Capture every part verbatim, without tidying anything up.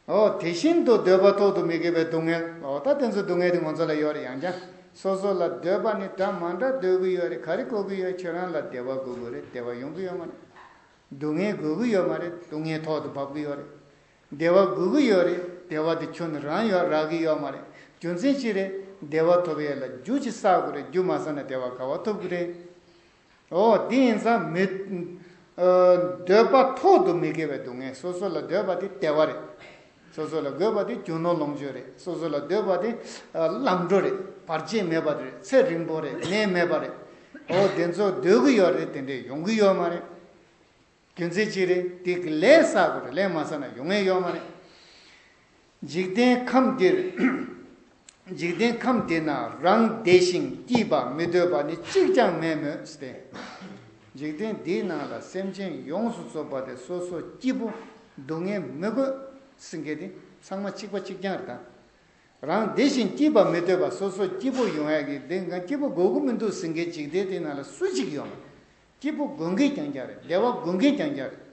འོ་དེ་བཞིན་དུ་འདོད་པ་ཐོག་ཏུ་མི་དགོས་པའི་སྡུག་བསྔལ། འོ་ད་དེ་ཚོ་སྡུག་བསྔལ་དེ་ང་ཚོ་ལ་ཡོད་རེད། ཡང་ཀྱང་སོ་སོ་ལ་འདོད་པ་ནི་འདྲ་མ་འདྲ་འདོད་ཀྱི་ཡོད་རེད། ག་རེ་དགོས་ཀྱི་ཡོད། ཁྱོད་རང་ལ་བདེ་བ་དགོས་ཀྱི་རེད། བདེ་བ་ཡོང་གི་ཡོད་མ་རེད། སྡུག་བསྔལ་དགོས་ཀྱི་ཡོད་མ་རེད། སྡུག་བསྔལ་ཐོག་ཏུ་བབས་ཀྱི་ཡོད་རེད། བདེ་བ་དགོས་ཀྱི་ཡོད་རེད། བདེ་བ་དེ་ཁྱོན་ནས་རང་ཡོད་རག་གི་ཡོད་མ་རེད། རྒྱུ་མཚན་ཅི་རེད། བདེ་བ་ཐོབ་ཡས་ལ་རྒྱུ་ཅིག་བསགས་དགོས་རེད། རྒྱུ་མ་བསགས་ན་བདེ་བ་ག་བ་ཐོབ་ཀྱི་རེད། འོ་དེ་ཡིན་ཙང་མི། ཨ། འདོད་པ་ཐོག་ཏུ་མི་དགོས་པའི་སྡུག་བསྔལ། སོ་སོ་ལ་འདོད་པ་དེ་བདེ་བ་རེད། སོ་སོ་ལ་དགོས་པ་དེ་རྒྱུ་ནོར་ལོངས་སྤྱོད་རེད། སོ་སོ་ལ་འདོད་པ་དེ་ཨ་ལམ་འགྲོ་རེད། བར་ཆད་མེད་པ་རེད། ཚེ་རིང་པོ་རེད། ནད་མེད་པ་རེད། འོ་དེ་ཚོ་འདོད་ཀྱི་ཡོད་རེད། དེ་འདྲས་ཡོང་གི་ཡོད་མ་རེད། རྒྱུ་མཚན་ཅི་རེད། དེ་གི་ལས་བསགས་དགོས་རེད། ལས་མ་བསགས་ན་ཡོང་ཡས་ཡོད་མ་རེད། འཇིག་རྟེན་ཁམས་འདིར། འཇིག་རྟེན་ཁམས་འདི་ན་རང་བདེ་ཞིང་སྐྱིད་པ་མི་འདོད་པ་ནི་གཅིག་ཀྱང་མེད་མོད་ཟེར་ཏེ། འཇིག་རྟེན་འདིའི་ནང་ལ་སེམས་ཅན་ཡོངས་སུ་རྫོགས་པ་དེ་སོ་སོ་སྐྱིད་པོ་སྡུག་བསྔལ་མི་དགོས་ཟེར་མཁན་དེ་ཚང་མ་གཅིག་པ་གཅིག་རྐྱང་རེད་ད། རང་བདེ་ཞིང་སྐྱིད་པ་མི་འདོད་པ། སོ་སོ་སྐྱིད་པོ་ཡོང་ཡག་གི་དེ་ང་སྐྱིད་པོ་དགོས་ཀྱི་མི་འདུག་ཟེར་མཁན་འཇིག་རྟེན་དེ་ནང་ལ་སུ་གཅིག་ཡོད་མ་རེད། སྐྱིད་པོ་དགོས་མཁན་རྐྱང་རྐྱང་རེད། བདེ་བ་དགོས་མཁན་རྐྱང་རྐྱང་རེད།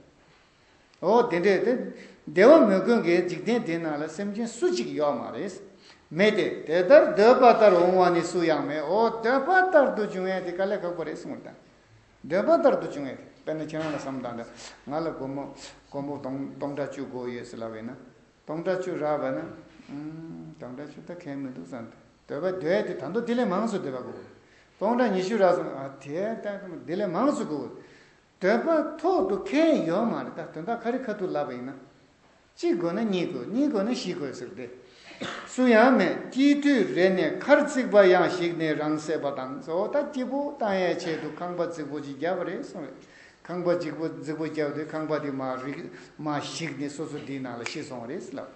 འོ་དེ་འདྲས་དེ། བདེ་བ་མི་དགོས་མཁན་འཇིག་རྟེན་དེ་ནང་ལ་སེམས་ཅན་སུ་གཅིག་ཡོད་མ་རེད། མེད་དེ། དེ་ལྟར་འདོད་པ་ལྟར་འོང་བ་ནི་སུ་ཡང་མེད། འོ་འདོད་པ་ལྟར་དུ་འབྱུང་ཡས་དེ་དཀའ་ལས་ཁག་པོ་རེད་གསུངས་ད། འདོད་པ་ལྟར་དུ་འབྱུང་ཡས་དེ། དཔེར་ན་ཁྱེད་རང་ལ་བསམ་བློ་བཏང་ད། ང་ལ་སྒོར་མོ་སྒོར་མོ་སྟོང་སྟོང་ཕྲག་བཅུ་དགོས་ཡོད་ཟེར་ལབ་པ་ཡིན་ན། སྟོང་ཕྲག་བཅུ་རག་པ་ན། ཨུམ། སྟོང་ཕྲག་བཅུ་ད་གལ་མི་འདུག་བསམ། འདོད་པ་འདོད་ཡས་དེ་ད་དུང་དེ་ལས་མང་ཙམ་འདོད་པ་དགོས། སྟོང་ཕྲག་ཉི་ཤུ་རག་སོང་། ཨ་དེ་ད་དེ་ལས་མང་ཙམ་དགོས། འདོད་པ་ཐོག་ཏུ་ཁེལ་ཡོད་མ་རེད་ད། དོན་དག་ཁ་རི་ཁ་ཐུག་ལབ་པ་ཡིན་ན། གཅིག་དགོས་ན་གཉིས་དགོས། གཉིས་དགོས་ན་བཞི་དགོས་ཟེར་ཏེ། སུ་ཡང་མེད། སྐྱིད་དུས་རེ་ནས་ཁར་བརྩིགས་པ་ཡང་ཞིག་ནས་རང་བསད་པ་དང་། འོ་ད་སྐྱིད་པོ་བཏང་ཡའི་ཆེད་དུ་ཁང་པ་རྫིག་པོ་ཅིག་བརྒྱབ་པ་རེད་གསུངས་རེད། ཁང་པ་རྫིག་པོ་རྫིག་པོ་བརྒྱབ་དུས་ཁང་པ་དེ་མར་རིག་མར་ཞིག་ནས་སོ་སོ་དེའི་ནང་ལ་ཤི་སོང་བ་རེད་ཟེར་ལབ།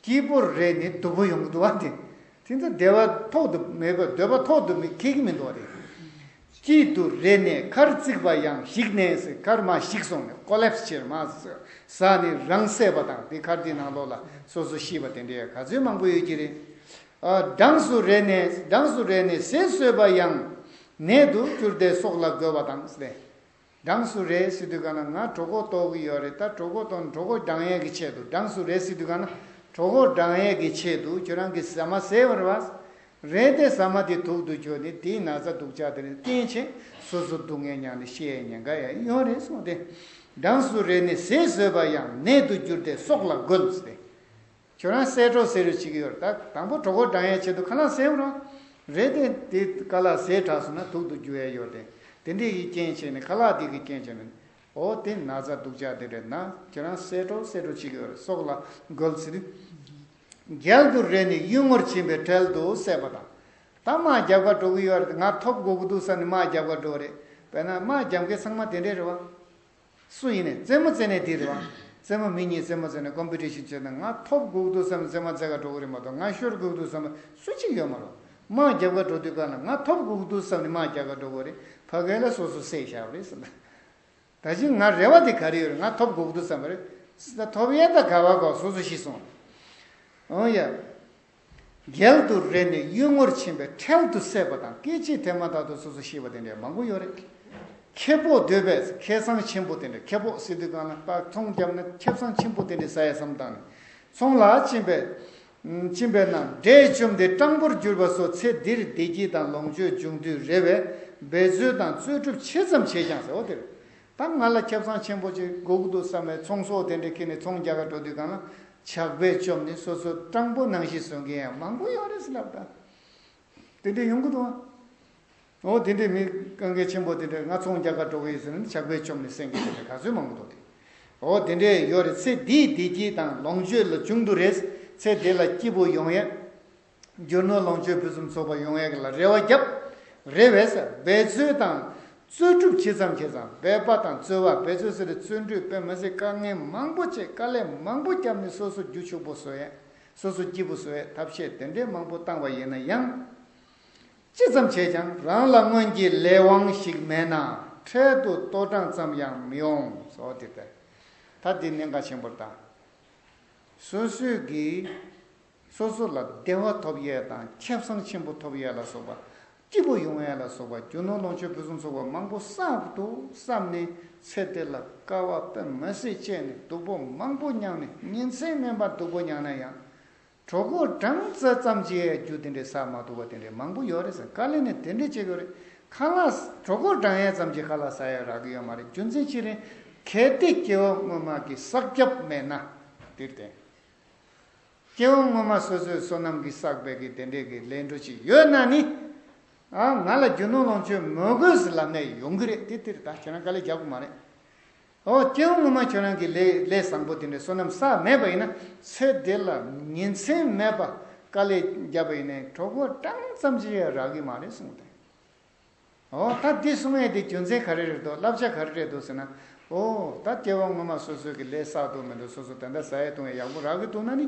སྐྱིད་པོ་རེ་ནས་སྡུག་པོ་ཡོང་གི་འདུག་བ་དེ། དེ་ཚོ་བདེ་བ་ཐོག་ཏུ་མེད་པ། འདོད་པ་ཐོག་ཏུ་མི་ཁེལ་གི་མི་འདུག་བ་དེ། སྐྱིད་དུ་རེ་ནས་ཁར་བརྩིགས་པ་ཡང་ཞིག་ནས་ཟེར། ཁར་མར་ཞིག་སོང་ནས་ཀོ་ལེབ་སི་ཆེར་མར་ཟགས་ནས་རང་བསད་པ་དང་། དེ་ཁར་དེའི་ནང་ལོགས་ལ་སོ་སོ་ཤི་བ་དེ་འདྲའི་ག་ཚོད་མང་པོ་ཡོད་ཀྱི་རེད། ཨ། གྲངས་སུ་རེ་ནས་གྲངས་སུ་རེ་ནས་ཟས་ཟོས་པ་ཡང་ནད་དུ་གྱུར་ཏེ་སྲོག་ལ་རྒོལ་བ་དང་ཟེར། གྲངས་སུ་རེ་ཟེར་དུས་ག་ན་ང་གྲོད་ཁོག་ལྟོགས་ཀྱི་ཡོད་རེད། ད་གྲོད་ཁོག་ལྟོགས་ན་གྲོད་ཁོག་སྦྱང་ཡས་ཀྱི་ཆེད་དུ། གྲངས་སུ་རེ་ཟེར་དུས་ག་ན་གྲོད་ཁོག་སྦྱང་ཡས་ཀྱི་ཆེད་དུ་ཁྱོད་རང་གིས་ཟ་མ་ཟས་པ་རེད་བ། རེད་དེ་ཟ་མ་དེ་དུག་ཏུ་གྱུར་ནས་དེའི་ན་ཚ་སྡུག་ཅག་དེ་ནི་རྐྱེན་བྱས་སོ་སོ་སྡུག་བསྔལ་མྱངས་ནས་ཤི་ཡས་ཉེན་ཁ་ཡང་ཡོད་རེད་གསུངས་ཏེ། གྲངས་སུ་རེ་ནས་ཟས་ཟོས་པ་ཡང་ནད་དུ་གྱུར་ཏེ་སྲོག་ལ་རྒོལ་ཟེར་ཏེ། ཁྱོད་རང་གསལ་སྒྲོག་ཟེར་རོགས་བྱེད་ཀྱི་ཡོད་རེད། ད་དང་པོ་གྲོད་ཁོག་སྦྱང་ཡས་ཆེད་དུ་ཁ་ལག་ཟས་པ་རེད་བ། རེད་དེ་དེ་ཁ་ལག་ཟས་དྲགས་སོང་ན་དུག་ཏུ་འགྱུར་ཡས་ཡོད་རེད། དེ་འདྲས་ཀྱི་རྐྱེན་བྱས་ནས་ཁ་ལག་དེ་གི་རྐྱེན་བྱས་ནས། འོ་དེ་ན་ཚ་སྡུག་ཅག་དེ་རེད་ན་ཁྱོད་རང་གསལ་སྒྲོག་གསལ་སྒྲོག་བྱེད་ཀྱི་ཡོད་རེད། སྲོག་ལ་རྒོལ་ཟེར། རྒྱལ་དུ་རེ་ནས་གཡུལ་ངོར་ཕྱིན་པའི་འཕྲལ་དུ་བསད་པ་དང་། ད་དམག་རྒྱབ་ག་འགྲོ་གི་ཡོད་རེད། ང་ཐོབ་དགོས་ཀྱི་འདུག་བསམ་ནས་དམག་རྒྱབ་ག་འགྲོ་བ་རེད། དཔེར་ན་དམག་རྒྱབ་མཁན་ཚང་མ་དེ་འདྲས་རེད་བ། སུ་ཡིན་ནའི་རྩེད་མོ་རྩེ་ནས་དེ་རེད་བ། རྩེད་མོ་མི་གཉིས་རྩེད་མོ་རྩེ་ནས་ཀོམ་པི་ཊི་ཤན་བྱས་ན་ང་ཐོབ་དགོས་འདུག་བསམ་ནས་རྩེད་མོ་རྩེ་ག་འགྲོ་གི་རེད་མ་གཏོགས་ང་ཤོར་དགོས་འདུག་བསམ་ནས་སུ་གཅིག་ཡོད་མ་རེད། དམག་རྒྱབ་ག་འགྲོ་དུས་ག་ལ་ང་ཐོབ་དགོས་འདུག་བསམ་ནས་དམག་རྒྱབ་ག་འགྲོ་གི་རེད། ཕ་གི་ལ་སོ་སོ་བསད་བཞག་པ་རེད་ཟེར་ན། ད་ཅི་ང་རེ་བ་དེ་ག་རེ་ཡོད་རེད། ང་ཐོབ་དགོས་འདུག་བསམ་པ་རེད། ད་ཐོབ་ཡས་ད་ག་བ་གོ་སོ་སོ་ཤི་སོང་། འོ་ཡ། རྒྱལ་དུ་རེ་ནས་གཡུལ་ངོར་ཕྱིན་པའི་འཕྲལ་དུ་བསད་པ་དང་། སྐད་ཅིག་དེ་མ་ཐག་ཏུ་སོ་སོ་ཤི་བ་དེ་འདྲ་མང་པོ་ཡོད་རེད། ཁེ་སྤོགས་འདོད་པས་ཁེ་བཟང་ཆེན་པོ་དེ་འདྲ། ཁེ་སྤོགས་ཟེར་དུས་གང་ལ་ད་ཚོང་བརྒྱབ་ན་ཁེ་བཟང་ཆེན་པོ་དེ་འདྲ་ཟ་ཡ་བསམ་བཏང་ནས་ཚོང་ལ་ཕྱིན་པས། ཕྱིན་པས་ན་འབྲས་བཅོམ་སྟེ་སྤྲང་པོར་གྱུར་པ་སོགས་ཚེ་འདིར་བདེ་སྐྱིད་དང་ལོངས་སྤྱོད་འབྱུང་དུས་རེ་བས་འབད་རྩོལ་དང་རྩོལ་སྒྲུབ་ཆེ་ཙམ་བྱས་ཀྱང་ཟེར། འོ་དེ་རེད། ད་ང་ལ་ཁེ་བཟང་ཆེན་པོ་ཅིག་དགོས་ཀྱི་འདུག་བསམ་པའི་ཚོང་ཟོག་དེ་འདྲ་ཁྱེར་ནས་ཚོང་རྒྱག་ག་འགྲོ་དུས་གང་ལ་ཇག་པས་བཅོམ་ནས་སོ་སོ་སྤྲང་པོ་ནང་བཞིན་བཟོ་མཁན་ཡང་མང་པོ་ཡོད་རེད་ཟེར་ལབ་ད། དེ་འདྲ་ཡོང་གི་འདུག་ཨ། འོ་དེ་འདྲའི་མི་དཀའ་ངལ་ཆེན་པོ་དེ་འདྲ་ང་ཚོང་རྒྱག་ག་འགྲོ་གི་ཡིན་ཟེར་ནས་ཇག་པས་བཅོམ་ནས་བསད་མཁན་དེ་འདྲ་ག་ཚོད་མང་པོ་འདུག་སྟེ། འོ་དེ་འདྲ་ཡོད་རེད། ཚེ་འདིའི་བདེ་སྐྱིད་དང་ལོངས་སྤྱོད་ལ་འབྱུང་དུ་རེད། ཚེ་འདི་ལ་སྐྱིད་པོ་ཡོང་ཡས། རྒྱུ་ནོར་ལོངས་སྤྱོད་ཕུན་སུམ་ཚོགས་པ་ཡོང་ཡག་ལ་རེ་བ་བརྒྱབ། རེ་བས་འབད་རྩོལ་དང་རྩོལ་སྒྲུབ་ཇི་ཙམ་བྱས་ཙང་། འབད་པ་དང་རྩོལ་བ། འབད་རྩོལ་ཟེར་ཏེ་རྩོལ་སྒྲུབ་དཔེ་མི་སྲིད་དཀའ་ངལ་མང་པོ་བྱས། དཀའ་ལས་མང་པོ་བརྒྱབ་ནས་སོ་སོ་རྒྱུ་ཕྱུག་པོ་བཟོ་ཡས། སོ་སོ་སྐྱིད་པོ་བཟོ་ཡས་ཐབས་ཤེས་དེ་འདྲའི་མང་པོ་བཏང་བ་ཡིན་ན་ཡང་། ཅི་ཙམ་བྱས་ཀྱང་རང་ལ་སྔོན་གྱི་ལས་དབང་ཞིག་མེད་ན་འཕྲལ་དུ་ལྟོ་གྲང་ཙམ་ཡང་མི་འོང་ཟེར་བ་དེ་ལྟར། ད་འདི་གནད་འགག་ཆེན་པོ་རེད་ད། སོ་སོས་ཀྱིས། སོ་སོ་ལ་བདེ་བ་ཐོབ་ཡས་དང་ཁེ་བཟང་ཆེན་པོ་ཐོབ་ཡས་ལ་སོགས་པ། སྐྱིད་པོ་ཡོང་ཡ་ལ་སོགས་པ་རྒྱུ་ནོར་ལོངས་སྤྱོད་ཕུན་སུམ་ཚོགས་པ་མང་པོ་བསགས་འདུག་བསམ་ནས་ཚེ་འདི་ལ་དཀའ་བ་དཔེ་མི་སྲིད་སྤྱད་ནས་སྡུག་པོ་མང་པོ་མྱངས་ནས་ཉིན་མཚན་མིན་པར་སྡུག་པོ་མྱངས་ན་ཡང་། གྲོད་ཁོག་གྲང་ཙམ་ཙམ་གྱིས་རྒྱུ་དེ་འདྲའི་ཟ་མ་ཐུབ་པ་དེ་འདྲའི་མང་པོ་ཡོད་རེད་ཟེར། དཀའ་ལས་ནི་དེ་འདྲའི་བྱེད་དགོས་རེད། ཁ་ལག་གྲོད་ཁོག་གྲང་ཡས་ཙམ་གྱིས་ཁ་ལག་ཟ་ཡས་རག་གི་ཡོད་མ་རེད། རྒྱུ་མཚན་ཅི་རེད། གལ་ཏེ་སྐྱེ་བ་སྔོན་མ་གི་བསགས་རྒྱབ་མེད་ན། དེར་བརྟེན། སྐྱེ་བ་སྔོན་མ་སོ་སོའི་བསོད་ནམས་ཀྱིས་བསགས་པའི་གི་དེ་འདྲའི་གི་ལས་འཕྲོ་ཅིག་ཡོད་ན་ནི། ཨ། ང་ལ་རྒྱུ་ནོར་ལོངས་སྤྱོད་མི་དགོས་ཟེར་ལབ་ནས་ཡོང་གི་རེད། དེ་དེར་ད་ཁྱེད་རང་དཀའ་ལས་རྒྱག་དགོས་མ་རེད། ཨོ། སྐྱེ་བ་སྔོན་མ་ཁྱོད་རང་གིས་ལས་ལས་བཟང་པོ་དེ་འདྲའི་བསོད་ནམས་བསགས་མེད་པ་ཡིན་ན། ཚེ་འདི་ལ་ཉིན་མཚན་མེད་པ་དཀའ་ལས་བརྒྱབ་པ་ཡིན་ནའི་གྲོད་ཁོག་གྲང་ཙམ་ཅིག་ཡང་རག་གི་མ་རེད་གསུངས་ཏེ། ཨོ། ད་འདི་གསུང་ཡས་དེ་རྒྱུ་མཚན་ག་རེ་རེད་འདུག་བསླབ་བྱ་ག་རེ་རེད་འདུག་ཟེར་ན། ཨོ། ད་སྐྱེ་བ་སྔོན་མ་སོ་སོའི་གི་ལས་བསགས་འདུག་མི་འདུག་སོ་སོ་དེ་འདྲ་ཟ་ཡས་བཏུང་ཡས་ཡག་པོ་རག་གི་འདུག་ན་ནི།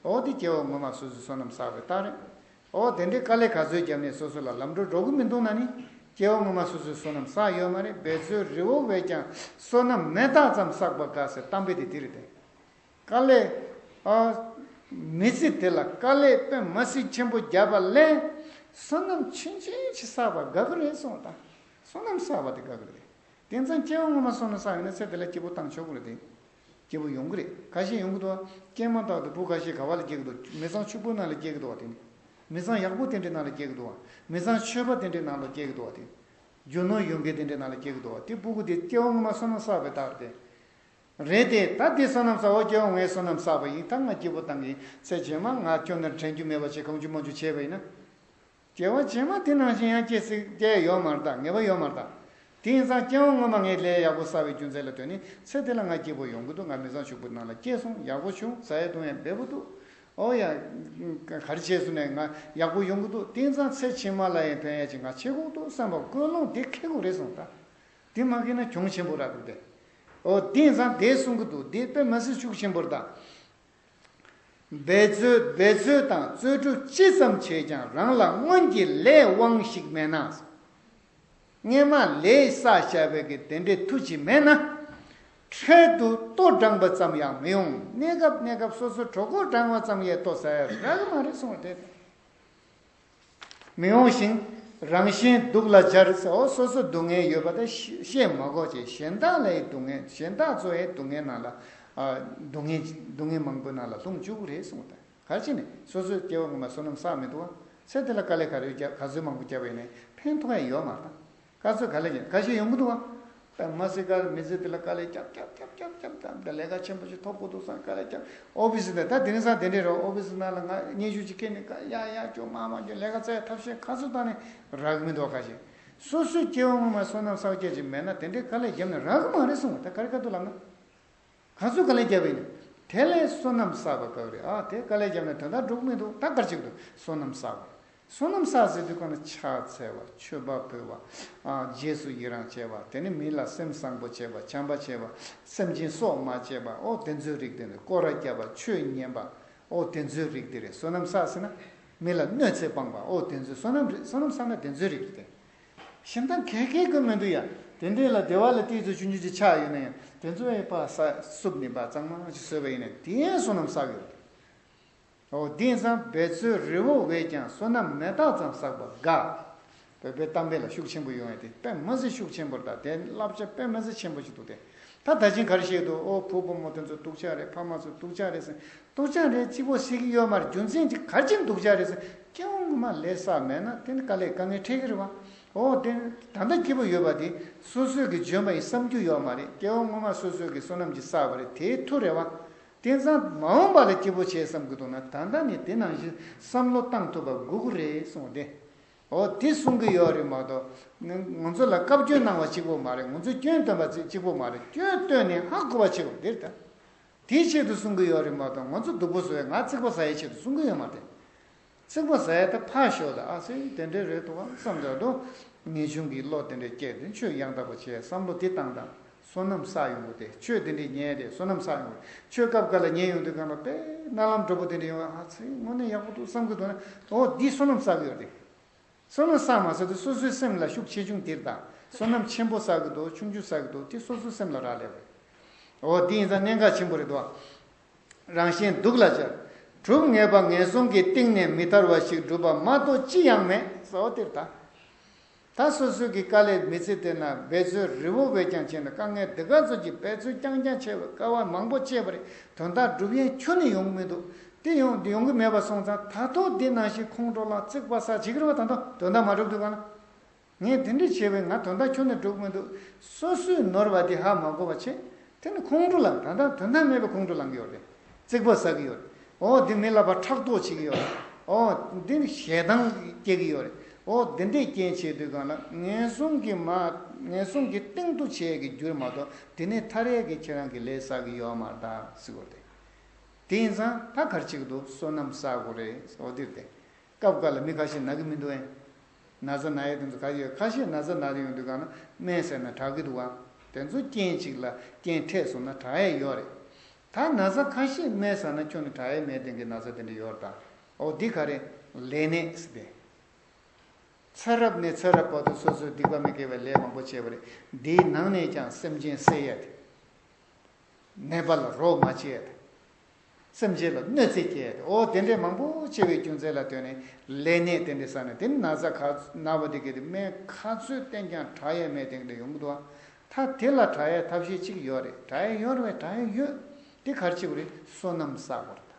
ཨོ། འདི་སྐྱེ་བ་སྔོན་མ་སོ་སོའི་བསོད་ནམས་བསགས་པའི་རྟགས་རེད། ཨོ། དེ་འདྲའི་དཀའ་ལས་ག་ཚོད་བརྒྱབ་ནས་སོ་སོ་ལ་ལམ་འགྲོ་འགྲོ་གི་མི་འདུག་ན་ནི། སྐྱེ་བ་སྔོན་མ་སོ་སོའི་བསོད་ནམས་བསགས་ཡོད་མ་རེད། འབད་རྩོལ་རི་བོ་བས་ཀྱང་བསོད་ནམས་མེ་སྟག་ཙམ་བསགས་པ་དགའ་ཟེར་གཏམ་དཔེ་དེ་དེ་རེད་དེ། དཀའ་ལས། ཨ། མི་ཚེ་དེ་ལ་དཀའ་ལས་དཔེ་མ་སྲིད་ཆེན་པོ་བརྒྱབ་པ་ལས། བསོད་ནམས་ཆུང་ཆུང་ཞིག་བསགས་པ་དགའ་གི་རེད་གསུངས་དང་། བསོད་ནམས་བསགས་པ་དེ་དགའ་གི་རེད། དེང་སང་སྐྱེ་བ་སྔོན་མ་བསོད་ནམས་བསགས་ཡོད་ན་ཚེ་འདི་ལ་སྐྱིད་པོ་བཏང་ཆོག་གི་རེད་དེ། སྐྱིད་པོ་ཡོང་གི་རེད། ཁ་ཤས་ཡོང་གི་འདུག་བ། སྐྱེས་མ་ཐག་ཏུ་བུ་ཁ་ཤས་ག་བ་ལ་སྐྱེ་གི་འདུག་མི་ཚང་ཕྱུག་པོ་ནང་ལ་སྐྱེ་གི་འདུག་བ་དེ་ནི། མི་ཚང་ཡག་པོ་དེ་འདྲའི་ནང་ལ་སྐྱེ་གི་འདུག་བ། མི་ཚང་ཆོས་པ་དེ་འདྲའི་ནང་ལ་སྐྱེ་གི་འདུག་བ་དེ། རྒྱུ་ནོར་ཡོད་མཁན་དེ་འདྲའི་ནང་ལ་སྐྱེ་གི་འདུག་བ། དེ་སྤུ་གུ་དེ་སྐྱེ་བ་སྔོན་མ་བསོད་ནམས་བསགས་པའི་རྟགས་རེད་དེ། རེད་དེ། ད་དེ་བསོད་ནམས་བསགས། འོ། སྐྱེ་བ་སྔོན་བསོད་ནམས་བསགས་པ་ཡིན། ད་ང་སྐྱིད་པོ་བཏང་གི་ཡིན། ཚེ་རྗེས་མ་ང་ཁྱོན་ནས་དྲན་རྒྱུ་མེད་པ་བྱས་གང་བྱུང་མང་བྱུང་བྱས་པ་ཡིན་ན། སྐྱེ་བ་རྗེས་མ་དེ་ནང་བཞིན་ཡང་སྐྱེ་སྲིད་སྐྱེ་ཡོད་མ་རེད་ད། ངེས་པ་ཡོད་མ་རེད་ད། དེ་ཡིན་ཙང་སྐྱེ་བ་སྔོན་མ་ངས་ལས་ཡག་པོ་བསགས་པའི་རྒྱུ་མཚན་ལ་ལྟོས་ནས་ཚེ་འདི་ལ་ང་སྐྱིད་པོ་ཡོང་གི་འདུག་ང་མི་ཚང་ཕྱུག་པོ་ནང་ལ་སྐྱེས་སོང་། ཡག་པོ་བྱུང་། ཟ་ཡས་བཏུང་ཡས་འབེལ་པོ་འདུག་ཨོ་ཡ། ག་རེ་བྱས་སོང་ནས་ང་ཡག་པོ་ཡོང་གི་འདུག་དེ་ཡིན་ཙང་ཚེ་ཕྱི་མ་ལ་ཡང་ཕན་ཡས་ཅིག་ང་བྱེད་དགོས་འདུག་བསམ་པ་ཀུན་སློང་དེ་འཁྱེར་དགོས་རེད་གསུངས་ད། དེ་མ་འཁྱེར་ན་གྱོང་ཆེན་པོ་རག་གི་འདུག་སྟེ། ཨོ། དེ་ཡིན་ཙང་དེ་གསུང་གི་འདུག་དེ་དཔེ་མི་སྲིད་ཤུགས་ཆེན་པོ་རེད་ད། འབད་རྩོལ་འབད་རྩོལ་དང་རྩོལ་སྒྲུབ་ཅི་ཙམ་བྱས་ཀྱང་རང་ལ་སྔོན་གྱི་ལས་དབང་ཞིག་མེད་ན། སྔོན་མ་ལས་བསགས་བཞག་པའི་གི་དེ་འདྲའི་མཐུ་ཅིག་མེད་ན། འཕྲལ་དུ་ལྟོ་འགྲངས་པ་ཙམ་ཡང་མི་ཡོང་། གནས་སྐབས་གནས་སྐབས་སོ་སོ་གྲོད་ཁོག་འགྲངས་པ་ཙམ་ཡང་ལྟོ་ཟ་ཡ་རག་གི་མ་རེད་གསུངས་པ་དེ། མི་འོང་ཞིང་། རང་གཞན་སྡུག་ལ་སྦྱར་ཟེར། འོ། སོ་སོ་སྡུག་བསྔལ་ཡོད་པ་དེ་ཤེས་མ་དགོས་ཅེས། གཞན་དག་ལའི་སྡུག་བསྔལ། གཞན་དག་ཚོའི་སྡུག་བསྔལ་ནང་ལ། ཨ། སྡུག་བསྔལ་སྡུག་བསྔལ་མང་པོའི་ནང་ལ་ལྷུང་བཅུག་གི་རེད་གསུངས་ཏེ། ག་རེ་བྱས་ནས་སོ་སོའི་སྐྱེ་བ་སྔོན་མ་བསོད་ནམས་བསགས་མི་འདུག་བ། ཚེ་འདི་ལ་དཀའ་ལས་ག་རེ་བརྒྱབ། ག་ཚོད་མང་པོ་བརྒྱབ་པ་ཡིན་ནའི་ཕན་ཐོགས་ཡ་ཡོད་མ་རེད་ད། དཀའ་ཚོད་ག་ལས་ཀྱང་། ཁ་ཤས་ཡོང་གི་འདུག་བ། དཔེ་མ་སྲིད་ཀ་མི་ཚེ་འདི་ལ་དཀའ་ལས་རྒྱབ་རྒྱབ་རྒྱབ་རྒྱབ་རྒྱབ། ད་ལས་ཀ་ཆེན་པོ་ཞིག་ཐོབ་དགོས་འདུག་བསམ། དཀའ་ལས་རྒྱབ། ཨོ་ཕི་སི་འདི་ད་དེ་རིང་སང་དེ་འདྲས་རེད། ཨོ་ཕི་སི་ནང་ལ་ང་སྙན་ཞུ་ཅིག་སྐྱེལ་ནས་ཀ་ཡ་ཡ་ཅོ་མ་མ་ཅོ་ལས་ཀ་བཙལ་ཐབས་ཤེས་ག་ཚོད་བཏང་ནས་རག་གི་མི་འདུག་ཁ་ཤས། སོ་སོའི་སྐྱེ་བ་སྔོན་མ་བསོད་ནམས་བསགས་རྒྱུ་ཅིག་མེད་ན་དེ་འདྲའི་དཀའ་ལས་བརྒྱབ་ནས་རག་གི་མ་རེད་གསུངས། ད་ག་རེ་ག་འདུག་ལབ་ན། ག་ཚོད་དཀའ་ལས་བརྒྱབ་པ་ཡིན་ན། དེ་ལས་བསོད་ནམས་བསགས་པ་དགའ་བ་རེད། ཨ། དེ་དཀའ་ལས་བརྒྱབ་ན་དོན་དག་འགྲུབ་མི་འདུག་ད་ག་རེ་བྱེད་དགོས་འདུག་བསོད་ནམས་བསགས་པ། བསོད་ནམས་བསགས་ཟེར་དུས་གང་ལ་ཕྱག་འཚལ་བ། མཆོད་པ་ཕུལ་བ། ཨ། རྗེས་སུ་ཡི་རང་བྱེད་པ། དེ་ནི་མི་ལ་སེམས་བཟང་པོ་བྱེད་པ། བྱམས་པ་བྱེད་པ། སེམས་ཅན་སྲོག་མ་བཅད་པ། ཨོ། དེ་ཚོའི་རིགས་དེ་ནི། སྐོར་ར་བརྒྱབ་པ། ཆོས་ཉན་པ། ཨོ། དེ་ཚོའི་རིགས་དེ་རེད། བསོད་ནམས་བསགས་ཟེར་ན། མི་ལ་གནོད་འཚེ་སྤངས་པ། ཨོ། དེ་ཚོའི་བསོད་ནམས་རེད། བསོད་ནམས་བསགས་ན་དེ་ཚོའི་རིགས་དེ། གཞན་དག་ག་གེ་དགོས་མི་འདུག་ཡ། དེ་འདྲས་ལ་སྡེ་བ་ལ་ཏོག་ཙམ་ཆུང་ཆུང་ཅིག་ཆགས་ཡོད་ན་ཡང་དེ་ཚོ་ཡི་ཕར་ས་བསུབ་ནས་ཕར་གཙང་མ་ཅིག་བཟོས་པ་ཡིན་ན་དེ་ཡང་བསོད་ནམས་བསགས་ཡོད་རེད། འོ། དེང་སང་འབད་རྩོལ་རི་བོ་བས་ཀྱང་བསོད་ནམས་མེ་སྟག་ཙམ་བསགས་པ་དགའ། བོད་པའི་གཏམ་དཔེ་ལ་ཤུགས་ཆེན་པོ་ཡོང་ཡ་དེ་དཔེ་མི་སྲིད་ཤུགས་ཆེན་པོ་རེད་ད། དེ་བསླབ་བྱ་དཔེ་མི་སྲིད་ཆེན་པོ་ཞིག་འདུག་སྟེ། ད་ད་ཅིང་ག་རེ་བཤད་འདུག་ཨོ། བུ་བུ་མོ་དེ་ཚོ་སྡུག་ཅག་རེད། ཕ་མ་ཚོ་སྡུག་ཅག་རེད་ཟེར། སྡུག་ཅག་རེད། གཅིག་པོ་ཟེར་གྱི་ཡོད་མ་རེད། རྒྱུ་མཚན་གྱིས་ག་རེ་བྱས་ནས་སྡུག་ཅག་རེད་ཟེར། སྐྱེ་བ་སྔོན་མ་ལས་བསགས་མེད་ན་དེ་ནི་དཀའ་ལས་དཀའ་ངལ་འཕྲད་ཀྱི་རེད་བ། ཨོ། དེ་ད་ལྟ་སྐྱིད་པོ་ཡོད་པ་དེ་སོ་སོས་ཀྱི་འཇོན་པ་ཡིན་བསམ་རྒྱུ་ཡོད་མ་རེད། སྐྱེ་བ་སྔོན་མ་སོ་སོས་ཀྱི་བསོད་ནམས་ཀྱིས་བསགས་པ་རེད། དེའི་མཐུ་རེད་བ། དེང་སང་མ་འོངས་པ་ལ་སྐྱིད་པོ་བྱེད་བསམ་གྱི་འདུག་ན་ད་ལྟ་ནས་དེ་ནང་བཞིན་བསམ་བློ་བཏང་ཐུབ་པ་དགོས་ཀྱི་རེད་གསུངས་ཏེ། འོ། དེ་གསུང་གི་ཡོད་རེད་མ་གཏོགས། ང་ང་ཚོ་ལ་བཀའ་བཀྱོན་གནང་བ་གཅིག་པོ་མ་རེད། ང་ཚོ་སྐྱོན་སྟོན་པ་གཅིག་གཅིག་པོ་མ་རེད། སྐྱོན་བཏོན་ནས་ཧ་གོ་བ་བྱེད་དགོས་དེ་རེད་ད། དེའི་ཆེད་དུ་གསུང་གི་ཡོད་རེད་མ་གཏོགས་ང་ཚོ་སྡུག་པོ་བཟོ་ཡ། ང་ཚིག་པ་ཟ་ཡའི་ཆེད་དུ་གསུང་གི་ཡོད་མ་རེད། ཚིག་པ་ཟ་ཡ་ད་ཕར་ཞོག་ད། ཨ་ཙི། དེ་འདྲས་རེད་འདུག་ག་བསམ་ད་དུ། ངེས་འབྱུང་གི་བློ་དེ་འདྲས་སྐྱེས་ཏེ་ཆོས་ཡང་དག་པ་བྱེད་བསམ་བློ་དེ་བཏང་དང་། བསོད་ནམས་བསགས་ཡོང་གི་དེ། ཆོས་དེ་འདྲས་ཉན་དེ་བསོད་ནམས་བསགས་ཡོང་གི། ཆོས་སྐབས་འགའ་ལ་ཉན་ཡོང་དུས་གང་ལ་དཔེ་རྣ་ལམ་འགྲོ་པོ་དེ་འདྲས་ཡོང་བ། ཨ་ཙི། དངོས་གནས་ཡག་པོ་འདུག་བསམ་གི་འདུག་ན། འོ། འདི་བསོད་ནམས་བསགས་ཡོད་རེད། བསོད་ནམས་བསགས་མ་ཟེར་དུས་སོ་སོའི་སེམས་ལ་ཤུགས་ཆེ་ཆུང་དེར་ད། བསོད་ནམས་ཆེན་པོ་བསགས་ཀྱི་འདུག་ཆུང་ཆུང་བསགས་ཀྱི་འདུག་དེ་སོ་སོའི་སེམས་ལ་རག་ལས་པ་རེད། འོ། དེ་ཡིན་ཙང་གནད་འགག་ཆེན་པོ་རེད་འདུག་རང་གཞན་སྡུག་ལ་སྦྱར། གྲུབ་ངེས་པ་ངན་སོང་གི་གཏིང་ནས་མི་ཐར་བ་ཞིག་སྒྲུབ་པ་མ་གཏོགས་ཅི་ཡང་མེད་ཟེར་བ་དེར་ད། ད་སོ་སོའི་གི་དཀའ་ལས་མི་ཚེ་དེ་ན་འབད་རྩོལ་རི་བོ་བས་ཀྱང་བྱས་ན་དཀའ་ངལ་འདི་ག་ཚོད་ཀྱི་འབད་རྩོལ་རྐྱང་རྐྱང་བྱས་པའི་དཀའ་བ་མང་པོ་སྤྱད་པ་རེད། དོན་དག་སྒྲུབ་ཡས་ཁྱོན་ནས་ཡོང་གི་མི་འདུག་དེ་ཡོང་འདི་ཡོང་གི་མེད་པ་སོང་ཙང་ད་ཐོག་འདི་ནང་བཞིན་ཁོང་ཁྲོ་ལངས་ཚིག་པ་ཟ་བྱེད་ཀྱི་རེད་བ། ད་དོན་དོན་དག་མ་སྒྲུབ་འདུག་ག་ན། ངས་དེ་འདྲ་བྱས་པས་ང་དོན་དག་ཁྱོན་ནས་སྒྲུབ་མི་འདུག་སོ་སོས་ནོར་བ་དེ་ཧ་མ་གོ་བ་བྱས། དེ་ནི་ཁོང་ཁྲོ་ལངས། ད་ལྟ་དོན་དག་མེད་པའི་ཁོང་ཁྲོ་ལངས་ཀྱི་ཡོད་རེད། རྩིག་པ་ཟ་གི་ཡོད་རེད། ཨོ་འདི་མི་ལ་ཕར་ཕྲག་དོག་བྱེད་ཀྱི་ཡོད་རེད། ཨོ་འདི་ནི་ཞེ་སྡང་སྐྱེ་གི་ཡོད་རེད། ཨོ་འདི་འདྲས་རྐྱེན་བྱས་དུས་གང་ལ་ངན་སོང་གི་མ་ངན་སོང་གི་སྟེང་དུ་བྱས་ཀྱི་རྒྱུ་རེད་མ་གཏོགས་དེ་ནས་ཐར་ཡས་ཀྱི་ཁྱེད་རང་གི་ལས་བསགས་ཀྱི་ཡོད་མ་རེད་ད་ཟེར་གྱི་ཡོད་རེད། དེ་ཡིན་ཙང་ད་ག་རེ་བྱེད་ཀྱི་འདུག་བསོད་ནམས་བསག་དགོས་རེད། ཨོ་འདིར་བལྟས། སྐབས་འགའ་ལ་མི་ཁ་ཤས་ན་གི་མི་འདུག་ཨེ། ན་ཚ་ན་ཡས་དེ་ཚོ་ག་ཡོད། ཁ་ཤས་ན་ཚ་ན་དེ་ཡོང་དུས་གང་ན་སྨན་ཟས་ན་དྲག་གི་འདུག་ག་དེ་ཚོ་རྐྱེན་གཅིག་ལ་རྐྱེན་འཕྲད་སོང་ན་དྲག་ཡས་ཡོད་རེད། ད་ན་ཚ་ཁ་ཤས་སྨན་ཟ་ན་ཁྱོན་ནས་དྲག་ཡས་མེད་དེ་གི་ན་ཚ་དེ་འདྲ་ཡོད་རེད་ད། ཨོ་འདི་ག་རེ། ལས་ནད་ཟེར་ཏེ། ཚེ་རབས་ནས་ཚེ་རབས་བར་དུ་སོ་སོའི་སྡིག་པ་མི་དགེ་བའི་ལས་མང་པོ་བྱས་པ་རེད། འདིའི་ནང་ནས་ཀྱང་སེམས་ཅན་བསད་ཡས་དེ། ནད་པ་ལ་རོགས་མ་བྱས་ཏེ། སེམས་ཅན་ལ་གནོད་འཚེ་སྐྱེལ་ཏེ། ཨོ་དེ་འདྲས་མང་པོ་བྱས་པའི་རྒྱུ་མཚན་ལ་ལྟོས་ནས་ལས་ནད་དེ་འདྲས་བསགས་ནས་དེ་ནི་ན་ཚ་ག་ན་བ་དེ་གས་དེ་སྨན་ག་ཚོད་བསྟེན་ཀྱང་དྲག་ཡས་མེད་དེ་འདྲ་ཡོང་གི་འདུག་ད་དེ་ལ་དྲག་ཡས་ཐབས་ཤེས་གཅིག་ཡོད་རེད། དྲག་ཡས་ཡོད་རེད་བས། དྲག་ཡས་ཡོད། དེ་ག་རེ་བྱེད་དགོས་རེད། བསོད་ནམས་བསག་དགོས་རེད་ད།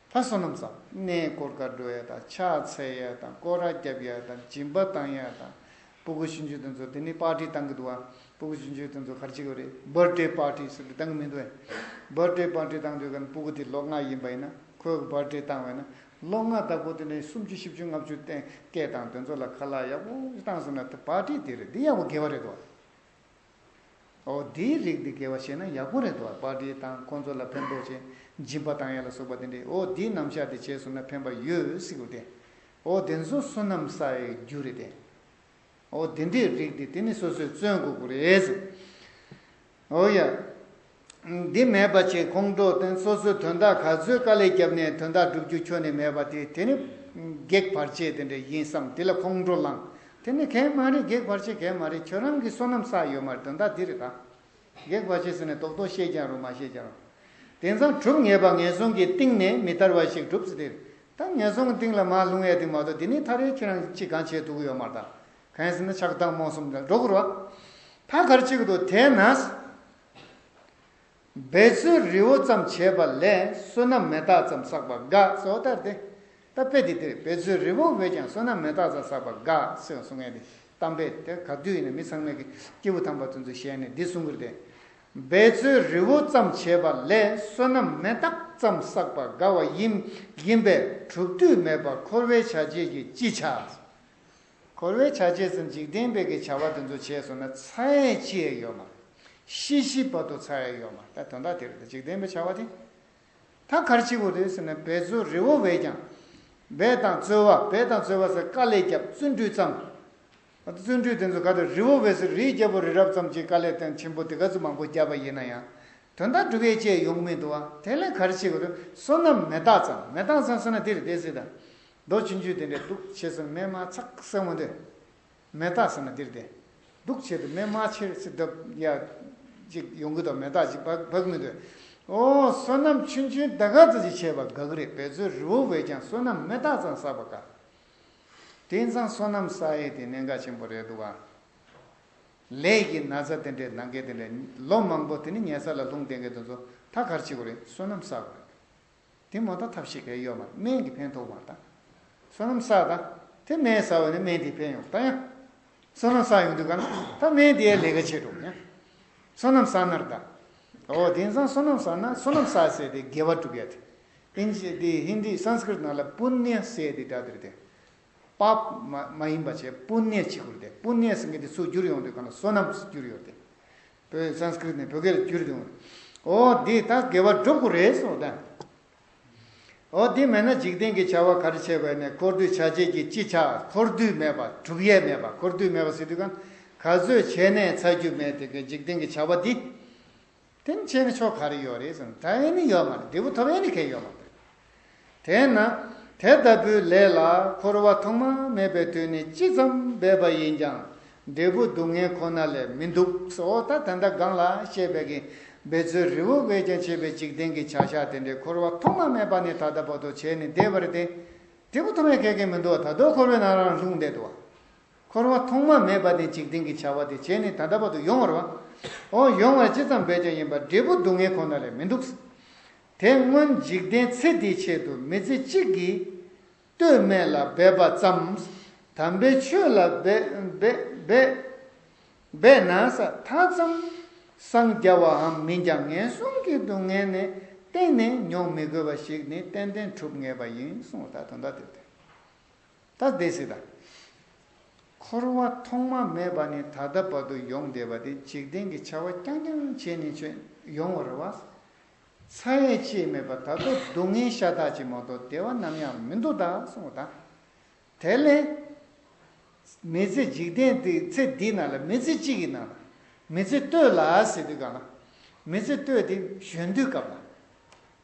ད་བསོད་ནམས་བསགས། གནས་སྐོར་ག་འགྲོ་ཡ་དང་ཕྱག་འཚལ་ཡ་དང་སྐོར་ར་རྒྱབ་ཡ་དང་སྦྱིན་པ་བཏང་ཡ་དང་། སྤུ་གུ་ཆུང་ཆུང་དེ་ཚོ་དེ་ནི་པར་ཊི་བཏང་གི་འདུག་བ། སྤུ་གུ་ཆུང་ཆུང་དེ་ཚོ་ག་རེ་བྱེད་ཀྱི་རེད། བར་ཌེ་པར་ཊི་ཟེར་ཏེ་བཏང་གི་མི་འདུག་བས། བར་ཌེ་པར་ཊི་བཏང་དུས་ག་ནི་སྤུ་གུ་དེ་ལོ་ལྔ་ཡིན་པ་ཡིན་ན་ཁོའི་བར་ཌེ་བཏང་བས་ན་ལོ་ལྔ་བདག་པོ་དེ་ནས་སུམ་ཅུ་བཞི་བཅུ་ལྔ་བཅུ་བཏང་སྐད་བཏང་དེ་ཚོ་ལ་ཁ་ལག་ཡག་པོ་བཏང་སོང་ན་དེ་པར་ཊི་དེ་རེད། འདི་ཡག་པོ་དགེ་བ་རེད་དོ། ཨོ་དེའི་རིགས་འདི་དགེ་བ་བྱས་ན་ཡག་པོ་རེད་དོ། པར་ཊི་བཏང་ཁོང་ཚོ་ལ་ཕན་ཐོགས་བྱས་སྦྱིན་པ་བཏང་ཡ་ལ་སོགས་པ་དེ་འདྲས། ཨོ་དེའི་རྣམ་གཞག་དེ་བྱས་སོང་ན་ཕན་པ་ཡོད་ཟེར་གྱི་རེད། ཨོ་དེ་ཚོ་བསོད་ནམས་བསགས་ཡའི་རྒྱུ་རེད་དེ། ཨོ་དེ་འདྲའི་རིགས་དེ་དེ་ནི་སོ་སོས་བརྩོན་དགོས་ཀྱི་རེད་ཟེར། ཨོ་ཡ། འདི་མེད་པ་བྱས་ཁོང་ཁྲོ་བསྟེན། སོ་སོའི་དོན་དག་ག་ཚོད་དཀའ་ལས་བརྒྱབ་ནས་དོན་དག་སྒྲུབ་རྒྱུ་ཁྱོན་ནས་མེད་པ་དེ་དེ་ནི་གེགས་བར་ཆད་དེ་འདྲ་ཡིན་བསམ་དེ་ལ་ཁོང་ཁྲོ་ལངས། དེ་ནི་གང་ཡང་མ་རེད། གེགས་བར་ཆད་གང་ཡང་མ་རེད། ཁྱོད་རང་གིས་བསོད་ནམས་བསགས་ཡོད་མ་རེད། དོན་དག་འདི་རེད་ད། གེགས་བར་ཆད་ཟེར་ནས་རྡོག་རྡོག་བཤད་ཀྱང་རུང་མ་བཤད་ཀྱང་རུང་། དེང་སང་སྒྲུབ་ངེས་པ་ངན་སོང་གི་གཏིང་ནས་མི་ཐར་བ་ཞིག་སྒྲུབ་ཟེར་ཏེ། ད་ངན་སོང་གི་གཏིང་ལ་མར་ལྷུང་ཡས་དེ་མ་གཏོགས་དེ་ནི་ཐར་ཡས་ཁྱེད་རང་ཅིག་གང་བྱས་ཐུབ་ཀྱི་ཡོད་མ་རེད་ད། གང་ཡིན་ཟེར་ན་ཆགས་སྡང་རྨོངས་གསུམ་ལ་འགྲོ་དགོས་རེད་བ། ད་ག་རེ་བྱེད་ཀྱི་འདུག་དེས་ན། འབད་རྩོལ་རི་བོ་ཙམ་བྱས་པ་ལས་བསོད་ནམས་མེ་སྟག་ཙམ་བསགས་པ་དགའ་ཟེར་བ་ལྟར་ཏེ། ད་དཔེ་འདི་འདིར་འབད་རྩོལ་རི་བོ་བས་ཀྱང་བསོད་ནམས་མེ་སྟག་ཙམ་བསགས་པ་དགའ་ཟེར་གསུང་ངེས་ཏེ། གཏམ་དཔེ་དེ་ག་དུས་ཡིན་ན་མི་ཚང་མས་ཀྱི་སྐྱེས་བུ་དམ་པ་དེ་ཚོའི་ཞལ་ནས་འདི་གསུང་གི་རེད་དེ། འབད་རྩོལ་རི་བོ་ཙམ་བྱས་པ་ལས་བསོད་ནམས་མེ་སྟག་ཙམ་བསགས་པ་དགའ་བ་ཡིན་ཡིན་པས་གྲུབ་དུས་མེད་པ་འཁོར་བའི་བྱ་བྱེད་ཀྱིས་ཅི་བྱ། འཁོར་བའི་བྱ་བྱེད་ཟེར་འཇིག་རྟེན་པའི་གི་བྱ་བ་དེ་ཚོ་བྱས་སོང་ན་ཚར་ཡས་ཅི་ཡང་ཡོད་མ་རེད། ཤི་ཤི་བར་དུ་ཚར་ཡས་ཡོད་མ་རེད། ད་དོན་དག་དེ་རེད། ད་འཇིག་རྟེན་པའི་བྱ་བ་དེ། ད་ག་རེ་བྱེད་དགོས་རེད་ཟེར་ན་འབད་རྩོལ་རི་བོ་བས་ཀྱང་། འབད་དང་རྩོལ་བ། འབད་དང་རྩོལ་བ་ཟེར་དཀའ་ལས་བརྒྱབ་བརྩོན་འགྲུས་བརྩམས། བརྩོན་འགྲུས་དེ་ཚོ་ག་དུས་རི་བོ་བས་ཟེར་རིའི་རྒྱལ་པོ་རི་རབ་ཙམ་གྱི་དཀའ་ལས་དེ་ཆེན་པོ་དེ་ག་ཚོད་མང་པོ་བརྒྱབ་པ་ཡིན་ན་ཡང་། དོན་དག་སྒྲུབ་ཡས་ཅི་ཡང་ཡོང་མི་འདུག་བ། དེ་ལས་ག་རེ་བྱེད་དགོས་རེད། བསོད་ནམས་མེ་སྟག་ཙམ། མེ་སྟག་ཙམ་ཟེར་ན་དེ་རེད་དེ་ཟེར་ད། རྡོ་ཆུང་ཆུང་དེ་འདྲས་འདུག་བྱས་སོང་མེ་མར་ཚག་ཚག་མ་འདོད། མེ་སྟག་ཟེར་ན་འདིར་དེ། འདུག་བྱས་ཏེ་མེ་མར་ཆེར་སི་བརྡབ་ཡ། ཅིག་ཡོང་གི་འདུག་མེ་སྟག་ཅིག་བབས་བབས་མི་འདུག་ཨོ་བསོད་ནམས་ཆུང་ཆུང་ད་ག་ཙམ་ཅིག་བྱས་པ་དགའ་གི་རེད། འབད་རྩོལ་རི་བོ་བས་ཀྱང་བསོད་ནམས་མེ་སྟག་ཙམ་བསགས་པ་དགའ། དེང་སང་བསོད་ནམས་བསགས་ཡས་དེ་གནད་འགག་ཆེན་པོ་རེད་འདུག་ག་ལས་ཀྱི་ན་ཚ་དེ་འདྲས་ནང་འགལ་དེ་འདྲས་ལོ་མང་པོ་དེ་ནི་ཉལ་ས་ལ་ལྷུང་བསྡད་མཁན་དེ་ཚོ་ད་ག་རེ་བྱེད་དགོས་རེད། བསོད་ནམས་བསགས་དགོས་རེད། དེ་མ་གཏོགས་ཐབས་ཤེས་གང་ཡང་ཡོད་མ་རེད། སྨན་གྱིས་ཕན་ཐོགས་མ་རེད་ད། བསོད་ནམས་བསགས་ད། དེ་སྨན་ཟ་བ་ནི་སྨན་དེས་ཕན་ཡོང་ད་ཡང་། བསོད་ནམས་བསགས་ཡོང་དུས་ག་ན་ད་སྨན་དེའི་ལས་ཀ་བྱེད་འགྲོ་ཡང་། བསོད་ནམས་བསགས་ན་རེད་ད། འོ་དེང་སང་བསོད་ནམས་བསགས་ན་བསོད་ནམས་བསགས་ཟེར་དེ་དགེ་བ་སྒྲུབ་ཡ་དེ། ཨིན་ཇི་དེ་ཧིན་དི་སཾ་སྐྲྀཏ་ནང་ལ་པུ་ཎྱ་ཟེར་དེ་འདྲ་དེ་རེད་དེ། པཱབ་མ་མ་ཡིན་པ་བྱས་པུ་ཎྱ་བྱེད་དགོས་རེད་དེ། པུ་ཎྱ་ཟེར་མཁན་དེ་ཚུར་བསྒྱུར་ཡོང་དུས་ག་ན་བསོད་ནམས་སུ་བསྒྱུར་ཡོད་དེ། བོད་སཾ་སྐྲྀཏ་ནས་བོད་སྐད་ལ་བསྒྱུར་ཡོང་། འོ་འདི་ད་དགེ་བ་སྒྲུབ་དགོས་རེད་ཟེར་བ་དང་། འོ་འདི་མེད་ན་འཇིག་རྟེན་གྱི་བྱ་བ་ག་རེ་བྱས་པ་ཡིན་ནའི་འཁོར་འདུས་བྱ་བྱེད་ཀྱིས་ཅི་བྱ། འཁོར་འདུས་མེད་པ་སྒྲུབ་ཡས་མེད་པ། འཁོར་འདུས་མེད་པ་ཟེར་དུས་ག་ན་ག་ཚོད་བྱས་ནའི་ཚར་རྒྱུ་མེད་དེ་གི་འཇིག་རྟེན་གྱི་བྱ་བ་འདི། དེ་ནི་བྱས་ནས་ཆོ་ག་རེ་ཡོད་རེད་ཟེར་ན་ད་ཡིན་ནི་ཡོད་མ་རེད། འབྲས་བུ་ཐོབ་ཡས་ནི་གང་ཡང་ཡོད་མ་རེད། དེས་ན་དེ་ལྟ་བུའི་ལས་ལ་འཁོར་བ་ཐོག་མ་མེད་པའི་དུས་ནས་ཅི་ཙམ་འབད་པ་ཡིན་ཀྱང་འབྲས་བུ་སྡུག་བསྔལ་ཁོ་ན་ལས་མི་འདུག་ཟེར། འོ་ད་ད་ལྟ་སྒང་ལ་བཤད་པའི་གི་འབད་རྩོལ་རི་བོ་བས་ཀྱང་བྱས་པའི་འཇིག་རྟེན་གྱི་བྱ་བཞག་དེ་འདྲའི་འཁོར་བ་ཐོག་མ་མེད་པ་ནས་ད་ལྟ་བར་དུ་བྱས་ནས་བསྡད་པ་རེད་དེ། འབྲས་བུ་ཐོབ་ཡས་གང་ཡང་མི་འདུག་ད་དུང་འཁོར་བའི་ནང་ལ་ལྷུང་བསྡད་འདུག་འཁོར་བ་ཐོག་མ་མེད་པ་ནས་འཇིག་རྟེན་གྱི་བྱ་བ་དེ་བྱས་ནས་ད་ལྟ་བར་དུ་ཡོང་བ་རེད་བ། འོ་ཡོང་བ་ཅི་ཙམ་བས་ཀྱང་ཡིན་པ་འབྲས་བུ་སྡུག་བསྔལ་ཁོ་ན་ལས་མི་འདུག། དེ་སྔོན་འཇིག་རྟེན་ཚེ་འདིའི་ཆེད་དུ་མི་ཚེ་གཅིག་གིས་ལྟོས་མེད་ལ་འབད་པ་ཙམ། དམ་པའི་ཆོས་ལ་འབད་འབད་འབད་འབད་ན་ས་མཐའ་ཙམ་སངས་རྒྱ་བའམ་མིན་ཀྱང་ངན་སོང་གི་སྡུག་བསྔལ་ནི་གཏན་ནས་མྱོང་མི་དགོས་པ་ཞིག་ནི་ཏན་ཏན་གྲུབ་ངེས་པ་ཡིན་གསུངས་པ། ད་དོན་དག་དེ་སྟེ། ད་བདེ་སྲིད་དང་། འཁོར་བ་ཐོག་མ་མེད་པ་ནས་ད་ལྟ་བར་དུ་ཡོང་བསྡད་པ་དེ་འཇིག་རྟེན་གྱི་བྱ་བ་རྐྱང་རྐྱང་བྱས་ནས་ཆོད་ཡོང་བ་རེད་བ། ཚ་ཡས་ཅིག་མེད་པ་ད་དུང་སྡུག་བསྔལ་ཤ་སྟག་ཅིག་མ་གཏོགས་བདེ་བ་ནམ་ཡང་མི་འདུག་ད་གསུངས་པ་དང་། དེ་ལས་མི་ཚེ་འཇིག་རྟེན་འདི་ཚེ་འདི་ནང་ལ་མི་ཚེ་གཅིག་གི་ནང་ལ་མི་ཚེ་ལྟོས་ལ་ཟེར་དུས་གང་ལ། མི་ཚེ་ལྟོས་དེ་གཞོན་དུས་སྐབས་ལ།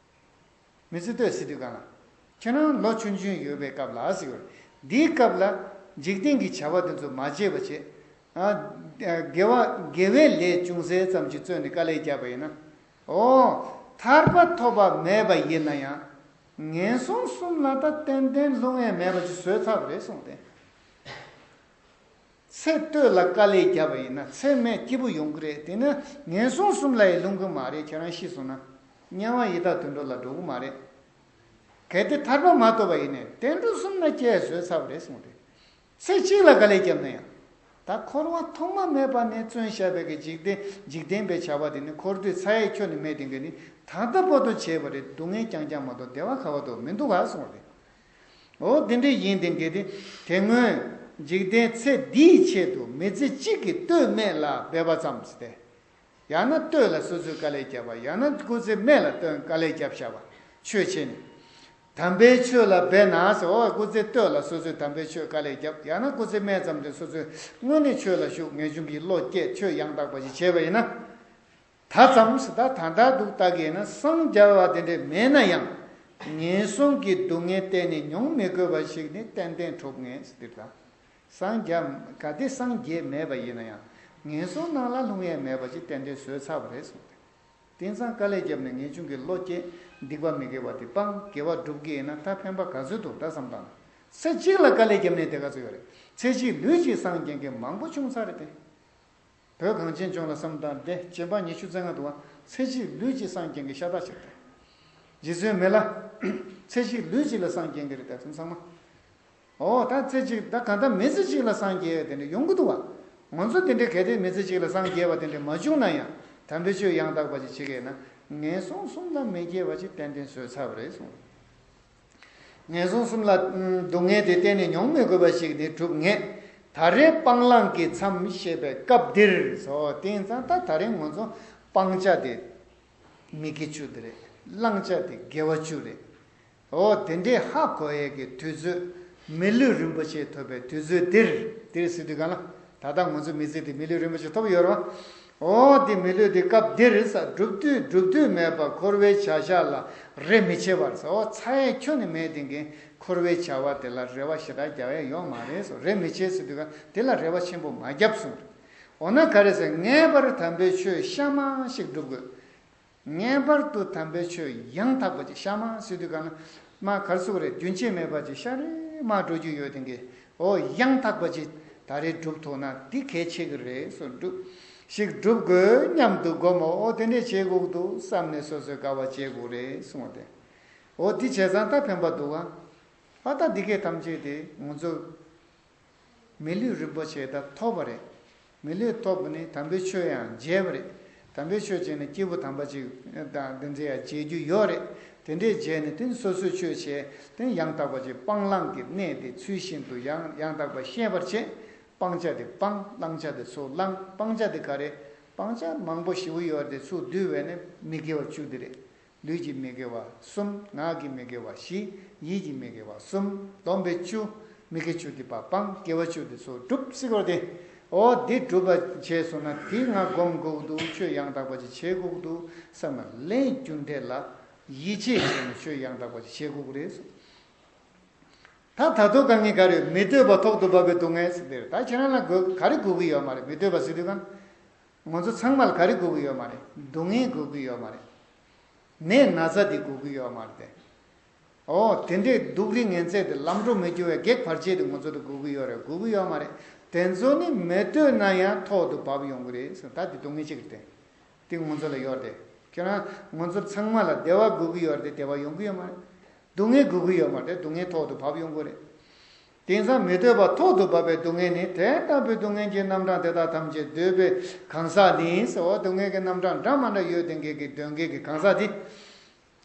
མི་ཚེ་ལྟོས་ཟེར་དུས་གང་ལ། ཁྱེད་རང་ལོ་ཆུང་ཆུང་ཡོད་པའི་སྐབས་ལ་ཟེར་བ། འདིའི་སྐབས་ལ་འཇིག་རྟེན་གྱི་བྱ་བ་དེ་ཚོ་མ་བྱས་པ་བྱས། ཨ། དགེ་བ་དགེ་བའི་ལས་ཅུང་ཟད་ཙམ་ཞིག་བརྩོན་ནས་དཀའ་ལས་བརྒྱབ་པ་ཡིན་ན། ཨོ། ཐར་པ་ཐོབ་པ་མེད་པ་ཡིན་ན་ཡང་། ངན་སོང་གསུམ་ལ་ད་ཏན་ཏན་ལྷུང་ཡས་མེད་པ་ཞིག་བཟོས་ཚར་བ་རེད་གསུངས་ཏེ། ཚེ་ལྟོས་ལ་དཀའ་ལས་བརྒྱབ་པ་ཡིན་ན་ཚེ་སྨད་སྐྱིད་པོ་ཡོང་གི་རེད། དེ་ནི་ངན་སོང་གསུམ་ལ་ཡང་ལྷུང་གི་མ་རེད། ཁྱེད་རང་ཤི་སོང་ན་དམྱལ་བ་ཡི་དྭགས་དུད་འགྲོ་ལ་འགྲོ་གི་མ་རེད། གལ་ཏེ་ཐར་པ་མ་ཐོབ་པ་ཡིན་ནའི་དུད་འགྲོ་གསུམ་ལ་སྐྱེ་བཟོས་ཚར་བ་རེད་གསུངས་ཏེ། ཚེ་གཅིག་ལ་དཀའ་ལས་བརྒྱབ་ན་ཡང་། ད་འཁོར་བ་ཐོག་མ་མེད་པ་ནས་བརྩོན་བཞག་པའི་གི་འཇིག་རྟེན་འཇིག་རྟེན་པའི་བྱ་བ་དེ་ནི་འཁོར་དུས་ཚ་ཡས་ཁྱོན་ནས་མེད་དེ་གི་ནི་ད་ལྟ་བར་དུ་བྱས་པ་རེད། སྡུག་བསྔལ་རྐྱང་རྐྱང་མ་གཏོགས་བདེ་བ་ག་བ་དུ་མི་འདུག་ག་གསུངས་ཏེ། འོ་དེ་འདྲ་ཡིན་དེ་གལ་ཏེ་དེ་སྔོན་འཇིག་རྟེན་ཚེ་འདིའི་ཆེད་དུ་མི་ཚེ་གཅིག་གིས་ལྟོས་མེད་ལ་འབད་པ་ཙམ་ཟེར་ཏེ། ཡང་ན་ལྟོས་ལ་སོ་སོས་དཀའ་ལས་བརྒྱབ་པ། ཡང་ན་སྐུ་ཚེ་སྨད་ལ་ལྟོས་དཀའ་ལས་བརྒྱབ་བཞག་པ་ཆོས་བྱས་ནས། དམ་པའི་ཆོས་ལ་འབད་ན་ཟེར། འོ་སྐུ་ཚེ་ལྟོས་ལ་སོ་སོས་དམ་པའི་ཆོས་དཀའ་ལས་བརྒྱབ། ཡང་ན་སྐུ་ཚེ་སྨད་ཙམ་དུ་སོ་སོས་དངོས་གནས་ཆོས་ལ་ཞུགས། ངེས་འབྱུང་གི་བློ་སྐྱེས། ཆོས་ཡང་དག་པ་ཞིག་བྱས་པ་ཡིན་ན། ད་ཙམ་ཟེར། ད་ད་ལྟ་འདུག་ལྟ་གི་ཡིན་ན་སངས་རྒྱ་བ་དེ་འདྲས་མེད་ན་ཡང་། ངན་སོང་གི་སྡུག་བསྔལ་གཏན་ནས་མྱོང་མི་དགོས་པ་ཞིག་ནི་ཏན་ཏན་གྲུབ་ངེས་ཟེར་དུས་ད། སངས་རྒྱ། གལ་ཏེ་སངས་རྒྱས་མེད་པ་ཡིན་ན་ཡང་། ངན་སོང་ནང་ལ་ལྷུང་ཡས་མེད་པ་ཞིག་ཏན་ཏན་བཟོས་ཚར་བ་རེད་གསུངས་ཏེ། དེང་སང་དཀའ་ལས་བརྒྱབ་ནས་ངེས་འབྱུང་གི་བློ་སྐྱེས། སྡིག་པ་མི་དགེ་བ་དེ་སྤངས། དགེ་བ་སྒྲུབ་ཀྱི་ཡིན་ན་ད་ཕན་པ་ག་ཚོད་འདུག་ད་བསམ་བཏང་ན། ཚེ་གཅིག་ལ་དཀའ་ལས་བརྒྱབ་ནས་དེ་ག་ཚོད་ཡོད་རེད། ཚེ་གཅིག་ལུས་གཅིག་སངས་རྒྱས་མཁན་མང་པོ་བྱུང་ཚར་རེད་དེ། བོད་གངས་ཅན་ལྗོངས་ལ་བསམ་བཏང་སྟེ་སྤྱི་འབངས་ཉི་ཤུ་རྩ་ལྔ་འདུག་བ། ཚེ་གཅིག་ལུས་གཅིག་སངས་རྒྱས་མཁན་ཤ་སྟག་ཅིག་རེད། རྗེ་བཙུན་མི་ལ། ཚེ་གཅིག་ལུས་གཅིག་ལ་སངས་རྒྱས་མཁན་རེད་ད་དེ་ཚང་མ། ཨོ་ད་ཚེ་གཅིག་ད་གང་ལྟར་མི་ཚེ་གཅིག་ལ་སངས་རྒྱས་དེ་འདྲ་ཡོང་གི་འདུག་བ། ང་ཚོ་དེ་འདྲའི་གལ་ཏེ་མི་ཚེ་གཅིག་ལ་སངས་རྒྱས་པ་དེ་འདྲ་མ་བྱུང་ན་ཡང་དམ་པའི་ཆོས་ཡང་དག་པ་ཅིག་བྱེད་ཀྱི་ཡིན་ན་ངན་སོང་གསུམ་ལ་མི་སྐྱེ་བ་ཅིག་ཏན་ཏན་བཟོས་ཚར་བ་རེད་གསུངས། ངན་སོང་གསུམ་ལ་སྡུག་བསྔལ་དེ་གཏན་ནས་མྱོང་མི་དགོས་པ་ཞིག་ནི་གྲུབ་ངེས། ད་རེས་སྤང་བླང་གི་མཚམས་བཤད་པའི་སྐབས་འདིར་སོ། དེང་སང་ད་ད་རེས་ང་ཚོ་སྤང་བྱ་དེ་མི་དགེ་བཅུ་དེ་རེད། བླང་བྱ་དེ་དགེ་བ་བཅུ་རེད། འོ་དེ་འདྲའི་ཧ་གོ་ཡས་ཀྱི་དུས་ཚོད། མི་ལུས་རིན་པོ་ཆེ་ཐོབ་པའི་དུས་ཚོད་འདིར། འདིར་ཟེར་དུས་གང་ལ། ད་ལྟ་ང་ཚོ་མི་ཚེ་འདི་མི་ལུས་རིན་པོ་ཆེ་ཐོབ་ཡོད་རེད་བ། འོ་འདི་མི་ལུས་འདི་སྐབས་འདིར་ས་སྒྲུབ་དུས་སྒྲུབ་དུས་མེད་པར་འཁོར་བའི་བྱ་བཞག་ལ་རེ་མི་ཆེ་བར་ས། འོ་ཚ་ཡས་ཁྱོན་ནས་མེད་དེ་གིན་འཁོར་བའི་བྱ་བ་དེ་ལ་རེ་བ་ཞེ་དྲག་རྒྱག་ཡས་ཡོད་མ་རེད་ས། རེ་མི་ཆེ་ཟེར་དུས་གང་དེ་ལ་རེ་བ་ཆེན་པོ་མ་རྒྱབ་གསུངས་རེད། འོ་ན་ག་རེ་ཟེར། ངེས་པར་དམ་པའི་ཆོས་གཤའ་མ་ཞིག་སྒྲུབ་དགོས། ངེས་པར་དུ་དམ་པའི་ཆོས་ཡང་དག་པ་ཅིག་གཤའ་མ་ཟེར་དུས་གང་ན། མ་གར་སུ་རེད། རྒྱུན་ཆད་མེད་པ་ཅིག་ཤ་རེ་མ་འགྲོ་རྒྱུ་ཡོད་དེ་གི། འོ་ཡང་དག་པ་ཅིག་ད་རེས་སྒྲུབ་ཐུབ་ན་འདི་གལ་ཆེ་གི་རེད་སོ། སྒྲུབ་ཞིག་སྒྲུབ་དགོས་སྙམ་དུ་སྒོམ་མོ། འོ་དེ་འདྲས་བྱེད་དགོས་འདུག་བསམ་ནས་སོ་སོའི་དཀའ་བ་སྤྱད་དགོས་རེད་གསུངས་ཏེ། འོ་འདི་བྱས་ཙང་ད་ཕན་པ་འདུག་ཨ། ཨ་ད་འདི་གས་ཐམས་ཅད་དེ་ང་ཚོ། མི་ལུས་རིན་པོ་ཆེ་ད་ཐོབ་པ་རེད། མི་ལུས་ཐོབ་པ་ནི་དམ་པའི་ཆོས་ཡང་མཇལ་བ་རེད། དམ་པའི་ཆོས་བྱས་ནས་སྐྱེས་བུ་དམ་པ་ཅིག་དང་དེ་འདྲ་ཡང་མཇལ་རྒྱུ་ཡོད་རེད། དེ་འདྲས་མཇལ་ནས་དེ་ནི་སོ་སོའི་ཆོས་བྱས་དེ་ནི་ཡང་དག་པ་ཅིག་སྤང་བླང་གི་གནད་དེ་ཚུལ་བཞིན་དུ་ཡང་ཡང་དག་པ་ཤེས་པར་བྱེད། སྤང་བྱ་དེ་སྤང་། བླང་བྱ་དེ་ཚུར་བླང་། སྤང་བྱ་དེ་ག་རེ། སྤང་བྱ་མང་པོ་ཞེ་པོ་ཡོད་རེད་དེ་ཚུར་བསྡུས་པས་ནི་མི་དགེ་བ་བཅུ་དེ་རེད། ལུས་ཀྱི་མི་དགེ་བ་གསུམ། ངག་གི་མི་དགེ་བ་བཞི། ཡིད་ཀྱི་མི་དགེ་བ་གསུམ། སྡོམ་པའི་བཅུ། མི་དགེ་བཅུ་དེ་ཕར་སྤང་། དགེ་བ་བཅུ་དེ་ཚུར་སྒྲུབ་ཟེར་བ་དེ། འོ་འདི་སྒྲུབ་པ་བྱས་སོང་ན་དེ་ང་སྒོམ་དགོས་ཀྱི་འདུག་ཆོས་ཡང་དག་པ་ཅིག་བྱེད་དགོས་ཀྱི་འདུག་བསམ་ན་ལན་རྒྱུ་འབྲས་ལ་ཡིད་ཆེས་བྱས་ནས་ཆོས་ཡང་དག་པ་ཅིག་བྱེད་དགོས་ཀྱི་རེད་གསུངས། ད་ད་དུང་དཀའ་ངལ་ག་རེ་ཡོད། མི་འདོད་པ་ཐོག་ཏུ་བབས་པའི་སྡུག་བསྔལ་ཟེར་དེ་རེད། ད་ཁྱེད་རང་ལ་དགོས་ག་རེ་དགོས་ཀྱི་ཡོད་མ་རེད། མི་འདོད་པ་ཟེར་དུས་གང་། ང་ཚོ་ཚང་མ་ལ་ག་རེ་དགོས་ཀྱི་ཡོད་མ་རེད། སྡུག་བསྔལ་དགོས་ཀྱི་ཡོད་མ་རེད། ནད་ན་ཚ་དེ་དགོས་ཀྱི་ཡོད་མ་རེད་དེ། ཨོ་དེ་འདྲའི་སྡུག་རིགས་ངན་ཚད་དེ་ལམ་འགྲོ་མི་འགྱུར་བའི་གེགས་བར་ཆད་དེ་ང་ཚོ་དེ་དགོས་ཀྱི་ཡོད་རེད། དགོས་ཀྱི་ཡོད་མ་རེད། དེ་ཚོ་ནི་མི་ལྟོས་ན་ཡང་ཐོག་ཏུ་བབས་ཡོང་གི་རེད་ཟེར། ད་དེ་སྡུག་བསྔལ་གཅིག་རེད་དེ། དེ་ང་ཚོ་ལ་ཡོད་རེད། ཁྱེད་རང་ང་ཚོ་ཚང་མ་ལ་བདེ་བ་དགོས་ཀྱི་ཡོད་རེད་དེ། བདེ་བ་ཡོང་གི་ཡོད་མ་རེད། སྡུག་བསྔལ་དགོས་ཀྱི་ཡོད་མ་རེད། སྡུག་བསྔལ་ཐོག་ཏུ་བབས་ཡོང་གི་རེད། དེང་སང་མི་ལྟོས་པ་ཐོག་ཏུ་བབས་པའི་སྡུག་བསྔལ་ནི། དེ་ལྟ་བུའི་སྡུག་བསྔལ་གྱི་རྣམ་གྲངས་དེ་དག་ཐམས་ཅད་འདོད་པའི་གང་ཟག་ནི་ཟེར། འོ་སྡུག་བསྔལ་གྱི་རྣམ་གྲངས་འདྲ་མ་འདྲ་ཡོད་དེ་འགས་ཀྱི་འདོད་མཁན་གྱི་གང་ཟག་དེ།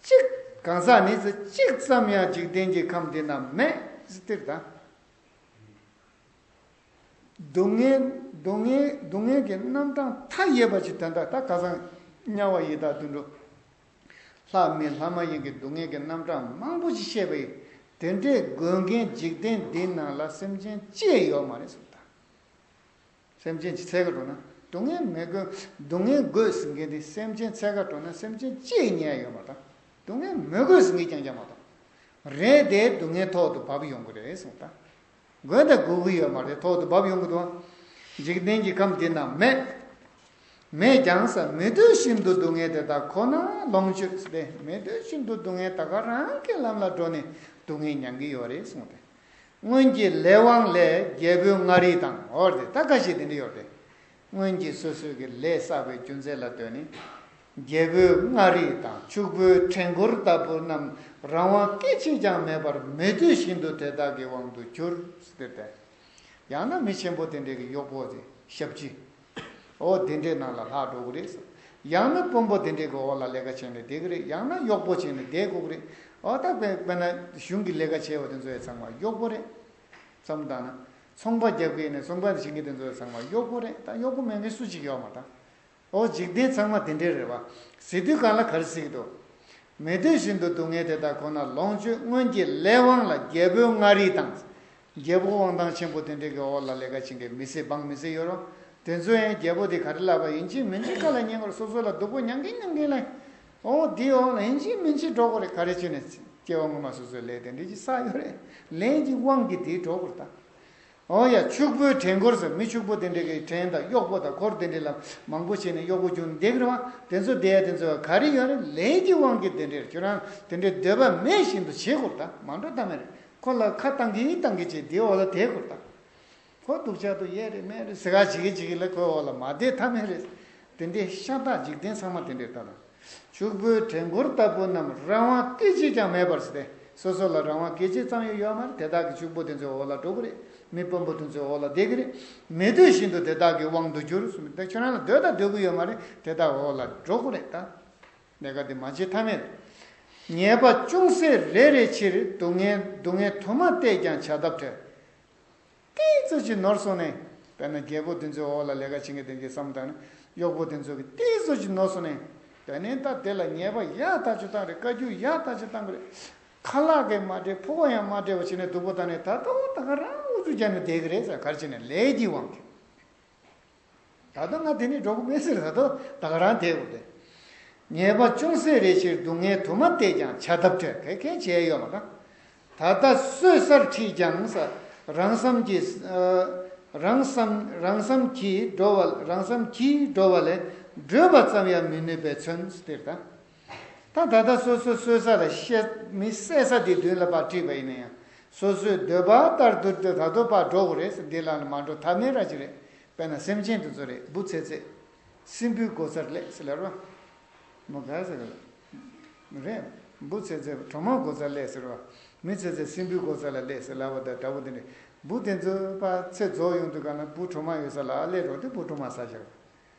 གཅིག་གང་ཟག་ནི་ཟེར། གཅིག་ཙམ་ཡང་འཇིག་རྟེན་གྱི་ཁམས་འདི་ན་མེད་ཟེར་དེར་ད། སྡུག་བསྔལ་སྡུག་བསྔལ་སྡུག་བསྔལ་གྱི་རྣམ་གྲངས་མཐའ་ཡས་པ་ཅིག་དོན་དག་ད་ཁ་སང་དམྱལ་བ་ཡི་དྭགས་དུད་འགྲོ། ལྷ་མི་ལྷ་མ་ཡིན་གྱི་སྡུག་བསྔལ་གྱི་རྣམ་གྲངས་མང་པོ་ཞིག་བཤད་པ་ཡིན། དེ་འདྲའི་དགོས་མཁན་འཇིག་རྟེན་འདི་ནང་ལ་སེམས་ཅན་ཅི་ཡང་ཡོད་མ་རེད་ཟེར་ད། སེམས་ཅན་གྱི་འཚོལ་ག་འགྲོ་ན། སྡུག་བསྔལ་མི་དགོས། སྡུག་བསྔལ་དགོས་ཟེར་མཁན་དེ་སེམས་ཅན་འཚོལ་ག་འགྲོ་ན་སེམས་ཅན་ཅི་ཡང་རྙེད་ཡོད་མ་རེད། སྡུག་བསྔལ་མི་དགོས་ཟེར་མཁན་རྐྱང་རྐྱང་མ་གཏོགས། རེད་དེ་སྡུག་བསྔལ་ཐོག་ཏུ་བབས་ཡོང་གི་རེད་གསུངས་ད། དགོས་དང་དགོས་ཀྱི་ཡོད་མ་རེད། ཐོག་ཏུ་བབས་ཡོང་གི་འདུག་འཇིག་རྟེན་གྱི་ཁམས་འདི་ན་མེད། མེད་ཀྱང་ཟེར། མི་འདོད་བཞིན་དུ་སྡུག་བསྔལ་དེ་དག་ཁོ་ན་ལོངས་སྤྱོད་ཟེར་ཏེ། མི་འདོད་བཞིན་དུ་སྡུག་བསྔལ་ད་ག་རང་གི་ལམ་ལ་འགྲོ་ནས་སྡུག་བསྔལ་མྱང་གི་ཡོད་རེད་གསུངས་ཏེ། སྔོན་གྱི་ལས་དབང་ལས་རྒྱལ་པོའི་མངའ་རིས་དང་། འོ་རེད་དེ་ད་ཁ་ཤས་དེ་འདྲ་ཡོད་རེད། སྔོན་གྱི་སོ་སོའི་གི་ལས་བསགས་པའི་རྒྱུ་མཚན་ལ་ལྟོས་ནས། རྒྱལ་པོའི་མངའ་རིས་དང་ཕྱུག་པོའི་བྲན་འཁོར་ལྟ་བུ་རྣམས་རང་དབང་སྐད་ཅིག་ཀྱང་མེད་པར་མི་འདོད་བཞིན་དུ་དེ་དག་གི་དབང་དུ་གྱུར་ཟེར་ཏེ། ཡང་ན་མི་ཆེན་པོ་དེ་འདྲའི་གི་གཡོག་པོ་དེ་ཞབས་ཕྱི། འོ་དེ་འདྲའི་ནང་ལ་ལྷག་འགྲོ་གི་རེད། ཡང་ན་དཔོན་པོ་དེ་འདྲའི་གི་འོག་ལ་ལས་ཀ་བྱས་ནས་བསྡད་ཀྱི་རེད། ཡང་ན་གཡོག་པོ་བྱས་ནས་བསྡད་དགོས་ཀྱི་རེད། འོ་ད་དཔེ་དཔེར་ན་གཞུང་གི་ལས་ཀ་བྱས་པ་དེ་ཚོ་ཡང་ཚང་མ་གཡོག་པོ་རེད། བསམ་བཏང་ན། ཚོང་པ་རྒྱབ་ཀྱི་ཡིན་ནའི་ཚོང་པ་བྱེད་མཁན་དེ་ཚོ་ཚང་མ་གཡོག་པོ་རེད། ད་གཡོག་པོ་མེད་མཁན་སུ་གཅིག་ཡོད་མ་རེད་ད། ཨོ་འཇིག་རྟེན་ཚང་མ་དེ་འདྲའི་རེད་བ། ཟེར་དུས་གང་ལ་ག་རེ་ཟེར་གྱི་འདུག་མི་འདོད་བཞིན་དུ་སྡུག་བསྔལ་དེ་དག་ཁོ་ན་ལོངས་སྤྱོད། སྔོན་གྱི་ལས་དབང་ལ་རྒྱལ་པོའི་མངའ་རིས་དང་། རྒྱལ་པོ་དབང་ཐང་ཆེན་པོ་དེ་འདྲའི་གི་འོག་ལ་ལས་ཀ་བྱེད་མཁན་མི་སེར་འབངས་མི་སེར་ཡོད་རོགས། དེ་ཚོ་ཡང་རྒྱལ་པོ་དེ་ག་རེ་ལབ་པ་ཡིན་གཅིག་མིན་གཅིག་ཁ་ལ་ཉན་དགོས་རེད། སོ་སོ་ལ་སྡུག་པོ་མྱང་གིན་མྱང་གིན་ལ། ཨོ་དེའི་འོག་ལ་ཡིན་གཅིག་མིན་གཅིག་འགྲོ་དགོས་རེད། ག་རེ་བྱས་ནས་སྐྱེ་བ་སྔོན་མ་སོ་སོའི་ལས་དེ་འདྲའི་ཅིག་བསགས་ཡོད་རེད། ལས་ཀྱི་དབང་གིས་དེ་འགྲོ་དགོས་རེད་ད། འོ་ཡ། ཕྱུག་པོའི་བྲན་འཁོར་ཟེར། མི་ཕྱུག་པོ་དེ་འདྲའི་གི་བྲན་དང་གཡོག་པོ་དང་འཁོར་དེ་འདྲའི་ལ་མང་པོ་བྱས་ནས་གཡོག་པོ་རྒྱུག་བསྡད་ཀྱི་རེད་བ། དེ་ཚོ་བསྡད་ཡ་དེ་ཚོ་ག་རེ་ཡོད་རེད། ལས་ཀྱི་དབང་གིས་དེ་འདྲའི་ཁྱོད་རང་དེ་འདྲའི་འདོད་པ་མེད་བཞིན་དུ་བྱེད་དགོས་རེད་ད། མ་འགྲོ་ཐབས་མེད་རེད། ཁོ་ལ་ཁ་བཏང་གི་བཏང་གི་བྱས་དེའི་འོག་ལ་བསྡད་དགོས་རེད་ད། ཁོ་སྡུག་ཅག་ཏུ་ཡས་རེད་མེད་རེད་ཟེར་ག་བྱེད་ཀྱི་བྱེད་ཀྱི་ལ་ཁོའི་འོག་ལ་མ་བསྡད་ཐབས་མེད་རེད། དེ་འདྲའི་ཤ་སྟག་འཇིག་རྟེན་ཚང་མ་དེ་འདྲའི་ལྟ་དང་། ཕྱུག་པོའི་བྲན་འཁོར་ལྟ་བུ་རྣམས་རང་དབང་སྐད་ཅིག་ཀྱང་མེད་པར་ཟེར་ཏེ། སོ་སོ་ལ་རང་དབང་སྐད་ཅིག་ཙམ་ཡང་ཡོད་མ་རེད། དེ་དག་གི་ཕྱུག་པོ་དེ་ཚོའི་འོག་ལ་འགྲོ་གི་རེད། མི་དཔོན་པོ་དེ་ཚོའི་འོག་ལ་བསྡད་ཀྱི་རེད། མི་འདོད་བཞིན་དུ་དེ་དག་གི་དབང་དུ་གྱུར་གསུངས་ཏེ། ཁྱོད་རང་ལ་འདོད་དང་འདོད་ཀྱི་ཡོད་མ་རེད། དེ་དག་འོག་ལ་འགྲོ་དགོས་རེད་ད། ལས་ཀ་འདི་མ་བྱེད་ཐབས་མེད། ཉེས་པ་ཅུང་ཟད་རེ་རེའི་ཕྱིར། སྡུག་བསྔལ་སྡུག་བསྔལ་དུ་མ་བལྟས་ཀྱང་བྱ་ཐབས་བྲལ། ཏོག་ཙམ་ཅིག་ནོར་སོང་ནས། དཔེར་ན་རྒྱལ་པོ་དེ་ཚོའི་འོག་ལ་ལས་ཀ་བྱེད་མཁན་དེ་འདྲའི་བསམ་བཏང་ན། གཡོག་པོ་དེ་ཚོ་གིས་ཏོག་ཙམ་ཅིག་ནོར་སོང་ནས། དེ་ནས་ད་དེ་ལ་ཉེས་པ་ཡག་ཐག་ཆོད་བཏང་རེད། བཀའ་བཀྱོན་ཡག་ཐག་ཆོད་བཏང་གི་རེད། ཁ་ལག་གིས་མ་སྤྲད། ཕོར་པ་ཡང་མ་སྤྲད་པ་བྱས་ནས་སྡུག་པོ་བཏང་ནས། ད་ལྟ་ད་ག་རང་ཨུ་ཚུགས་རྒྱག་ནས་བསྡད་ཀྱི་རེད་ཟེར། ག་རེ་བྱས་ནས། ལས་ཀྱི་དབང་གིས། ད་ལྟ་ང་དེ་ནས་འགྲོ་གི་མེད་ཟེར། ད་ལྟ་ད་ག་རང་བསྡད་དགོས་ཏེ། ཉེས་པ་ཅུང་ཟད་རེའི་ཕྱིར། སྡུག་བསྔལ་དུ་མ་བལྟས་ཀྱང་བྱ་ཐབས་བྲལ། གལ་གལ་བྱས་ཡོད་མ་རེད། ད་ལྟ་གསོད་སར་ཁྲིད་ཀྱང་ཟེར། རང་བསམ་གྱིས། ཨ། རང་བསམ་རང་བསམ་གྱིས་འགྲོ་བ། རང་བསམ་གྱིས་འགྲོ་བ་ལས་བྲོས་པ་ཙམ་ཡང་མི་ནུས་པའི་ཚུལ་ཟེར་ད། ད་ད་ལྟ་སོ་སོ་གསོད་ས་ལ་བཤད། མི་བསད་ས་དེ་མདུན་ལ་ཕར་ཁྲིད་པ་ཡིན་ན་ཡང་། སོ་སོའི་འདོད་པ་ལྟར་དུ་ད་དུང་ཕར་འགྲོ་དགོས་རེད་ཟེར། འདི་ལ་ནི་མ་འགྲོ་ཐབས་མེད་ར་ཅིག་རེད། དཔེར་ན་སེམས་ཅན་དེ་ཚོ་རེད། འབུ་ཚེ་ཚད། སྲིན་བུའི་སྒོ་རྩར་སླེབས་ཟེར་ལབ་རོགས། མོ་ག་ཟེར་གི་རེད། འབུ་ཚེ་ཚད་གྲོག་མའི་སྒོ་རྩར་སླེབས་ཟེར་རོགས། མི་ཚེ་ཚད་སྲིན་བུའི་སྒོ་རྩ་ལ་སླེབས་ཟེར་ལབ་པ་དང་འདྲ་པོ་དེ་འདྲ། འབུ་དེ་ཚོ་ཕར་ཚེ་རྫོགས་ཡོང་དུས་ག་ན་འབུ་གྲོག་མ་ཡོད་ས་ལ་ཨ་སླེབས་རོགས་ཏེ་འབུ་གྲོག་མ་ཟ་བཞག་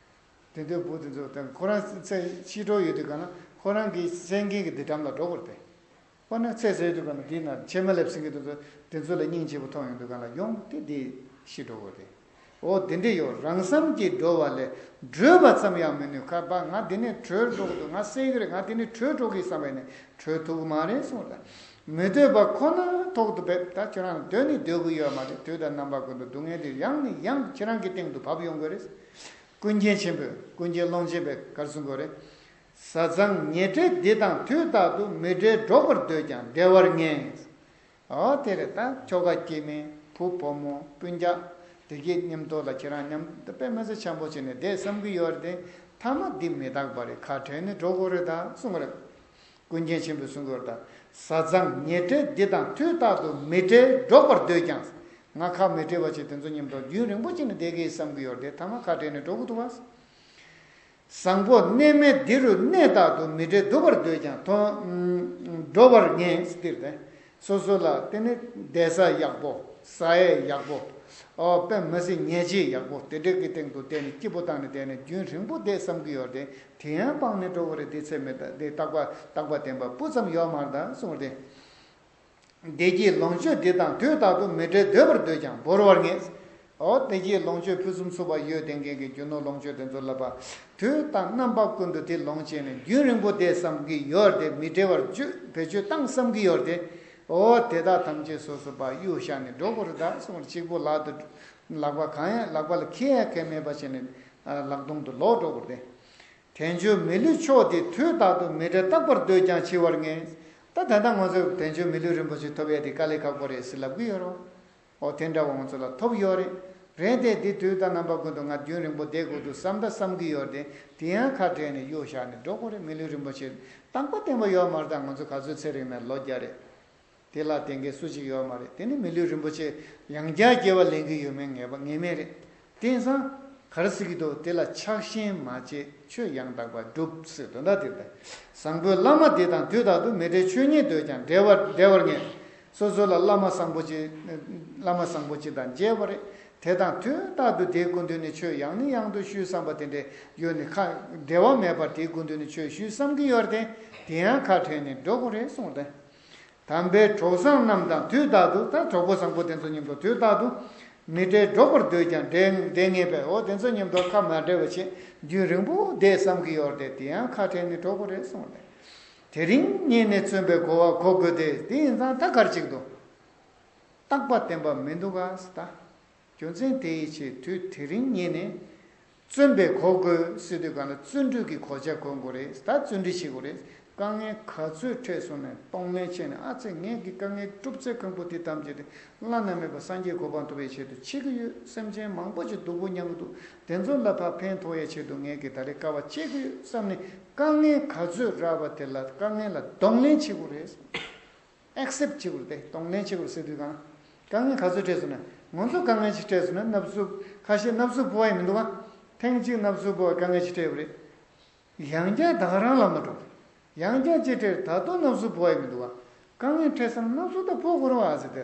དེ་དུས་འབུ་དེ་ཚོ་དང་ཁོ་རང་ཚེ་ཕྱི་དྲོ་ཡོད་དུས་ག་ན་ཁོ་རང་གི་སེང་གེ་གི་འདི་འགྲམ་ལ་འགྲོ་དགོས་རེད་དེ། ཁོ་ན་ཚེ་ཟད་དུས་ག་ན་འདི་ན་ཕྱེ་མ་ལེབ་སེང་གེ་དེ་ཚོ་དེ་ཚོ་ལ་སྙིང་རྗེ་པོ་མཐོང་ཡོང་དུས་ག་ན་ཡོང་སྟེ་འདི་ཤི་འགྲོ་དགོས་རེད། འོ་དེ་འདྲ་ཡོད། རང་བསམ་གྱིས་འགྲོ་བ་ལས་བྲོས་པ་ཙམ་ཡང་མི་ནུས། ཁ་པ་ང་འདི་ནས་བྲོས་འགྲོ་གི་འདུག་ང་བསད་ཀྱི་རེད། ང་འདི་ནས་བྲོས་འགྲོ་གི་བསམ་པས་ནས་བྲོས་ཐུབ་ཀྱི་མ་རེད་གསུངས་ལ། མི་འདོད་པ་ཁོ་ན་ཐོག་ཏུ་འབེབས། ད་ཁྱོད་རང་འདོད་ནི་འདོད་ཀྱི་ཡོད་མ་རེད། དུས་དང་རྣམ་པ་ཀུན་ཏུ་སྡུག་བསྔལ་འདི་ཡང་ནས་ཡང་ཁྱེད་རང་གི་སྟེང་དུ་བབས་ཡོང་གི་རེད། ཀུན་མཁྱེན་ཆེན་པོས། ཀུན་མཁྱེན་ཀློང་ཆེན་པས་ག་རེ་གསུང་གི་རེད། བཟའ་ཚང་ཉེ་འབྲེལ་འདི་དང་དུས་རྟག་ཏུ། མི་འབྲལ་འགྲོགས་པར་འདོད་ཀྱང་འབྲལ་བར་ངེས། འོ་དེ་རེད། ད་ཁྱོ་ག་སྐྱེ་དམན་བུ་བུ་མོ་སྤུན་ཀྱག་དེ་གའི་མཉམ་དུ་ལ་ཁྱེད་རང་མཉམ་དུ་དཔེ་མི་སྲིད་འཆམ་པོ་བྱས་ནས་བསྡད་བསམ་གྱི་ཡོད་རེད་དེ། མཐའ་མ་འདི་མི་རྟག་པ་རེད། ཁ་བྲལ་ནས་འགྲོ་དགོས་རེད་ད་གསུང་གི་རེད། ཀུན་མཁྱེན་ཆེན་པོས་གསུང་གི་ཡོད་རེད་ད། བཟའ་ཚང་ཉེ་འབྲེལ་འདི་དང་དུས་རྟག་ཏུ། མི་འབྲལ་འགྲོགས་པར་འདོད་ཀྱང་། ང་ཁ་མི་བྲལ་བ་ཅིག་དེ་ཚོ་མཉམ་དུ་རྒྱུན་རིང་པོ་ཅིག་ནས་བསྡད་ཀྱི་ཡིན་བསམ་གྱི་ཡོད་རེད་དེ། ཐ་མ་ཁ་བྲལ་ནས་འགྲོ་གི་འདུག་བ། བཟང་པོ་གནས་མལ་འདི་རུ་གནས་དག་ཏུ། མི་འབྲལ་འདུག་པར་འདོད་ཀྱང་ཐོབ་འགྲོ་བར་ངེས། འདིར་ཏེ། སོ་སོ་ལ་དེ་ནི་བསྡད་ས་ཡག་པོ། ཟ་ཡས་ཡག་པོ། ཨོ་དཔེ་མི་སྲིད་ཉལ་ཆས་ཡག་པོ་དེ་འདྲ་གི་སྟེང་དུ་བསྡད་ནས་སྐྱིད་པོ་བཏང་ནས་བསྡད་ནས་རྒྱུན་རིང་པོ་བསྡད་བསམ་གྱི་ཡོད་རེད་དེ། དེ་ཡང་སྤངས་ནས་འགྲོ་དགོས་རེད། དེ་ཚེ་མི་རྟག་དེ་རྟག་པ་རྟག་པ་བརྟན་པ་སྤུ་ཙམ་ཡོད་མ་རེད་ད་གསུངས་རེད། བདེ་སྐྱིད་ལོངས་སྤྱོད་འདི་དང་དུས་རྟག་ཏུ། མི་འབྲལ་འདོད་པར་འདོད་ཀྱང་བོར་བར་ངེས། འོ་བདེ་སྐྱིད་ལོངས་སྤྱོད་ཕུན་སུམ་ཚོགས་པ་ཡོད་བསྡད་མཁན་གྱི་རྒྱུ་ནོར་ལོངས་སྤྱོད་དེ་ཚོ་ལ་ཕར་དུས་དང་རྣམ་པ་ཀུན་ཏུ་དེ་ལོངས་སྤྱད་ནས་རྒྱུན་རིང་པོ་བསྡད་བསམ་གྱི་ཡོད་རེད་དེ། མི་འབྲལ་བར་བཅོས་བེད་སྤྱོད་བཏང་བསམ་གྱི་ཡོད་རེད་དེ། འོ་དེ་དག་ཐམས་ཅད་སོ་སོ་ཕར་གཡུག་བཞག་ནས་འགྲོ་དགོས་རེད་ད་གསུངས་རེད། གཅིག་པོ་ལག་ཏུ་ལག་པ་གང་ཡང་ལག་པ་ལ་འཁྱེར་ཡ་གང་མེད་པ་བྱས་ནས་ལག་སྟོང་དུ་ལོག་འགྲོ་དགོས་རེད་དེ། དལ་འབྱོར་མི་ལུས་མཆོག་འདི་དུས་རྟག་ཏུ། མི་འབྲལ་རྟག་པར་འདོད་ཀྱང་འཆི་བར་ངེས། ད་ད་ལྟ་ང་ཚོས་དལ་འབྱོར་མི་ལུས་རིན་པོ་ཆེ་ཐོབ་ཡས་དེ་དཀའ་ལས་ཁག་པོ་རེད་ཟེར་ལབ་ཀྱི་ཡོད་རེད། འོ་དེ་འདྲ་བ་ང་ཚོ་ལ་ཐོབ་ཡོད་རེད། རེད་དེ་འདི་དུས་དང་རྣམ་པ་ཀུན་ཏུ་ང་རྒྱུན་རིང་པོ་བསྡད་དགོས་འདུག་བསམ་ད་བསམ་གྱི་ཡོད་རེད་དེ། དེ་ཡང་ཁ་བྲལ་ནས་གཡུག་བཞག་ནས་འགྲོ་དགོས་རེད། མི་ལུས་རིན་པོ་ཆེ་རྟག་པ་བརྟན་པ་ཡོད་མ་རེད་ད། ང་ཚོ་ག་ཚོད་ཚེ་རིང་ན་ལོ་བརྒྱ་རེད། དེ་ལ་བརྟེན་མཁན་སུ་གཅིག་ཡོད་མ་རེད། དེ་ནི་མི་ལུས་རིན་པོ་ཆེ་ཡང་བསྐྱར་སྐྱེ་བ་ལེན་གྱི་ཡོད་མེད་ངེས་པ་ངེས་མེད་རེད། དེང་སང་ག་རེ་ཟེར་གྱི་འདུག་དེ་ལ་ཆགས་ཞེན་མ་བྱེད་ཆོས་ཡང་དག་པར་སྒྲུབ་ཟེར་དོན་དག་དེ་རེད། བཟང་པོའི་བླ་མ་འདི་དང་དུས་རྟག་ཏུ། མི་འབྲལ་ཆོས་ཉིད་འདོད་ཀྱང་འབྲལ་བར་འབྲལ་བར་ངེས། སོ་སོ་ལ་བླ་མ་བཟང་པོ་ཅིག་བླ་མ་བཟང་པོ་ཅིག་དང་མཇལ་བ་རེད། དེ་དང་དུས་རྟག་ཏུ་དེའི་སྐུ་མདུན་ནས་ཆོས་ཡང་ནས་ཡང་དུ་ཞུས་བསམ་པ་དེ་འདྲས་ཡོད་ནས་ཁ་འབྲལ་བ་མེད་པར་དེའི་སྐུ་མདུན་ནས་ཆོས་ཞུས་བསམ་གྱི་ཡོད་རེད་དེ། དེ་ཡང་ཁ་བྲལ་ནས་འགྲོ་དགོས་རེད་གསུངས་ཏེ། དམ་པའི་གྲོགས་བཟང་རྣམས་དང་དུས་རྟག་ཏུ། ད་གྲོགས་པོ་བཟང་པོ་དེ་ཚོ་མཉམ་དུ་དུས་རྟག་ཏུ། མི་འབྲལ་འགྲོགས་པར་འདོད་ཀྱང་འབྲལ་འབྲལ་ངེས་པས། འོ་དེ་ཚོ་མཉམ་དུ་ཁ་མ་བྲལ་བ་བྱས་རྒྱུན་རིང་པོ་བསྡད་བསམ་གྱི་ཡོད་རེད་དེ། དེ་ཡང་ཁ་བྲལ་ནས་འགྲོ་དགོས་རེད་གསུངས་ཏེ། དེ་རིང་ཉིད་ནས་བརྩོན་པས་གོ་བ་གོ་དགོས་ཏེ། དེ་ཡིན་ཙང་ད་ག་རེ་བྱེད་ཀྱི་འདུག་རྟག་པ་བརྟན་པ་མི་འདུག་ག་ཟེར་ད། རྒྱུ་མཚན་དེའི་ཕྱིར་དུས་དེ་རིང་ཉིད་ནས་བརྩོན་པས་གོ་དགོས་ཟེར་དུས་གང་ལ་བརྩོན་འགྲུས་ཀྱི་གོ་ཆ་གོན་དགོས་རེད། ད་བརྩོན་འགྲུས་བྱེད་དགོས་རེད། དཀའ་ངལ་ག་ཚོད་འཕྲད་སོང་ནས་གདོང་ལེན་བྱས་ནས། ཨ་ཙི་ངས་ཀྱི་དཀའ་ངལ་སྒྲུབ་ཚད་ཁང་པོ་དེ་ཐམས་ཅད་དེ་བླ་ན་མེད་པ་སངས་རྒྱས་གོ་འཕང་ཐོབ་པའི་ཆེད་དུ་བྱེད་ཀྱི་ཡོད། སེམས་ཅན་མང་པོ་ཞིག་སྡུག་པོ་མྱངས་ཀྱི་འདུག་དེ་ཚོ་ལ་ཕར་ཕན་ཐོགས་ཡའི་ཆེད་དུ་ངས་ཀྱི་ད་རེས་དཀའ་བ་སྤྱད་ཀྱི་ཡོད་བསམ་ནས། དཀའ་ངལ་ག་ཚོད་རག་པ་དེ་ལ་དཀའ་ངལ་ལ་གདོང་ལེན་བྱེད་དགོས་རེད། ཨེག་སེབ་བྱེད་དགོས་རེད་དེ། གདོང་ལེན་བྱེད་དགོས་རེད་ཟེར་དུས་གང་། དཀའ་ངལ་ག་ཚོད་འཕྲད་སོང་ན། ང་ཚོ་དཀའ་ངལ་ཅིག་འཕྲད་སོང་ན་ནབ་སུབ། ཁ་ཤས་ནབ་སུབ་ཕོག་པ་ཡིན་མི་འདུག་ག་ཐེངས་གཅིག་ནབ་སུབ་ཕོག་པ་དཀའ་ངལ་ཅིག་འཕྲད་ཡོད་རེད། ཡང་བསྐྱར་ད་ག་རང་ལམ་ལ་འགྲོ། ཡང་བསྐྱར་ཅིག་འཕྲད། ད་དུང་ནབ་སུབ་ཕོག་པ་ཡིན་མི་འདུག་ག་དཀའ་ངལ་འཕྲད་སོང་ན་ནབ་སུབ་ད་ཕོག་དགོས་རེད་བ་ཟེར་ཏེ།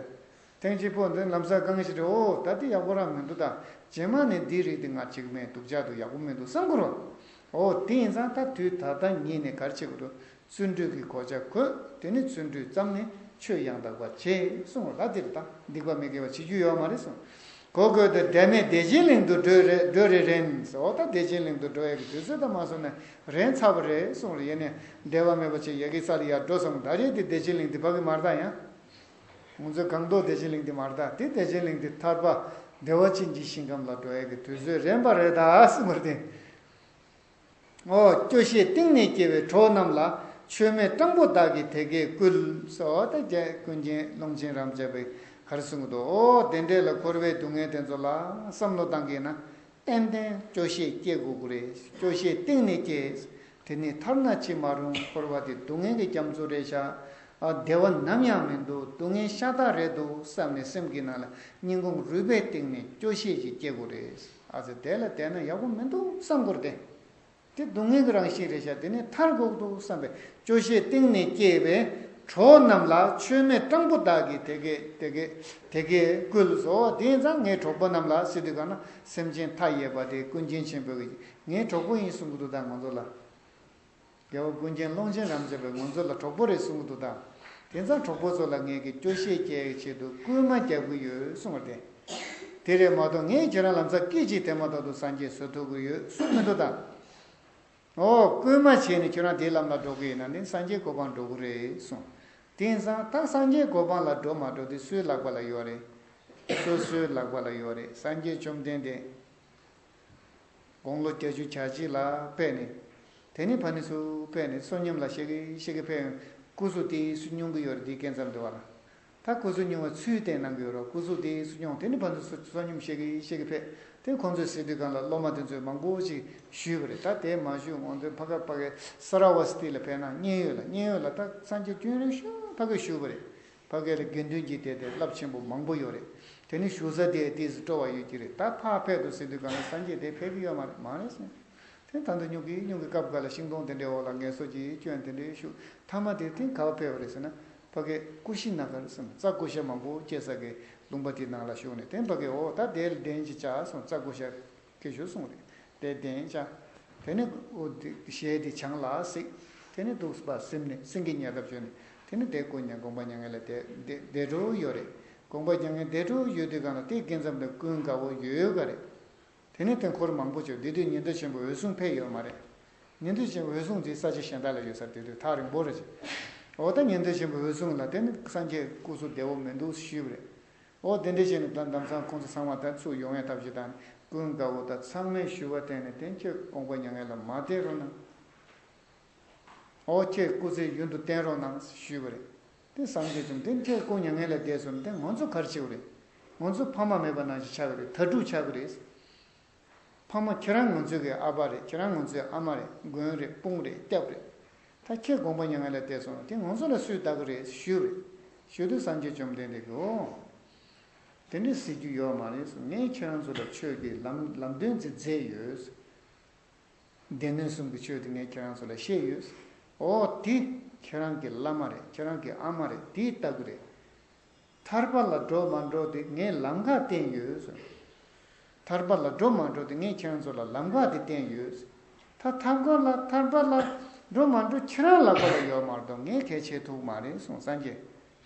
ཐེངས་གཅིག་ཕོག་འདི་ལམ་སང་དཀའ་ངལ་ཅིག་འཕྲད། ཨོ་ད་འདི་ཡག་པོ་རང་མི་འདུག་ད་རྗེས་མ་ནས་འདིའི་རིགས་འདི་ང་ཅིག་མེད། སྡུག་ཅག་འདུག་ཡག་པོ་མི་འདུག་བསམ་དགོས་རེད་བ། ཨོ་དེ་ཡིན་ཙང་ད་དུས་ད་ལྟ་ཉིད་ནས་ག་རེ་བྱེད་དགོས་རེད། བརྩོན་འགྲུས་ཀྱི་གོ་ཆ་གོན། དེ་ནས་བརྩོན་འགྲུས་བརྩམས་ནས་ཆོས་ཡང་དག་པ་བྱེད་གསུངས་པ་ལ། དེ་རེད་ད། སྡིག་པ་མི་དགེ་བ་བྱེད་རྒྱུ་ཡོད་མ་རེད་གསུངས། གོ་དགོས་ཏེ། འབྲལ་མེད་བདེ་ཆེན་གླིང་དུ་བགྲོད་རེ་བགྲོད་རེ་རན། འོ་ད་བདེ་ཆེན་གླིང་དུ་འགྲོ་ཡག་གི་དུས་ཚོད་ད་མ་སོང་ན་རན་ཚར་བ་རེད་གསུངས་རེད། ཡིན་ནའི་འབྲལ་བ་མེད་པ་བྱས་ཡ་གི་ས་ལ་ཡར་འགྲོ་སོང་། ད་རེས་དེ་བདེ་ཆེན་གླིང་དེ་ཕ་གི་མ་རེད་ད། ཡང་ང་ཚོ་སྒང་ཏོག་བདེ་ཆེན་གླིང་དེ་མ་རེད་ད། དེ་བདེ་ཆེན་གླིང་དེ་ཐར་པ་བདེ་བ་ཅན་གྱི་ཞིང་ཁམས་ལ་འགྲོ་ཡག་གི་དུས་ཚོད་རན་པ་རེད་ད་གསུངས་པ་རེད་དེ། ཨོ། སྐྱོ་ཤས་གཏིང་ནས་སྐྱེ་བའི་གྲོགས་རྣམས་ལ། ཆོས་མེད་སྤྲང་པོ་བདག་གིས་དེ་སྐད་བསྐུལ། ཟེར་བ་ད་རྒྱལ་ཀུན་མཁྱེན་ཀློང་ཆེན་རབ་འབྱམས་པས་ག་རེ་གསུང་གི་འདུག་ཨོ་དེ་འདྲས་ལ་འཁོར་བའི་སྡུག་བསྔལ་དེ་ཚོ་ལ་བསམ་བློ་བཏང་གི་ན། ཏན་ཏན་སྐྱོ་ཤས་སྐྱེ་དགོས་ཀྱི་རེད། སྐྱོ་ཤས་གཏིང་ནས་སྐྱེ། དེ་ནི་ཐར་ན་ཅི་མ་རུང་། འཁོར་བ་འདི་སྡུག་བསྔལ་གྱི་རྒྱ་མཚོ་རེད་ཤག་ཨ་བདེ་བ་ནམ་ཡང་མི་འདུག་སྡུག་བསྔལ་ཤ་སྟག་རེད་འདུག་བསམ་ནས་སེམས་ཀྱི་ནང་ལ་སྙིང་ཁུང་རུས་པའི་གཏིང་ནས་སྐྱོ་ཤས་ཤིག་སྐྱེ་དགོས་རེད། ཨ་ཙི་དེ་ལ་བསྡད་ན་ཡག་པོ་མི་འདུག་བསམ་དགོས་རེད་དེ། དེ་སྡུག་བསྔལ་གྱི་རང་བཞིན་རེད་ཤག་དེ་ནས་ཐར་དགོས་འདུག་བསམ་པའི་སྐྱོ་ཤས་གཏིང་ནས་སྐྱེས་པའི་གྲོགས་རྣམས་ལ། ཆོས་མེད་སྤྲང་པོ་བདག་གིས་དེ་སྐད་དེ་སྐད་དེ་སྐད་བསྐུལ་སོ། དེ་ཡིན་ཙང་ངའི་གྲོགས་པོ་རྣམས་ལ་ཟེར་དུས་གང་ན། སེམས་ཅན་མཐའ་ཡས་པ་དེ་ཀུན་མཁྱེན་ཆེན་པོས་ངའི་གྲོགས་པོ་ཡིན་གསུང་གི་འདུག་ད་ང་ཚོ་ལ། རྒྱལ་བ་ཀུན་མཁྱེན་ཀློང་ཆེན་རབ་འབྱམས་པས་ང་ཚོ་ལ་གྲོགས་པོ་རེད་གསུང་གི་འདུག་ད། དེ་ཙང་གྲོགས་པོ་ཚོ་ལ་ངས་ཀྱི་སྐྱོ་ཤས་སྐྱེལ་གྱི་ཆེད་དུ་སྐུལ་མ་རྒྱག་གི་ཡོད་གསུངས་པ་རེད། དེ་རེད་མ་གཏོགས་ངས་ཁྱེད་རང་ལམ་སང་སྐད་ཅིག་དེ་མ་ཐག་ཏུ་སངས་རྒྱས་བཟོ་ཐུབ་ཀྱི་ཡོད་གསུང་མི་འདུག་ད། ཨོ་སྐུལ་མ་བྱས་ནས་ཁྱོད་རང་དེའི་ལམ་ལ་འགྲོ་གི་ཡིན་ན་ནི་སངས་རྒྱས་གོ་འཕང་འགྲོ་གི་རེད་གསུངས། དེང་སང་ད་སངས་རྒྱས་གོ་འཕང་ལ་འགྲོ་མ་འགྲོ་དེ་སུའི་ལག་པ་ལ་ཡོད་རེད། སོ་སོའི་ལག་པ་ལ་ཡོད་རེད། སངས་རྒྱས་བཅོམ་ལྡན་འདས་དགུང་ལོ་བརྒྱད་ཅུ་གྱ་གཅིག་ལ་ཕེབས་ནས། དེ་ནས་ཕ་ནི་སུ་ཕེབས་ནས་བསོད་སྙོམས་ལ་གཤེ་གི་གཤེ་གི་ཕེབས་ཡོང་། སྐུ་གཟུགས་དེ་སུ་སྙུང་གི་ཡོད་རེད། དེའི་སྐས་འཛེམ་འདུག་བ་ལ། ད་སྐུ་གཟུགས་སྙུང་བའི་ཚུལ་བསྟན་གནང་གི་ཡོད་རེད། སྐུ་གཟུགས་དེ་སུ་སྙུང་། དེ་ནི་ཕ་ཚོ་བསོད་སྙོམས་བཤད་ཀྱི་བཤད་ཀྱི་ཕེབས། དེ་ཁོང་ཚོས་ཟེར་དུས་གང་ལ་སློབ་མ་དེ་ཚོས་མང་པོ་ཅིག་ཞུས་པ་རེད། ད་དེ་མ་ཞུས་ང་ཚོའི་ཕ་ག་ཕ་གའི་ས་ར་བ་སི་ཏི་ལ་ཕེབས་ན་མཉན་ཡོད་ལ། མཉན་ཡོད་ལ་ད་སངས་རྒྱས་དཀོན་རིན་ཤོ་ཕ་གིར་བཞུགས་པ་རེད། ཕ་གི་ལ་དགེ་འདུན་གྱི་དེ་དེ་རླབས་ཆེན་པོ་མང་པོ་ཡོད་རེད། དེ་ནི་བཞུགས་ས་དེ་ཏོག་ཙམ་སྤྲོ་བ་ཡོད་ཀྱི་རེད། ད་ཕར་ཕེབས་དང་ཟེར་དུས་གང་ལ་སངས་རྒྱས་དེ་ཕེབས་ཀྱི་ཡོད་མ་རེད། མ་རེད་ཟེར། དེ་ད་ལྟ་སྨྱུ་གུ་སྨྱུ་གུའི་སྐབས་འགའ་ལ་ཤིང་སྡོང་དེ་འདྲའི་འོག་ལ་ངལ་གསོ་གྱི་སྐྱོན་དེ་འདྲའི་བཞུགས། མཐའ་མ་དེ་དེ་ག་པར་ཕེབས་པ་རེད་ཟེར་ན། ཕ་གི་ཀུ་ཤི་ན་གར་ཟེར་ན་རྩྭ་ཀུ་ཤ་མང་པོ་སྐྱེ་ས་གི་ལུང་པ་དེའི་ནང་ལ་བཞུགས་ནས། དེ་ཕ་གི་འོ་ད་དེ་ལ་གདན་ཅིག་བཅག་གསུངས། རྩྭ་ཀུ་ཤ་སྐྱེ་བཞུགས་གསུངས་རེད། དེ་གདན་བཅག། དེ་ནས་འོ་དེ་ཞལ་དེ་བྱང་ལ་གཟིགས། དེ་ནས་འདུག་སེ་ཕར་གཟིམས་ནས་སེང་གེ་ཉལ་ཐབས་བྱས་ནས། དེ་ནས་དེ་བསྐུར་ནས་དགོངས་པ་མྱ་ངན་ལས་འདས་འདས་འདས་འགྲོ་ཡོད་རེད། དགོངས་པ་མྱ་ངན་འདས་འགྲོ་ཡོད་དུས་གང་ལ་དེའི་དགེ་མཚམས་ལ་ཀུན་དགའ་བོ་ཡོད་ཡོད་ག་རེད། དེ་ནས་དེ་འཁོར་མང་པོ་བྱུང་། དེ་དུས་ཉན་ཐོས་ཆེན་པོ་འོད་སྲུང་ཕེབས་ཡོད་མ་རེད། ཉན་ཐོས་ཆེན་པོ་འོད་སྲུང་དེ་ས་ཆ་གཞན་དག་ལ་ཡོད་ས་རེད། དེ་དུས་ཐག་རིང་པོ་རེད་ཅེས། འོ་ད་ཉན་ཐོས་ཆེན་པོ་འོད་སྲུང་ལ་དེ་ནི་སངས་རྒྱས་སྐུ་གཟུགས་བདེ་བོ་མི་འདུག་ཞུས་པ་རེད། འོ་དེ་འདྲ་བྱས་ནས་ད་ལམ་སང་ཁོང་ཚོ་ཚང་མ་ད་ཚུར་ཡོང་ཡས་ཐབས་ཤེས་དང་། ཀུན་དགའ་བོ་དང་ཚང་མས་ཞུ་བ་བསྟན་ནས། དེ་ཁྱེད་དགོངས་པ་མྱ་ངན་ལས་མ་འདས་རོགས་གནང་། འོ་ཁྱེད་སྐུ་ཚེ་ཡུན་དུ་བརྟན་རོགས་གནང་ཞུས་པ་རེད། དེ་སངས་རྒྱས་བྱུང་། དེ་ཁྱེད་སྐུ་མྱ་ངན་ལས་འདས་སོང་ན་དེ་ང་ཚོ་ག་རེ་བྱེད་དགོས་རེད། ང་ཚོ་ཕ་མ་མེད་པ་ནང་བཞིན་ཆགས་ཀྱི་རེད། དྭ་ཕྲུག་ཆགས་ཀྱི་རེད། ཕ་མ་ཁྱེད་རང་ང་ཚོའི་གི་ཨ་ཕ་རེད། ཁྱེད་རང་ང་ཚོའི་ཨ་མ་རེད། མགོན་རེད། དཔུང་རེད། སྐྱབས་རེད། ད་ཁྱེད་དགོངས་པ་མྱ་ངན་ལས་འདས་སོང་ན་དེ་ང་ཚོ་ལ་སུས་བལྟ་གི་རེད་ཞུས་པ་རེད། ཞུ་དུས་སངས་རྒྱས་བཅོམ་ལྡན་འདས་ཀྱིས། འོ་དེ་འདྲ་ཟེར་རྒྱུ་ཡོད་མ་རེད། ངས་ཁྱེད་རང་ཚོ་ལ་ཆོས་ཀྱི་ལམ་ལམ་སྟོན་ཅིག་མཛད་ཡོད། སྡེ་སྣོད་གསུམ་གྱི་ཆོས་དེ་ངས་ཁྱེད་རང་ཚོ་ལ་བཤད་ཡོད། འོ་དེ་ཁྱེད་རང་གི་བླ་མ་རེད། ཁྱེད་རང་གི་ཨ་མ་རེད། དེས་བལྟ་གི་རེད། ཐར་པ་ལ་འགྲོ་མ་འགྲོ་དེ་ངས་ལམ་ཁ་བསྟན་ཡོད་ཟེར། ཐར་པ་ལ་འགྲོ་མ་འགྲོ་དེ་ངས་ཁྱེད་རང་ཚོ་ལ་ལམ་ཁ་དེ་བསྟན་ཡོད་ཟེར། ད་ཐར་པ་ལ་ཐར་པ་ལ་འགྲོ་མ་འགྲོ་ཁྱེད་རང་ལག་པ་ལ་ཡོད་མ་གཏོགས་ངས་གལ་ཆེ་ཐུབ་མ་རེད་གསུངས་སངས་རྒྱས།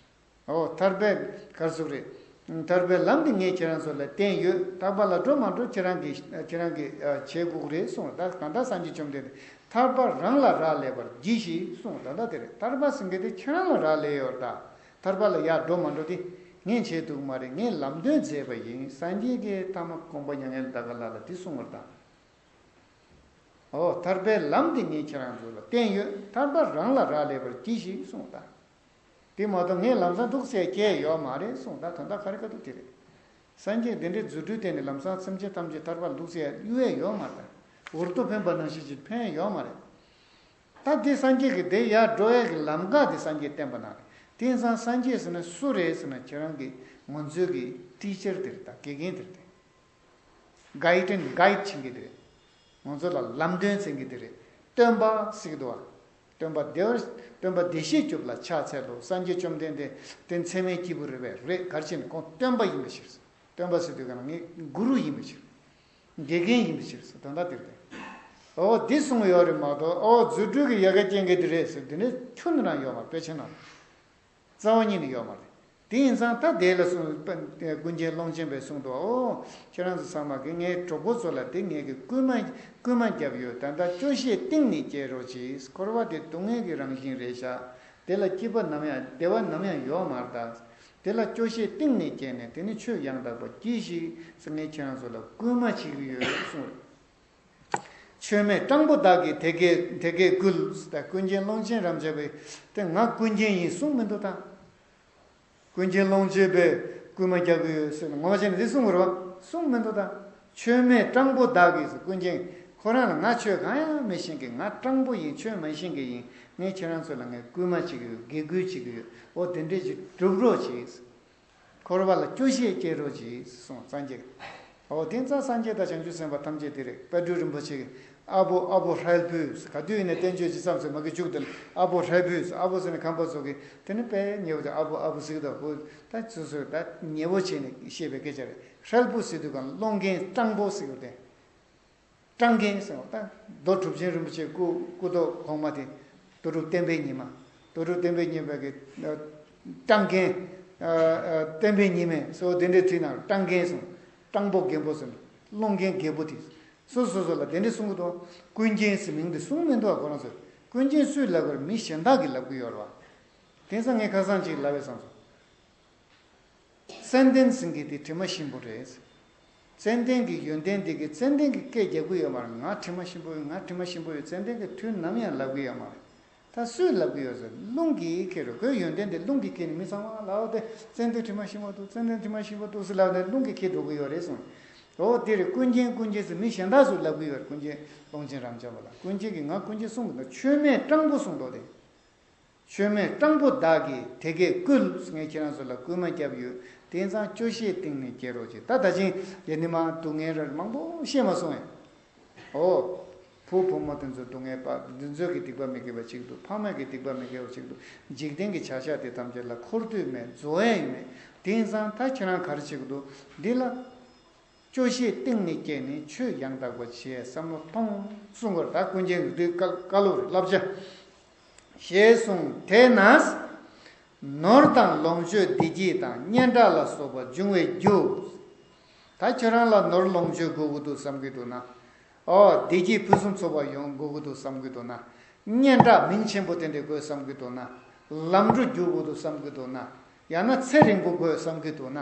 འོ་ཐར་པའི་གར་ཟུག་རེད། ཐར་པའི་ལམ་འདི་ངས་ཁྱེད་རང་ཚོ་ལ་བསྟན་ཡོད། ཐར་པ་ལ་འགྲོ་མ་འགྲོ་ཁྱེད་རང་གིས་ཁྱེད་རང་གིས་བྱེད་དགོས་ཀྱི་རེད་གསུངས། ད་གང་ལྟར་སངས་རྒྱས་བཅོམ་ལྡན་འདས་ཐར་པ་རང་ལ་རག་ལས་པར་གྱིས་ཤིག་གསུངས། ད་ལྟ་དེ་རེད། ཐར་པ་ཟེར་མཁན་དེ་ཁྱེད་རང་ལ་རག་ལས་ཡོད་རེད། ད་ཐར་པ་ལ་ཡར་འགྲོ་མ་འགྲོ་དེ་ངས་བྱེད་ཐུབ་མ་རེད། ངས་ལམ་སྟོན་མཛད་པ་ཡིན། སངས་རྒྱས་ཀྱིས་ཐ་མ་དགོངས་པ་མྱ་ངན་ལས་འདའ་ག་ལ་ལ་དེ་གསུངས་པར་གདའ། འོ་ཐར་པའི་ལམ་འདི་ངས་ཁྱེད་རང་ཚོ་ལ་བསྟན་ཡོད། ཐར་པ་རང་ལ་རག་ལས་པར་གྱིས་ཤིག་གསུངས་ད། དེ་མ་གཏོགས་ངས་ལམ་སང་འདུག་ཟེར་བྱས་ཡོད་མ་རེད་གསུངས། ད་དོན་དག་ག་རེ་ག་འདུག་དེ་རེད། སངས་རྒྱས་འདི་འདྲའི་རྫུ་འཕྲུལ་བསྟན་ནས་ལམ་སང་སེམས་ཅན་ཐམས་ཅད་ཐར་པར་འདུག་ཟེར་གཡུག་ཡས་ཡོད་མ་རེད། འུར་རྡོ་འཕེན་པ་ནང་བཞིན་ཅིག་འཕེན་ཡས་ཡོད་མ་རེད། ད་དེ་སངས་རྒྱས་ཀྱིས་དེ་ཡར་འགྲོ་ཡས་ཀྱི་ལམ་ཁ་དེ་སངས་རྒྱས་བསྟན་པ་ན་རེད། དེ་ཡིན་ཙང་སངས་རྒྱས་ཟེར་ན་སུ་རེད་ཟེར་ན་ཁྱེད་རང་གི་ང་ཚོའི་གི་ཊི་ཆར་དེ་རེད། ད་དགེ་རྒན་དེ་རེད། དེ་གྷའིཌ་ཨེན་གྷའིཌ་བྱེད་མཁན་དེ་རེད། ང་ཚོ་ལ་ལམ་སྟོན་མཛད་མཁན་དེ་རེད། སྟོན་པ་ཟེར་གི་འདུག་བ། སྟོན་པ་བདེ་བར་སྟོན་པ་བདེ་གཤེགས་སྐྱོབ་ལ་ཕྱག་འཚལ་ལོ། སངས་རྒྱས་བཅོམ་ལྡན་འདས་དེ་མཚན་མོའི་སྐྱེས་བུ་རེད་པས། རེད། ག་རེ་བྱས་ནས་ཁོང་སྟོན་པ་ཡིན་པའི་ཕྱིར། སྟོན་པ་ཟེར་དུས་ག་ན་ངའི་གུ་རུ་ཡིན་པའི་ཕྱིར། དགེ་རྒན་ཡིན་པའི་ཕྱིར་ཟེར་དོན་དག་དེ་རེད། འོ་འདི་གསུངས་ཡོད་རེད་མ་གཏོགས། འོ་རྫུ་འཕྲུལ་གྱི་ཡལ་ག་སྐྱེ་མཁན་དེ་རེད་ཟེར་དེ་ནི་ཁྱོན་ནས་ཡོད་མ་རེད། དཔེ་ཆ་ནང་རྩ་བ་ཉིད་ནས་ཡོད་མ་རེད། དེ་ཡིན་ཙང་ད་དེ་ལ་གསུངས། ཀུན་མཁྱེན་ཀློང་ཆེན་པས་གསུངས་འདུག། འོ་ཁྱེད་རང་ཚོ་ཚང་མ་གིས་ངའི་གྲོགས་པོ་ཚོ་ལ་དེ་ངས་ཀྱི་སྐུལ་མ་སྐུལ་མ་བརྒྱབ་ཡོད། ད་ལྟ་སྐྱོ་ཤས་གཏིང་ནས་སྐྱེ་རོགས་གྱིས། འཁོར་བ་དེ་སྡུག་བསྔལ་གྱི་རང་བཞིན་རེད་ཤག། དེ་ལ་སྐྱིད་པ་ནམ་ཡང་བདེ་བ་ནམ་ཡང་ཡོད་མ་རེད་ད། དེ་ལ་སྐྱོ་ཤས་གཏིང་ནས་སྐྱེས་ནས་དེ་ནི་ཆོས་ཡང་དག་པ་གྱིས་ཤིག་ཟེར་ངས་ཁྱེད་རང་ཚོ་ལ་སྐུལ་མ་བྱེད་ཀྱི་ཡོད་གསུངས། ཆོས་མེད་སྤྲང་པོ་བདག་གིས་དེ་སྐད་དེ་སྐད་བསྐུལ། ད་ཀུན་མཁྱེན་ཀློང་ཆེན་རབ་འབྱམས་པས་དེ་ང་ཀུན་མཁྱེན་ཡིན་གསུངས་མི་འདུག་ད། ཀུན་མཁྱེན་ཀློང་ཆེན་པས་སྐུལ་མ་རྒྱག་གི་ཡོད་ཟེར་ནས་ངོ་མ་བྱས་ནས་འདི་གསུངས་པ་རེད་བ། གསུངས་མི་འདུག་ད། ཆོས་མེད་སྤྲང་པོ་བདག་གིས་ཟེར། ཀུན་མཁྱེན་ཁོ་རང་ལ་ང་ཆོས་གང་ཡང་མི་ཤེས་མཁན། ང་སྤྲང་པོ་ཡིན། ཆོས་མ་ཤེས་མཁན་ཡིན། ངས་ཁྱེད་རང་ཚོ་ལ་ངས་སྐུལ་མ་བྱེད་ཀྱི་ཡོད། དགེ་སྐུལ་བྱེད་ཀྱི་ཡོད། འོ་དེ་འདྲས་ཅིག་སྒྲུབ་རོགས་གྱིས། འཁོར་བ་ལ་སྐྱོ་ཤས་སྐྱེ་རོགས་གྱིས་གསུངས་སངས་རྒྱས། འོ་དེ་ཙང་སངས་རྒྱས་དང་བྱང་ཆུབ་སེམས་དཔའ་ཐམས་ཅད་དེ་རེད། དཔལ་སྤྲུལ་རིན་པོ་ཆེ་གིས་ཨ་བོ་ཨ་བོ་ཧྲལ་པོས་ག་དུས་ཡིན་ནའི་བསྟན་བཅོས་ཅིག་བརྩམས་ཚེ་མ་གི་མཇུག་དེ་ལ་ཨ་བོ་ཧྲལ་པོས། ཨ་བོ་ཟེར་ནས་ཁམས་པ་ཚོ་གིས་དེ་ནི་དཔེ་ཉེ་བོ་དེ་ཨ་བོ་ཨ་བོ་ཟེར་གི་འདུག་གོ། ད་སོ་སོས་ད་ཉེ་བོ་བྱས་ནས་བཤད་པའི་སྐད་ཆ་རེད། ཧྲལ་པོ་ཟེར་དུས་གང་སློང་མཁན་སྤྲང་པོ་ཟེར་གི་རེད། སྤྲང་མཁན་ཟེར་བ་དང་། རྡོ་གྲུབ་ཆེན་རིན་པོ་ཆེ་སྐུ་སྐུ་ཐོག་གོང་མ་དེ། རྡོ་གྲུབ་བསྟན་པའི་ཉི་མ། རྡོ་གྲུབ་བསྟན་པའི་ཉི་མ་གི་ཨ་སྤྲང་མཁན། ཨ་ཨ་བསྟན་པའི་ཉི་མས་སོ་དེ་འདྲའི་ཚིག་ནང་སྤྲང་མཁན་གསུངས། སྤྲང་པོ་རྒན་པོ་ཟེར་ནས་སློང་མཁན་རྒད་པོ་དེ། སོ་སོ་སོ་ལ་དེ་འདྲའི་གསུང་གི་འདུག། ཀུན་མཁྱེན་ཟེར་མིང་དེ་གསུང་མི་འདུག་ཁོ་རང་ཚོས། ཀུན་མཁྱེན་སུས་ལབ་པར་མི་གཞན་དག་གིས་ལབ་གི་ཡོད་རེད་བ། དེང་སང་ངས་ཁ་སང་ཅིག་ལབ་པའི་བསམ་སོང་། ཙན་དན་ཟེར་མཁན་དེ་དྲི་མ་ཞིམ་པོ་རེད། ཙན་དན་གྱི་ཡོན་ཏན་དེ་གིས་ཙན་དན་གྱི་སྐད་རྒྱག་གི་ཡོད་མ་རེད། ང་དྲི་མ་ཞིམ་པོ་ཡོད། ང་དྲི་མ་ཞིམ་པོ་ཡོད། ཙན་དན་གྱི་དོན་ནམ་ཡང་ལབ་གི་ཡོད་མ་རེད། ད་སུས་ལབ་གི་ཡོད་ཟེར། རླུང་གིས་ཁྱེར་རོ། ཁོའི་ཡོན་ཏན་དེ་རླུང་གིས་ཁྱེར་ནས་མི་ཚང་མ་ལབ་སྟེ་ཙན་དན་དྲི་མ་ཞིམ་པོ་འདུག། ཙན་དན་དྲི་མ་ཞིམ་པོ་འདུག་ཟེར་ལབ་ནས་རླུང་གིས་ཁྱེར་འགྲོ་གི་ཡོད་རེད་གསུངས། འོ་དེ་རེད། ཀུན་མཁྱེན་ཀུན་མཁྱེན་ཟེར་མི་གཞན་དག་ཚོས་ལབ་གི་ཡོད་རེད། ཀུན་མཁྱེན་ཀློང་ཆེན་རབ་འབྱམས་པ་ལ་ཀུན་མཁྱེན་གྱིས་ང་ཀུན་མཁྱེན་གསུང་གི་འདུག། ཆོས་མེད་སྤྲང་པོ་གསུངས་འདུག་སྟེ། མཆོད་མེ་སྤྲང་པོ་དག་གིས་དེ་སྐད་བསྐུལ། ངས་ཁྱེད་རང་ཚོ་ལ་སྐུལ་མ་བརྒྱབ་ཡོད། དེང་སང་སྐྱོ་ཤས་གཏིང་ནས་སྐྱེ་རོགས་གྱིས། ད་ད་ཅིང་ཡ་ནི་མ་སྡུག་བསྔལ་ར་མང་པོ་བཤད་མ་སོང་ངས། ཨོ། བུ་བུ་མོ་དེ་ཚོ་སྡུག་བསྔལ་པ་འདི་ཚོ་གི་སྡིག་པ་མི་དགེ་བ་གཅིག་འདུག་ཕ་མ་གི་སྡིག་པ་མི་དགེ་བ་གཅིག་འདུག་འཇིག་རྟེན་གྱི་བྱ་བཞག་དེ་ཐམས་ཅད་ལ་འཁོར་འདོད་མེད། རྫོགས་ཡ་ཡིན་མེད། དེང་སང་ད་ཁྱེད་རང་ག་རེ་བྱེད་ཀྱི་འདུག་འདི་ལ། སྐྱོ་ཤས་གཏིང་ནས་སྐྱེས་ནས་ཆོས་ཡང་དག་པ་བྱེད་བསམ་བློ་ཐོངས་གསུང་གི་རེད། ད་ཀུན་མཁྱེན་གྱི་དུས་བཀའ་བཀའ་སློབ་རེད། བསླབ་བྱ། ཞེས་གསུངས། དེས་ན། ནོར་དང་ལོངས་སྤྱོད་བདེ་སྐྱིད་དང་སྙན་གྲགས་ལ་སོགས་པ་འབྱུང་བའི་རྒྱུ། ད་ཁྱོད་རང་ལ་ནོར་ལོངས་སྤྱོད་དགོས་ཀྱི་འདུག་བསམ་གྱི་འདུག་ན། ཨོ་བདེ་སྐྱིད་ཕུན་སུམ་ཚོགས་པ་ཡོང་དགོས་ཀྱི་འདུག་བསམ་གྱི་འདུག་ན། སྙན་གྲགས་མིང་ཆེན་པོ་དེ་འདྲ་དགོས་བསམ་གྱི་འདུག་ན། ལམ་འགྲོ་རྒྱུག་དགོས་འདུག་བསམ་གྱི་འདུག་ན། ཡང་ན་ཚེ་རིང་པོ་དགོས་བསམ་གྱི་འདུག་ན།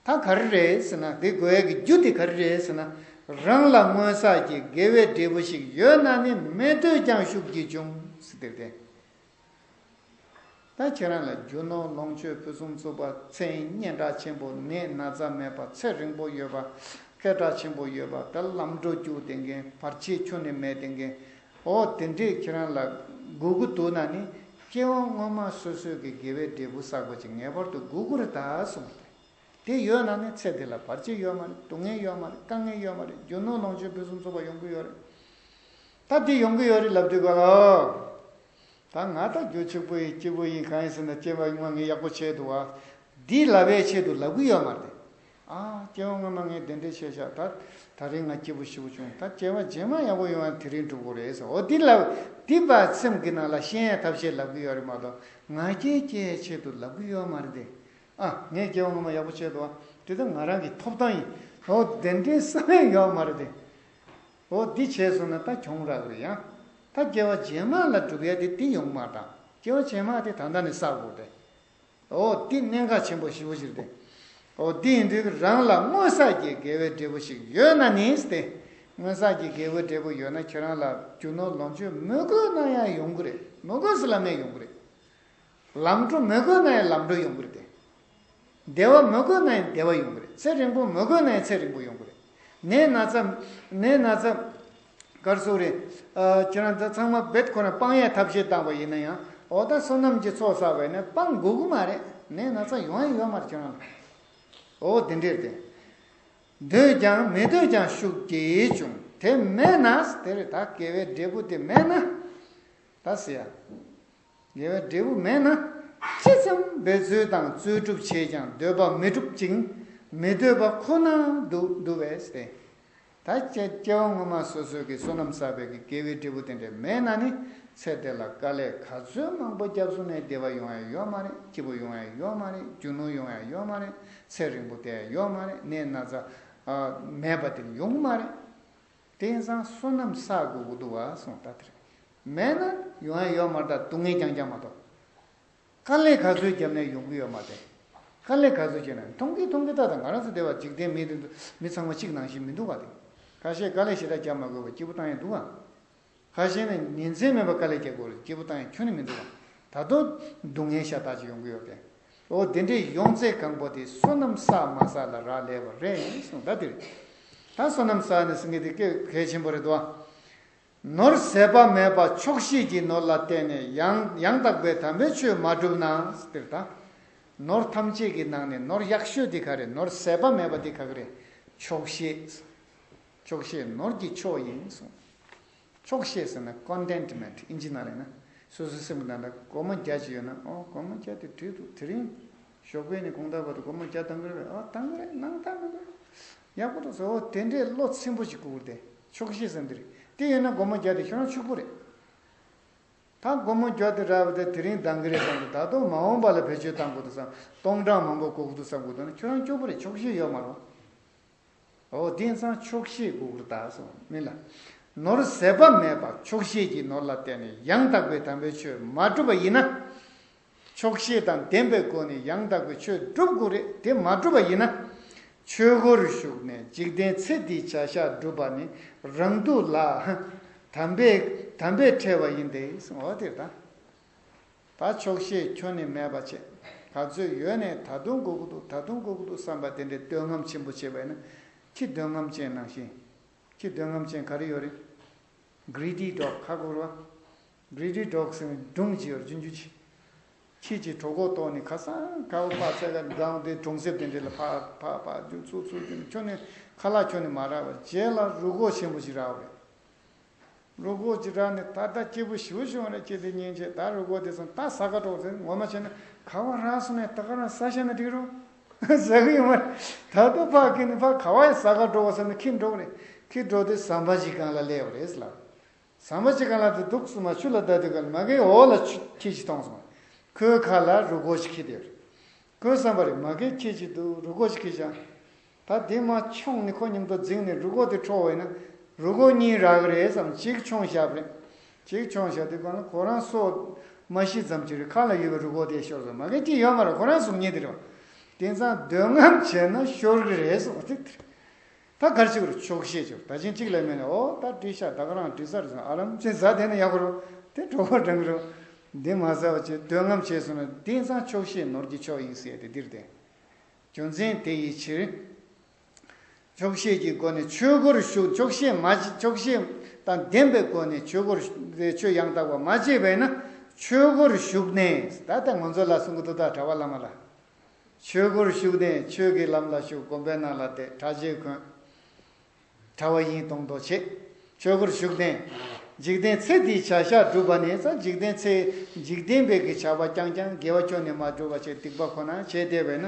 ད་ག་རེ་རེད་ཟེར་ན། དེ་དགོས་ཡས་ཀྱི་རྒྱུ་དེ་ག་རེ་རེད་ཟེར་ན། རང་ལ་སྔོན་བསགས་ཀྱི་དགེ་བའི་འབྲས་བུ་ཞིག་ཡོད་ན་ནི་མེད་དུས་ཀྱང་ཤུགས་ཀྱིས་འབྱུང་ཟེར་དེ་རེད། ད་ཁྱེད་རང་ལ་རྒྱུ་ནོར་ལོངས་སྤྱོད་ཕུན་སུམ་ཚོགས་པ། མཚན་སྙན་གྲགས་ཆེན་པོ། ནད་ན་ཚ་མེད་པ། ཚེ་རིང་པོ་ཡོད་པ། སྐད་གྲགས་ཆེན་པོ་ཡོད་པ། ད་ལམ་འགྲོ་རྒྱུག་བསྡད་མཁན། བར་ཆད་ཁྱོན་ནས་མེད་བསྡད་མཁན། ཨོ་དེ་འདྲས་ཁྱེད་རང་ལ་དགོས་ཀྱི་འདུག་ན་ནི། སྐྱེ་བ་སྔོན་མ་སོ་སོའི་གི་དགེ་བའི་འབྲས་བུ་བསགས་པ་ཅིག་ངེས་པར་དུ་དགོས་ཀྱི་རེད་ད་གསུངས་ཏེ། དེ་ཡོད་ན་ནི་ཚེ་འདི་ལ་བར་ཆད་ཡོད་མ་རེད། སྡུག་བསྔལ་ཡོད་མ་རེད། དཀའ་ངལ་ཡོད་མ་རེད། རྒྱུ་ནོར་ལོངས་སྤྱོད་ཕུན་སུམ་ཚོགས་པ་ཡོང་གི་ཡོད་རེད། ད་འདི་ཡོང་གི་ཡོད་རེད་ལབ་དུས་ག་ལ། ད་ང་ད་རྒྱུ་ཕྱུག་པོ་ཡིན། སྐྱིད་པོ་ཡིན། གང་ཡིན་ཟེར་ན། སྐྱེ་བ་སྔོན་མ་ངས་ཡག་པོ་བྱས་འདུག་བ། འདི་ལབ་པའི་ཆེད་དུ་ལབ་གི་ཡོད་མ་རེད། ཨ་སྐྱེ་བ་སྔོན་མ་ངས་དེ་འདྲས་བྱས་ཤག་ད་ད་རིང་ང་སྐྱིད་པོ་ཞེ་པོ་བྱུང་། ད་སྐྱེ་བ་རྗེས་མ་ཡག་པོ་ཡོང་བ་དེ་རིང་སྒྲུབ་དགོས་རེད་ཟེར། འོ་འདི་ལབ། འདི་པ་སེམས་ཀྱི་ནང་ལ་ཤེས་ཡ་ཐབས་ཤེས་ལབ་གི་ཡོད་རེད་མ་གཏོགས། ང་རྒྱལ་སྐྱེ་ཡའི་ཆེད་དུ་ལབ་གི་ཡོད་མ་རེད་དེ། ཨ་ངས་སྐྱེ་བ་སྔོན་མ་ཡག་པོ་བྱས་འདུག་བ། དེ་ད་ང་རང་གི་ཐོབ་ཐང་ཡིན། འོ་དེ་འདྲའི་བསམ་ཡས་ཡོད་མ་རེད་དེ། འོ་འདི་བྱས་སོང་ན་ད་གྱོང་རག་གི་རེད་ཡ། ད་སྐྱེ་བ་རྗེས་མ་ལ་སྒྲུབ་ཡ་དེ་འདི་ཡོང་མ་དང་། སྐྱེ་བ་རྗེས་མ་དེ་ད་ལྟ་ནས་བསགས་དགོས་ཏེ། འོ་འདི་གནད་འགག་ཆེན་པོ་ཞེ་པོ་ཅིག་རེད་དེ། འོ་འདི་ཡིན་དུས་རང་ལ་སྔོན་བསགས་ཀྱི་དགེ་བའི་འབྲས་བུ་ཞིག་ཡོད་ན་ནི་ཟེར་ཏེ། སྔོན་བསགས་ཀྱི་དགེ་བའི་འབྲས་བུ་ཡོད་ན། ཁྱེད་རང་ལ་རྒྱུ་ནོར་ལོངས་སྤྱོད་མི་དགོས་ན་ཡང་ཡོང་གི་རེད། མི་དགོས་ཟེར་ལབ་ན་ཡོང་གི་རེད། ལམ་འགྲོ་མི་དགོས་ན་ཡང་ལམ་འགྲོ་ཡོང་གི་རེད་དེ། བདེ་བ་མི་དགོས་ན་ཡང་བདེ་བ་ཡོང་གི་རེད། ཚེ་རིང་པོ་མི་དགོས་ན་ཡང་ཚེ་རིང་པོ་ཡོང་གི་རེད། ནད་ན་ཚ། ནད་ན་ཚ། ག་རེ་ཟེར་དགོས་རེད། ཨ་ཁྱེད་རང་ཚོ་ཚང་མ་རྦད་ཁོ་རང་སྤང་ཡས་ཐབས་ཤེས་བཏང་བ་ཡིན་ན་ཡང་། འོ་ད་བསོད་ནམས་ཀྱི་ཚོགས་བསགས་པ་ཡིན་ན་སྤང་དགོས་ཀྱི་མ་རེད། ནད་ན་ཚ་ཡོང་ཡ་ཡོད་མ་རེད་ཁྱེད་རང་ལ། འོ་དེ་འདྲས་རེད་དེ། འདོད་ཀྱང་མི་འདོད་ཀྱང་ཤུགས་ཀྱིས་འབྱུང་། དེ་མེད་ན་དེ་རེད། ད་དགེ་བའི་འབྲས་བུ་དེ་མེད་ན། ད་ཟེར་ཡ། དགེ་བའི་འབྲས་བུ་མེད་ན། ཅི་ཙམ་འབད་རྩོལ་དང་རྩོལ་སྒྲུབ་བྱས་ཀྱང་འདོད་པ་མི་འགྲུབ་ཅིང་། མི་འདོད་པ་ཁོ་ན་འདུག་འདུག་པས་ཏེ། ད་སྐྱེ་སྐྱེ་བ་སྔོན་མ་སོ་སོའི་གི་བསོད་ནམས་བསགས་པའི་གི་དགེ་བའི་འབྲས་བུ་དེ་འདྲ་མེད་ན་ནི། ཚེ་འདི་ལ་དཀའ་ལས་ག་ཚོད་མང་པོ་བརྒྱབ་སོང་ནའི་བདེ་བ་ཡོང་ཡ་ཡོད་མ་རེད། སྐྱིད་པོ་ཡོང་ཡ་ཡོད་མ་རེད། རྒྱུ་ནོར་ཡོང་ཡ་ཡོད་མ་རེད། ཚེ་རིང་པོ་བསྡད་ཡ་ཡོད་མ་རེད། ནད་ན་ཚ་ཨ་མེད་པ་དེ་ཡོང་གི་མ་རེད། དེང་སང་བསོད་ནམས་བསགས་དགོས་ཀྱི་འདུག་བ་གསུངས། ད་དེ་རེད། མེད་ན་ཡོང་ཡ་ཡོད་མ་རེད། ད་སྡུག་བསྔལ་རྐྱང་རྐྱང་མ་གཏོགས། དཀའ་ལས་ག་ཚོད་བརྒྱབ་ནས་ཡོང་གི་ཡོད་མ་རེད། དཀའ་ལས་ག་ཚོད་བརྒྱབ་ན། མཐོང་གི་མཐོང་གི་ད་ལྟ་ང་རང་ཚོ་བསྡད་པ་འཇིག་རྟེན་མི་དེ་ཚོ་མི་ཚང་མ་གཅིག་ནང་བཞིན་མི་འདུག་བ། དེ་ཁ་ཤས་དཀའ་ལས་ཞེ་དྲག་བརྒྱབ་མ་དགོས་པར་སྐྱིད་པོ་བཏང་ཡ་འདུག་བ། ཁ་ཤས་ནི་ཉིན་མཚན་མེད་པར་དཀའ་ལས་རྒྱག་དགོས་རེད། སྐྱིད་པོ་བཏང་ཡ་ཁྱོན་ནས་མི་འདུག་བ། ད་དུང་སྡུག་བསྔལ་ཤ་སྟག་ཅིག་ཡོང་གི་ཡོད་པས། འོ་དེ་འདྲའི་ཡོང་ཚད་གང་པོ་དེ་བསོད་ནམས་བསགས་མ་བསགས་ལ་རག་ལས་པ་རེད་གསུངས། ད་དེ་རེད། ད་བསོད་ནམས་བསགས་ནས་ཟེར་མཁན་དེ་དཔེ་གལ་ཆེན་པོ་རེད་དོ། ནོར་ཟད་པ་མེད་པ་ཆོག་ཤེས་ཀྱི་ནོར་ལ་བརྟེན་ནས་ཡང་ཡང་དག་པའི་དམ་པའི་ཆོས་མ་བསྒྲུབས་ན། དེར་ད། ནོར་ཐམས་ཅད་ཀྱི་ནང་ནས་ནོར་ཡག་ཤོས་དེ་ག་རེ། ནོར་ཟད་པ་མེད་པ་དེ་ག་ག་རེ། ཆོག་ཤེས། ཆོག་ཤེས་ནོར་གྱི་མཆོག་ཡིན་གསུངས། ཆོག་ཤེས་ཟེར་ན་ཀོན་ཊེན་ཊི་མེན་ཊི། ཨིན་ཇི་ནང་ལ་ཡིན་ན། སོ་སོའི་སེམས་ཀྱི་ནང་ལ་སྒོར་མོ་བརྒྱ་ཅིག་ཡོད་ན། ཨོ་སྒོར་མོ་བརྒྱ་དེ་བྲིས་འདུག་དེ་རིང་ཞོགས་པ་ནས་དགོང་དག་བར་དུ་སྒོར་མོ་བརྒྱ་བཏང་གི་རེད་པས། ཨོ་བཏང་གི་རེད། ནང་བཏང་མི་དགོས། ཡག་པོ་འདུག་ཟེར། ཨོ་དེ་འདྲའི་བློ་ཚིམ་པོ་ཞིག་དགོས་ཀྱི་རེད་དེ། ཆོག་ཤེས་ཟེར་འདི་རེད། དེ་ཡོད་ན་སྒོར་མོ་བརྒྱ་དེ་ཁྱོད་རང་ཕྱུག་པོ་རེད། ད་སྒོར་མོ་བརྒྱ་དེ་རག་པ་དེ་དེ་རིང་འདང་གི་རེད་བསམ་གི། ད་དུང་མ་འོངས་པ་ལ་བེད་སྤྱོད་བཏང་དགོས་འདུག་བསམ། སྟོང་ཕྲག་མང་པོ་དགོས་ཀྱི་འདུག་བསམ་གི་འདུག་ན་ཁྱོད་རང་སྐྱོ་པོ་རེད། ཆོག་ཤེས་ཡོད་མ་རེད། འོ་དེང་སང་ཆོག་ཤེས་དགོས་ཀྱི་རེད་ད་གསུངས་མིན་ལ། ནོར་ཟད་པ་མེད་པ་ཆོག་ཤེས་ཀྱི་ནོར་ལ་བརྟེན་ནས་ཡང་དག་པའི་དམ་པའི་ཆོས་མ་བསྒྲུབས་པ་ཡིན་ན། ཆོག་ཤེས་དང་ལྡན་པའི་སྒོ་ནས་ཡང་དག་པའི་ཆོས་སྒྲུབ་དགོས་རེད། དེ་མ་བསྒྲུབས་པ་ཡིན་ན། ཆོས་སྒོར་ཞུགས་ནས་འཇིག་རྟེན་ཚེ་འདིའི་བྱ་བཞག་སྒྲུབ་པ་ནི་རང་སྡུག་ལ་དམ་པས་དམ་པས་ཁྲེལ་བ་ཡིན་ཏེ་གསུངས། འོ་དེ་རེད་ད། ད་ཆོག་ཤེས་ཁྱོན་ནས་མེད་པ་བྱས། ག་ཚོད་ཡོད་ནས་ད་དུང་དགོས་ཀྱི་འདུག་ད་དུང་དགོས་ཀྱི་འདུག་བསམ་པ་དེ་འདྲའི་འདོད་རྔམ་ཆེན་པོ་བྱས་པ་ཡིན་ན། ཁྱི་འདོད་རྔམ་ཅན་ནང་བཞིན། ཁྱི་འདོད་རྔམ་ཅན་ག་རེ་ཡོད་རེད། གྷི་རི་ཌི་ཌོག་ཧ་གོ་རེད་བ། གྷི་རི་ཌི་ཌོག་ཟེར་ནས་སྒྲུང་ཅིག་ཡོད་རེད། རྒྱུན་རྒྱུན་ཅིག་ཁྱེད་ཀྱིས་གྲོད་ཁོག་ལྟོགས་ནས་ཁ་སང་ཁ་བ་པ་ཚད་ཀ་སྒང་དེ་གྲོང་གསེབ་དེ་འདྲ་ལ་ཕར་ཕར་ཕར་རྒྱུག་ཚུར་ཚུར་རྒྱུག་ནས་ཁྱོན་ནས་ཁ་ལག་ཁྱོན་ནས་མ་རག་པར་རྗེས་ལ་རུས་ཁོག་ཆེན་པོ་ཞིག་རག་པ་རེད། རུས་ཁོག་ཅིག་རག་ནས་ད་ལྟ་སྐྱིད་པོ་ཞེ་པོ་བྱུང་བ་རེད། ཅི་སྟེ་སྙིང་རྗེ། ད་རུས་ཁོག་དེ་ཚོ་ད་ཟ་ག་འགྲོ་ཟེར། ངོ་མ་བྱས་ན་ག་བ་རག་སོང་ནས་ད་ག་རང་ཟ་བྱས་ན་འགྲིག་རོགས་ཟ་གི་ཡོད་མ་རེད། ད་ལྟ་ཕར་ཁྱེར་ནས་ཕར་ག་བ་ཡི་ཟ་ག་འགྲོ་བ་ཟེར་ནས་ཁྱེར་འགྲོ་གི་རེད། ཁྱེར་འགྲོ་དུས་ཟམ་པ་ཞིག་སྒང་ལ་སླེབས་པ་རེད་ཟེར་ལབ། ཟམ་པ་ཞིག་སྒང་ལ་དེ་འདུག་སེ་མར་ཆུ་ལ་བལྟ་དུས་སྒང་ལ་མ་གིའི་འོག་ལ་ཆུ་ཁྱི་ཞིག་མཐོང་སོང་། ཁོའི་ཁ་ལ་རུས་ཁོག་ཞིག་འཁྱེར་བསྡད་ཡོད་རེད། ཁོའི་བསམ་པ་རེད། མ་གིའི་ཁྱི་ཞིག་འདུག་རུས་ཁོག་ཞིག་འཁྱེར་བཞག་ད་དེ་མར་མཆོངས་ནས་ཁོ་མཉམ་དུ་འཛེགས་ནས་རུས་ཁོག་དེ་འཕྲོག་པ་ཡིན་ན་རུས་ཁོག་གཉིས་རག་གི་རེད་བསམ། གཅིག་མཆོངས་བཞག་པ་རེད། གཅིག་མཆོངས་བཞག་དུས་སྒང་ལ་ཁོ་རང་སོ་མ་ཤི་ཙམ་ཅིག་རེད། ཁ་ལ་ཡོད་པའི་རུས་ཁོག་དེ་ཤོར་སོང་། མ་གིའི་ཁྱི་ཡོད་མ་རེད། ཁོ་རང་གཟུགས་བརྙན་དེ་རེད་བ། དེང་སང་འདོད་རྔམ་བྱས་ན་ཤོར་གི་རེད་གསུངས་པ་དེ། ད་ག་རེ་བྱེད་དགོས་རེད། ཆོག་ཤེས་བྱེད་དགོས། ད་ཅིང་གཅིག་ལ་མིན་ནས་ཨོ་ད་འགྲིག་ཤག་ད་ག་རང་འགྲིག་ས་རེད་བསམ། ཨ་རམ་ཅིག་ཟ་བསྡད་ན་ཡག་པོ་རེད། དེ་གྲོད་ཁོག་འགྲང་གི་རེད། འདི་མ་ཟ་བ་བྱས་འདོད་རྔམ་བྱས་སོང་ན་དེང་སང་ཆོག་ཤེས་ནོར་གྱི་མཆོག་ཡིན་ཟེར་ཏེ་འདིར་བསྟན། རྒྱུ་མཚན་དེ་ཡི་ཕྱིར། ཆོག་ཤེས་ཀྱི་སྒོ་ནས་ཆོས་སྒོར་ཞུགས། ཆོག་ཤེས་མ་ཆོག་ཤེས་དང་ལྡན་པའི་སྒོ་ནས་ཆོས་སྒོར་ཆོས་ཡང་དག་པ་མ་བྱས་པས་ན་ཆོས་སྒོར་ཞུགས་ནས། ད་ལྟ་ང་ཚོ་ལ་གསུང་གི་འདུག་ད་གྲྭ་པ་བླ་མ་ལ། ཆོས་སྒོར་ཞུགས་ནས་ཆོས་ཀྱི་ལམ་ལ་ཞུགས། དགོན་པའི་ནང་ལ་བསྡད། གྲྭ་ཆས་གོན། གྲྭ་པ་ཡིན་མདོག་མདོག་བྱེད། ཆོས་སྒོར་ཞུགས་ནས། འཇིག་རྟེན་ཚེ་འདིའི་བྱ་བཞག་བསྒྲུབས་པ་ནི་ཙང་། འཇིག་རྟེན་ཚེ། འཇིག་རྟེན་པའི་གི་བྱ་བ་རྐྱང་རྐྱང་དགེ་བ་ཁྱོན་ནས་མ་བསྒྲུབས་པ་བྱས་སྡིག་པ་ཁོ་ན་བྱས་བསྡད་པས་ན།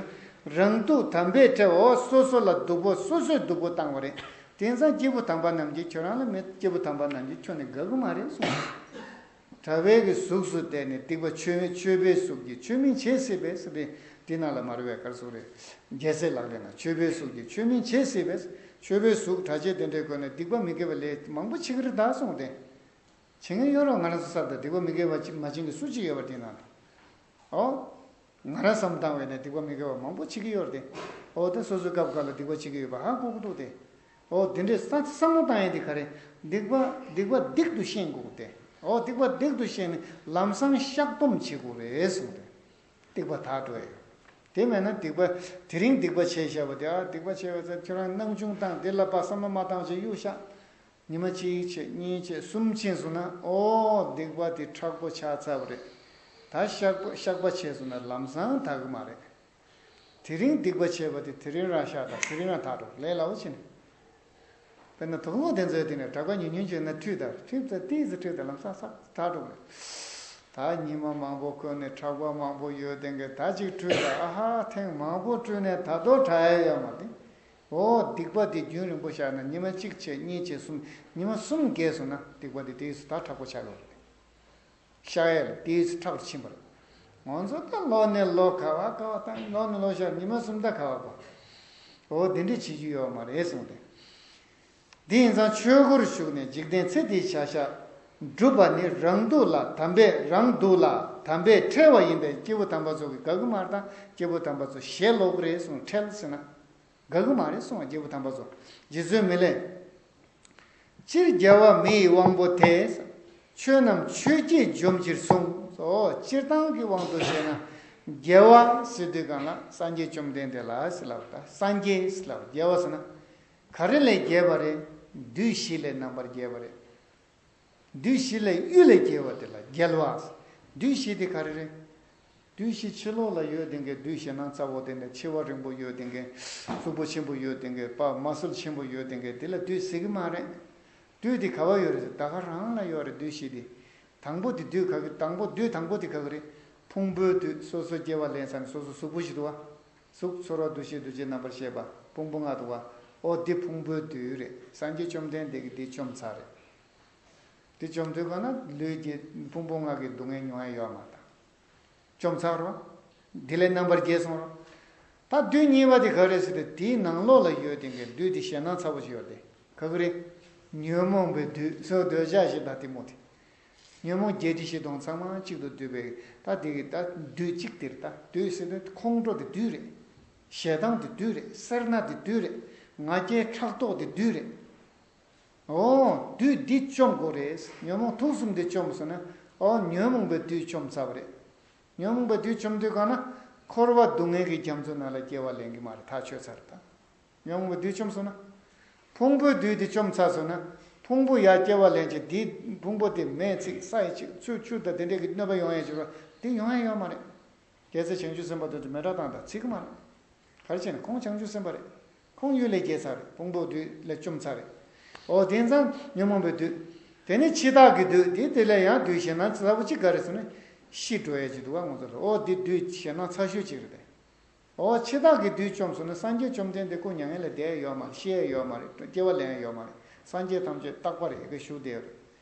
རང་སྡུག་དམ་པས་ཁྲེལ། འོ་སོ་སོ་ལ་སྡུག་པོ་སོ་སོས་སྡུག་པོ་བཏང་བ་རེད། དེང་སང་སྐྱེས་བུ་དམ་པ་རྣམས་ཀྱིས་ཁྱོད་རང་ལ་མེད། སྐྱེས་བུ་དམ་པ་རྣམས་ཀྱིས་ཁྱོན་ནས་དགའ་གི་མ་རེད་གསུངས། གྲྭ་པའི་གི་གཟུགས་སུ་བལྟས་ནས་སྡིག་པ་ཆོས་ཆོས་པའི་གཟུགས་ཀྱིས་ཆོས་མིན་བྱེད་སྲིད་པས་ཟེར་ཏེ། འདི་ནང་ལ་མ་རུ་བའི་གར་གཟུགས་རེད། རྒྱལ་སྲས་ལག་ལེན་ན་ཆོས་པའི་གཟུགས་ཀྱིས་ཆོས་མིན་བྱེད་སྲིད་པས། ཆོས་པའི་གཟུགས་གྲྭ་ཆས་དེ་འདྲའི་སྒོ་ནས་སྡིག་པ་མི་དགེ་བ་ལས་མང་པོ་བྱེད་ཀྱི་རེད་ད་གསུངས་ཏེ། བྱེད་མཁན་ཡོད་རེད། ང་རང་ཚོ་བསམ་ད་སྡིག་པ་མི་དགེ་བ་ཅིག་མ་བྱེད་མཁན་སུ་གཅིག་ཡོད་པ་དེ་ན། ཨོ། ང་རང་བསམ་བཏང་བས་ནས་སྡིག་པ་མི་དགེ་བ་མང་པོ་བྱེད་ཀྱི་ཡོད་རེད་དེ། ཨོ་དེ་སོ་སོའི་སྐབས་འགའ་ལ་སྡིག་པ་བྱེད་ཀྱི་ཡོད་པ་ཧ་གོ་གི་འདུག་སྟེ། ཨོ་དེ་འདྲའི་བསམ་བསམ་བློ་བཏང་ཡས་དེ་ག་རེ། སྡིག་པ་སྡིག་པ་སྡིག་ཏུ་ཤེས་དགོས་ཏེ། ཨོ་སྡིག་པ་སྡིག་ཏུ་ཤེས་ནས་ལམ་སང་བཤགས་སྡོམ་བྱེད་དགོས་རེད་གསུངས་ཏེ། སྡིག་པ་དག་འགྲོ་ཡས་ཡོད། དེ་མེད་ན་སྡིག་པ་དེ་རིང་སྡིག་པ་བྱས་བཞག་པ་དེ། ཨ་སྡིག་པ་བྱས་པ་ཚ་ཁྱོད་རང་སྣང་ཆུང་བཏང་། དེ་ལ་ཕར་བསམ་བློ་མ་བཏང་བྱས་གཡུག་བཞག་ཉི་མ་གཅིག་བྱས་གཉིས་བྱས་གསུམ་ཕྱིན་སོང་ན་ཨོ་སྡིག་པ་དེ་མཁྲེགས་པོ་ཆགས་ཚར་བ་རེད། ད་བཤགས་པ་བཤགས་པ་བྱས་སོང་ན་ལམ་སང་དག་གི་མ་རེད། དེ་རིང་སྡིག་པ་བྱས་པ་དེ་དེ་རིང་རང་བཤགས་དང་དེ་རིང་རང་དག་འགྲོ་ལས་སླ་བོ་བྱས་ནས། དཔེར་ན་དུག་སློག་དེ་ཚོའི་སྟེང་ནས་དྲེག་པ་ཉུང་ཉུང་བྱས་ན་འཁྲུད་དང་འཁྲུད་ཙམ་ཏིག་ཙམ་འཁྲུད་དང་ལམ་སང་སག་དག་འགྲོ་གི་རེད། ད་ཉི་མ་མང་པོ་འཁོར་ནས་མཁྲེགས་པ་མང་པོ་ཡོད་དེ་གས་ད་ཅིག་འཁྲུད་དང་ཨ་ཧ་ཐེངས་མང་པོ་འཁྲུད་ནས་ད་དོ་དྲག་ཡ་ཡོད་མ་རེད། ཨོ་སྡིག་པ་དེ་རྒྱུན་རིང་པོ་བཤགས་ན་ཉི་མ་གཅིག་བྱས་གཉིས་བྱས་གསུམ་ཉི་མ་གསུམ་བརྒལ་སོང་ན་སྡིག་པ་དེ་དེས་སུ་ད་མཁྲེགས་པོ་ཆགས་ཡོད་རེད། བཤགས་ཡས་ལ་དེས་སུ་མཁྲེགས་པོ་ཕྱིན་པ་རེད། ང་ཚོ་ད་ལོ་ནས་ལོ་ག་བ་ག་བ་ད་ལོ་ནས་ལོ་བཤགས་ཉི་མ་གསུམ་ད་ག་བ་གོ་ཨོ་དེ་འདྲས་བྱེད་རྒྱུ་ཡོད་མ་རེད་གསུངས་ཏེ། དེ་ཡིན་ཙང་ཆོས་སྒོར་ཞུགས་ནས་འཇིག་རྟེན་ཚེ་འདིའི་བྱ་བཞག་བསྒྲུབ་པ་ནི་རང་སྡུག་ལ་དམ་པས་རང་སྡུག་ལ་དམ་པས་ཁྲེལ་བ་ཡིན་པས་སྐྱེས་བུ་དམ་པ་ཚོ་གིས་དགའ་གི་མ་རེད་ད། སྐྱེས་བུ་དམ་པ་ཚོ་ཞེ་ལོག་གི་རེད་གསུངས། ཁྲེལ་ཟེར་ན། དགའ་གི་མ་རེད་གསུངས་པ་སྐྱེས་བུ་དམ་པ་ཚོ། རྗེ་བཙུན་མི་ལས། སྤྱིར་རྒྱལ་བ་མི་ཡི་དབང་པོ་དེ། ཆོས་རྣམས་ཆོས་ཀྱིས་འཇོམས་ཕྱིར་གསུངས་སོ། སྤྱིར་བཏང་གི་དབང་དུ་བྱས་ན། རྒྱལ་བ་ཟེར་དུས་སྒང་ལ་སངས་རྒྱས་བཅོམ་ལྡན་འདས་ལ་ཟེར་ལབ་ད། སངས་རྒྱས་ཟེར་ལབ། རྒྱལ་བ་ཟེར་ན། ག་རེ་ལས་རྒྱས་པ་རེད། བདུད་བཞི་ལས་རྣམ་པར་རྒྱས་པ་རེད། བདུད་བཞི་ལས་གཡུལ་ལས་རྒྱལ་བ་དེ་ལ་རྒྱལ་བ། བདུད་བཞི་དེ་ག་རེ་རེད། བདུད་བཞི་ཕྱི་ལོགས་ལ་ཡོད་དེ་གས་བདུད་ཞེད་སྣང་ཚ་བོ་དེ་འདྲ་མཆེ་བ་རིང་པོ་ཡོད་དེ་གས་གཟུགས་པོ་ཆེན་པོ་ཡོད་དེ་གས་པ་མ་སལ་ཆེན་པོ་ཡོད་དེ་གས་དེ་ལ་བདུད་ཟེར་གི་མ་རེད། བདུད་དེ་ག་བ་ཡོད་རེད་ཟེར་ད་ག་རང་ལ་ཡོད་རེད་བདུད་བཞི་དེ། དང་པོ་དེ་བདུད་ག་གི་དང་པོ་བདུད་དང་པོ་དེ་ག་གི་རེད། ཕུང་པོའི་བདུད་སོ་སོ་སྐྱེ་བ་ལེན་ས་ནས་སོ་སོ་གཟུགས་པོ་ཞིག་འདུག་བ། གཟུགས་ཚོར་བ་འདུ་ཤེས་འདུ་བྱེད་རྣམ་པར་ཤེས་པ་ཕུང་པོ་ལྔ་འདུག་བ། ཨོ་འདི་ཕུང་པོའི་བདུད་རེད། སངས་རྒྱས་བཅོམ་ལྡན་འདས་ཀྱིས་འདི་བཅོམ་ཚར་རེད། དེ་བཅོམ་དུས་ག་ན་ལུས་ཀྱི་ཕུང་པོ་ལྔ་གི་སྡུག་བསྔལ་མྱོང་ཡ་ཡོད་མ་ད། བཅོམ་ཚར་རོ། དེ་ལས་རྣམ་པར་རྒྱལ་སོང་རོ། ད་བདུད་གཉིས་པ་དེ་ག་རེ་ཟེར་ཏེ་དེའི་ནང་ལོགས་ལ་ཡོད་དེ་གའི་བདུད་དེ་ཞེད་སྣང་ཚ་བོ་ཞིག་ཡོད་དེ་ག་གི་རེད། ཉོན་མོངས་པའི་བདུད་སོགས་འདོད་ཆགས་ཞེ་སྡང་གཏི་མུག་དེ། ཉོན་མོངས་བརྒྱད་ཁྲི་བཞི་སྟོང་ཚང་མ་གཅིག་ཏུ་བསྡུས་པའི་ད་དེ་གི་ད་བདུད་གཅིག་དེར་ད་བདུད་ཟེར་ཏེ་ཁོང་ཁྲོ་དེ་བདུད་རེད། ཞེ་སྡང་དེ་བདུད་རེད། སེར་སྣ་དེ་བདུད་རེད། ང་རྒྱལ་ཕྲག་དོག་དེ་བདུད་རེད། ཨོ། བདུད་འདི་བཅོམ་དགོས་རེད། ཉོན་མོངས་དུག་གསུམ་འདི་བཅོམ་སོང་ན། ཨོ། ཉོན་མོངས་པའི་བདུད་བཅོམ་ཚར་བ་རེད། ཉོན་མོངས་པའི་བདུད་བཅོམ་དུས་གང་ན། འཁོར་བ་སྡུག་བསྔལ་གྱི་རྒྱ་མཚོ་ནང་ལ་སྐྱེ་བ་ལེན་གྱི་མ་རེད་ཐག་ཆོད་ཚར་ད། ཉོན་མོངས་པའི་བདུད་བཅོམ་སོང་ན། ཕུང་པོའི་བདུད་འདི་བཅོམ་ཚར་སོང་ན། ཕུང་པོ་ཡར་སྐྱེ་བ་ལེན་ཅིག་འདི་ཕུང་པོ་དེ་མེ་ཚིག་ས་ཡི་ཚིག་ཆུ་ཆུ་དང་དེ་འདྲས་ཀྱི་གནོད་པ་ཡོང་ཡ་ཅིག་རོ། འདི་ཡོང་ཡ་ཡོད་མ་རེད། རྒྱལ་སྲས་བྱང་ཆུབ་སེམས་དཔའ་དེ་ཚོ་མེ་སྲེག་བཏང་དང་ཚིག་གི་མ་རེད། ག་རེ་བྱས་ན་ཁོང་བྱང་ཆུབ་སེམས་དཔའ་རེད། ཁོང་གཡུལ་ལས་རྒྱལ་ཚར་རེད། ཕུང་པོ་བདུད་ལས་བཅོམ་ཚར་རེད། འོ་དེ་ཙང་ཉོན་མོངས་པའི་བདུད། དེ་ནས་འཆི་བདག་གི་བདུད་དེ་དེ་ལས་ཡང་བདུད་ཞེད་སྣང་ཚ་པོ་གཅིག་ག་རེ་ཟེར་ན། ཤི་འགྲོ་ཡས་ཅིག་འདུག་བ་ང་ཚོ་ལ། འོ་དེ་བདུད་ཞེད་སྣང་ཚ་ཤོས་གཅིག་རེད་དེ། འོ་འཆི་བདག་གི་བདུད་བཅོམ་སོང་ན་སངས་རྒྱས་བཅོམ་ལྡན་འདས་སྐུ་མྱ་ངན་ལས་འདས་ཡོད་མ་རེད། ཤི་ཡས་ཡོད་མ་རེད། སྐྱེ་བ་ལེན་ཡས་ཡོད་མ་རེད། སངས་རྒྱས་ཐམས་ཅད་རྟག་པར་ཡི་གེ་བཞུགས་བསྡད་ཡོད་རེད།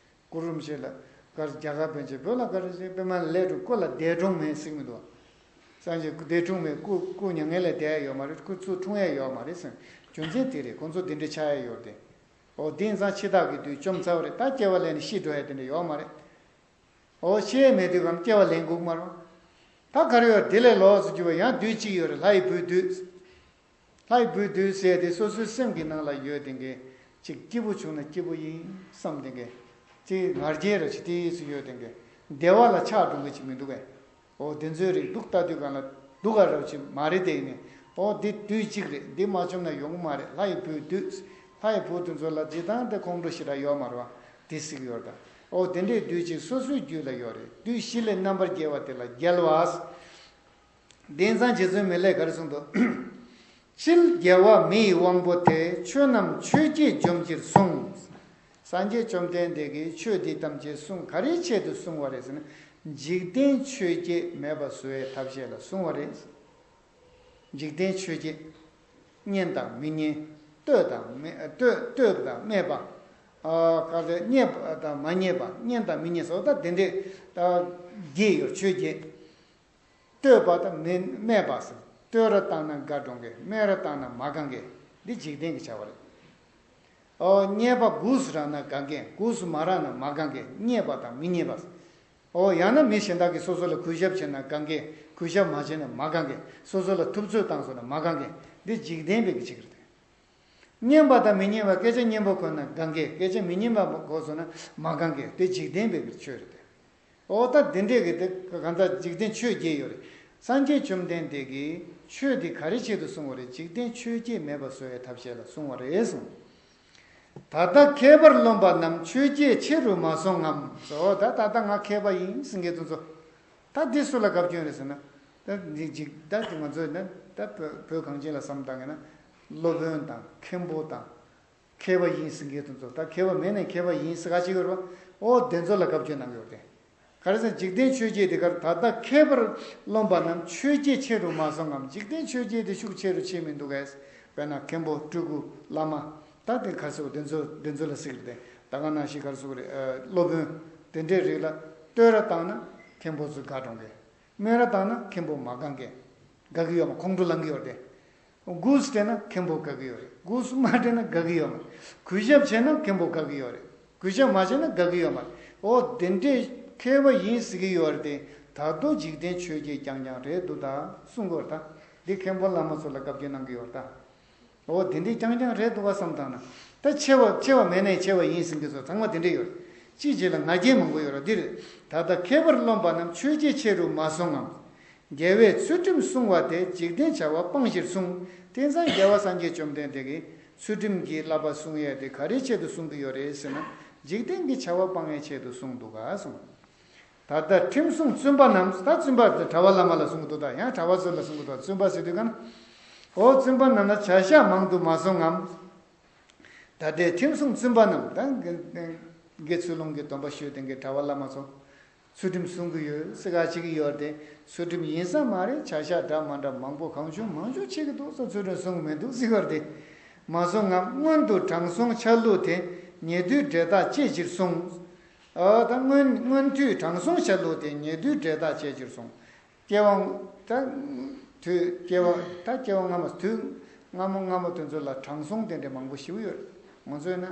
སྐུ་རིམ་བཞེས་ལ་གར་རྒྱ་གར་པཎ་ཆེན་བོད་ལ་གར་བྱེད་པད་མ་ལས་འགྲོ་སྐུ་ལ་འདས་གྲོངས་མེད་ཟེར་མི་འདུག་སངས་རྒྱས་སྐུ་འདས་གྲོངས་མེད། སྐུ་སྐུ་མྱ་ངན་ལས་འདས་ཡོད་མ་རེད། སྐུ་ཚུར་འཁྲུངས་ཡས་ཡོད་མ་རེད་ཟེར། རྒྱུ་མཚན་དེ་རེད། ཁོང་ཚོ་འདི་འདྲ་ཆགས་ཡས་ཡོད་རེད་དེ། འོ་དེ་ཙང་འཆི་བདག་གི་བདུད་བཅོམ་ཚར་བ་རེད། ད་སྐྱེ་བ་ལེན་ནས་ཤི་འགྲོ་ཡས་དེ་འདྲ་ཡོད་མ་རེད། འོ་ཤི་ཡས་མེད་དུས་གམ་སྐྱེ་བ་ལེན་དགོས་མ་རེད། ད་གར་ཡོད་དེ་ལས་ལོགས་སུ་གྱུར་པ་ཡང་བདུད་གཅིག་ཡོད་རེད། ལྷ་ཡི་བུའི་བདུད། ལྷ་ཡི་བུའི་བདུད་ཟེར་དེ་སོ་སོའི་སེམས་ཀྱི་ནང་ལ་ཡོད་དེ་འགའི་ཅིག་སྐྱིད་པོ་བྱུང་ན་སྐྱིད་པོ་ཡིན་བསམ་དེ་འགའི་ཅིག་ང་རྒྱལ་ར་ཅིག་དེ་སུ་ཡོད་དེ་འགའི་བདེ་བ་ལ་ཆགས་འགྲོ་གི་ཅིག་མི་འདུག་གས། འོ་དེ་ཚོའི་རིགས་སྡུག་ལྟ་དུས་གང་ལ་སྡུག་ག་རབ་ཅིག་མ་རེད་དེ་ཡིན་ནས། འོ་འདི་བདུད་གཅིག་རེད། འདི་མ་བཅོམ་ན་ཡོང་གི་མ་རེད། ལྷ་ཡི་བུའི་བདུད། ལྷ་ཡི་བུ་དེ་ཚོ་ལ་འདི་དང་དེ་ཁོང་ཁྲོ་ཞེ་དྲག་ཡོད་མ་རེད་བ། དེ་སྲིད་ཡོད་ད། འོ་དེ་འདྲའི་བདུད་གཅིག་སོ་སོའི་རྒྱུད་ལ་ཡོད་རེད། བདུད་བཞི་ལས་རྣམ་པར་རྒྱལ་བ་དེ་ལ་རྒྱལ་བ། དེང་སང་རྗེ་བཙུན་མི་ལས་ག་རེ་གསུངས་འདུག་ཕྱིར་རྒྱལ་བ་མི་ཡི་དབང་པོ་དེས། ཆོས་རྣམས་ཆོས་བརྒྱད་འཇོམས་ཕྱིར་གསུངས། སངས་རྒྱས་བཅོམ་ལྡན་འདས་ཀྱིས་ཆོས་འདི་ཐམས་ཅད་གསུངས། ག་རེའི་ཆེད་དུ་གསུངས་པ་རེད་ཟེར་ན། འཇིག་རྟེན་ཆོས་བརྒྱད་མེད་པ་བཟོ་བའི་ཐབས་ཤེས་ལ་གསུངས་པ་རེད། འཇིག་རྟེན་ཆོས་བརྒྱད། རྙེད་དང་མི་རྙེད། ལྟོས་དང་མི་ལྟོས་ལྟོས་དང་སྨྲས་པ། ཨ་ག་ཚོད་རྙེད་པ་དང་མ་རྙེད་པ། རྙེད་དང་མི་རྙེད་སོགས་ད་དེ་འདྲས་ད་བརྒྱད་ཡོད། ཆོས་བརྒྱད། ལྟོས་པ་དང་མི་སྨྲས་པ་ཟེར། ལྟོས་ར་བཏང་ན་དགའ་འགྲོ་མཁན། སྨྲས་ར་བཏང་ན་མ་དགའ་མཁན། འདི་འཇིག་རྟེན་གྱི་བྱ་བ་རེད། ཨོ་རྙེད་པ་གུས་སུ་རག་ན་དགའ་མཁན། གུས་སུ་མ་རག་ན་མ་དགའ་མཁན། རྙེད་པ་དང་མི་རྙེད་པ་ཟེར། ཨོ་ཡང་ན་མི་གཞན་དག་གིས་སོ་སོ་ལ་གུས་ཞབས་བྱས་ན་དགའ་མཁན། གུས་ཞབས་མ་བྱས་ན་མ་དགའ་མཁན། སོ་སོ་ལ་ཐུབ་ཚོད་བཏང་སོང་ན་མ་དགའ་མཁན། འདི་འཇིག་རྟེན་པའི་གི་ཆིག་རེད། སྙན་པ་དང་མི་སྙན་པ། སྐད་ཆ་སྙན་པོ་གོ་ན་དགའ་མཁན། སྐད་ཆ་མི་སྙན་པ་གོ་སོང་ན་མ་དགའ་མཁན། དེ་འཇིག་རྟེན་པའི་གི་ཆོས་རེད་དེ། འོ་ད་དེ་འདྲས་གི་དེ་གང་ལྟར་འཇིག་རྟེན་ཆོས་བརྒྱད་ཡོད་རེད། སངས་རྒྱས་བཅོམ་ལྡན་འདས་ཀྱིས་ཆོས་འདི་ག་རེ་ཆེད་དུ་གསུངས་པ་རེད། འཇིག་རྟེན་ཆོས་བརྒྱད་མེད་པ་བཟོ་བའི་ཐབས་ཤེས་ལ་གསུངས་པ་རེད་གསུངས། ད་ལྟ་མཁས་པར་རློམ་པ་རྣམས། ཆོས་བརྒྱད་ཆེ་རུ་མ་སོང་ངམ། འོ་ད་ད་ལྟ་ང་མཁས་པ་ཡིན་ཟེར་མཁན་དེ་ཚོ། ད་འདི་སུ་ལ་བཀའ་བཀྱོན་རེད་ཟེར་ན། ད་འདི་འཇིག་ད་འདི་ང་ཚོས་ན་ད་བོད་བོད་གངས་ཅན་ལ་བསམ་བཏང་གི་ན། སློབ་དཔོན་དང་མཁན་པོ་དང་། མཁས་པ་ཡིན་ཟེར་མཁན་དེ་ཚོ། ད་མཁས་པ་མེད་ནས་མཁས་པ་ཡིན་ཟེར་ག་ཅིག་ཡོད་རེད་པ། འོ་དེ་ཚོ་ལ་བཀའ་བཀྱོན་གནང་གི་ཡོད་རེད། ག་རེ་ཟེར་ན་འཇིག་རྟེན་ཆོས་བརྒྱད་དེ་གར། ད་ལྟ་མཁས་པར་རློམ་པ་རྣམས། ཆོས་བརྒྱད་ཆེ་རུ་མ་སོང་ངམ། འཇིག་རྟེན་ཆོས་བརྒྱད་དེ་ཤུགས་ཆེ་རུ་ཕྱིན་མི་འདུག་གས། དཔེར་ན་མཁན་པོ་སྤྲུལ་སྐུ་བླ་མ། ད་དེ་ག་རེ་ཟེར་དེ་ཚོ་དེ་ཚོ་ལ་ཟེར་གི་རེད་དེ། ད་ག་ནང་བཞིན་ག་རེ་ཟེར་གི་རེད། ཨ་སློབ་དཔོན་དེ་འདྲའི་རིགས་ལ་བསྟོད་ར་བཏང་ན་མཁན་པོ་ཚོ་དགའ་འགྲོ་གི། སྨད་ར་བཏང་ན་མཁན་པོ་མ་དགའ་མཁན། དགའ་གི་ཡོད་མ། ཁོང་ཁྲོ་ལངས་གི་ཡོད་རེད་དེ། གུས་སུ་སྤྲད་ན་མཁན་པོ་དགའ་གི་ཡོད་རེད། གུས་སུ་མ་སྤྲད་ན་དགའ་གི་ཡོད་མ་རེད། གུས་ཞབས་བྱས་ན་མཁན་པོ་དགའ་གི་ཡོད་རེད། གུས་ཞབས་མ་བྱས་ན་དགའ་གི་ཡོད་མ་རེད། འོ་དེ་འདྲས་མཁས་པ་ཡིན་ཟེར་གི་ཡོད་རེད་དེ། ད་དུང་འཇིག་རྟེན་ཆོས་བརྒྱད་རྐྱང་རྐྱང་རེད་འདུག་ད་གསུང་གི་ཡོད་རེད་ད། འདི་མཁན་པོ་བླ་མ་ཚོ་ལ་བཀའ་བཀྱོན་གནང་གི་ཡོད་རེད་ད། འོ་དེ་འདྲའི་རྐྱང་རྐྱང་རེད་འདུག་ག་བསམ་བཏང་ན། ད་ཆེ་བ་ཆེ་བ་མེད་ནས་ཆེ་བ་ཡིན་ཟེར་མཁན་ཚོ་ཚང་མ་དེ་འདྲས་ཡོད་རེད། ཅིའི་རྗེས་ལ་ང་རྒྱལ་མང་པོ་ཡོད་རེད། འདི་རེད། ད་ལྟ་མཁས་པར་རློམ་པ་རྣམས། ཆོས་བརྒྱད་ཆེ་རུ་མ་སོང་ངམ། རྒྱལ་བས་ཚུལ་ཁྲིམས་བསྲུང་བ་དེས། འཇིག་རྟེན་བྱ་བ་སྤང་ཕྱིར་གསུངས། དེང་སང་རྒྱལ་བ་སངས་རྒྱས་བཅོམ་ལྡན་འདས་ཀྱིས་ཚུལ་ཁྲིམས་ཀྱི་བསླབ་པ་བསྲུང་ཡས་དེ་ག་རེའི་ཆེད་དུ་གསུང་གི་ཡོད་རེད་ཟེར་ན། འཇིག་རྟེན་གྱི་བྱ་བ་སྤང་ཡས་ཆེད་དུ་གསུངས་འདུག་ག་གསུངས། ད་ལྟ་ཁྲིམས་བསྲུང་བཙུན་པ་རྣམས། ད་བཙུན་པ་དེ་གྲྭ་པ་བླ་མ་ལ་གསུང་གི་འདུག་ད་ཡང་གྲྭ་པ་ཚོ་ལ་གསུང་གི་འདུག་བཙུན་པ་ཟེར་དུས་ག་ན། འོ་བཙུན་པ་རྣམས་ལ་བྱ་བཞག་མང་དུ་མ་སོང་ངམ། ད་ལྟའི་ཁྲིམས་བསྲུང་བཙུན་པ་རྣམས། ད་དགེ་ཚུལ་སློང་གི་སྡོམ་པ་ཞུས་ཏེ་གི་གྲྭ་པ་བླ་མ་ཚོ། ཚུལ་ཁྲིམས་བསྲུང་གི་ཡོད་ཟེར་ག་བྱེད་ཀྱི་ཡོད་རེད་དེ། ཚུལ་ཁྲིམས་ཡིན་ས་མ་རེད། བྱ་བཞག་འདྲ་མ་འདྲ་མང་པོ་གང་བྱུང་མང་བྱུང་བྱེད་ཀྱི་འདུག་ཟེར། ཚུལ་ཁྲིམས་བསྲུང་གི་མི་འདུག་ཟེར་གི་ཡོད་རེད་དེ། མ་སོང་ངམ། སྔོན་དུ་དྲང་སྲོང་ཆ་ལུགས་དེ། ཉེ་དུའི་འབྲེལ་ཐག་བཅད་ཕྱིར་གསུངས། ཨ་ད་སྔོན་སྔོན་དུས་དྲང་སྲོང་ཆ་ལུགས་དེ། ཉེ་དུའི་འབྲེལ་ཐག་བཅད་ཕྱིར་གསུངས། སྐྱེ་བ་ད་དུས་སྐྱེ་བ་ད་སྐྱེ་བ་སྔ་མ་དུས་སྔ་མོ་སྔ་མོ་དེ་ཚོ་ལ་དྲང་སྲོང་དེ་འདྲ་མང་པོ་ཞེ་པོ་ཡོད་རེད། ང་ཚོ་ཡིན་ན་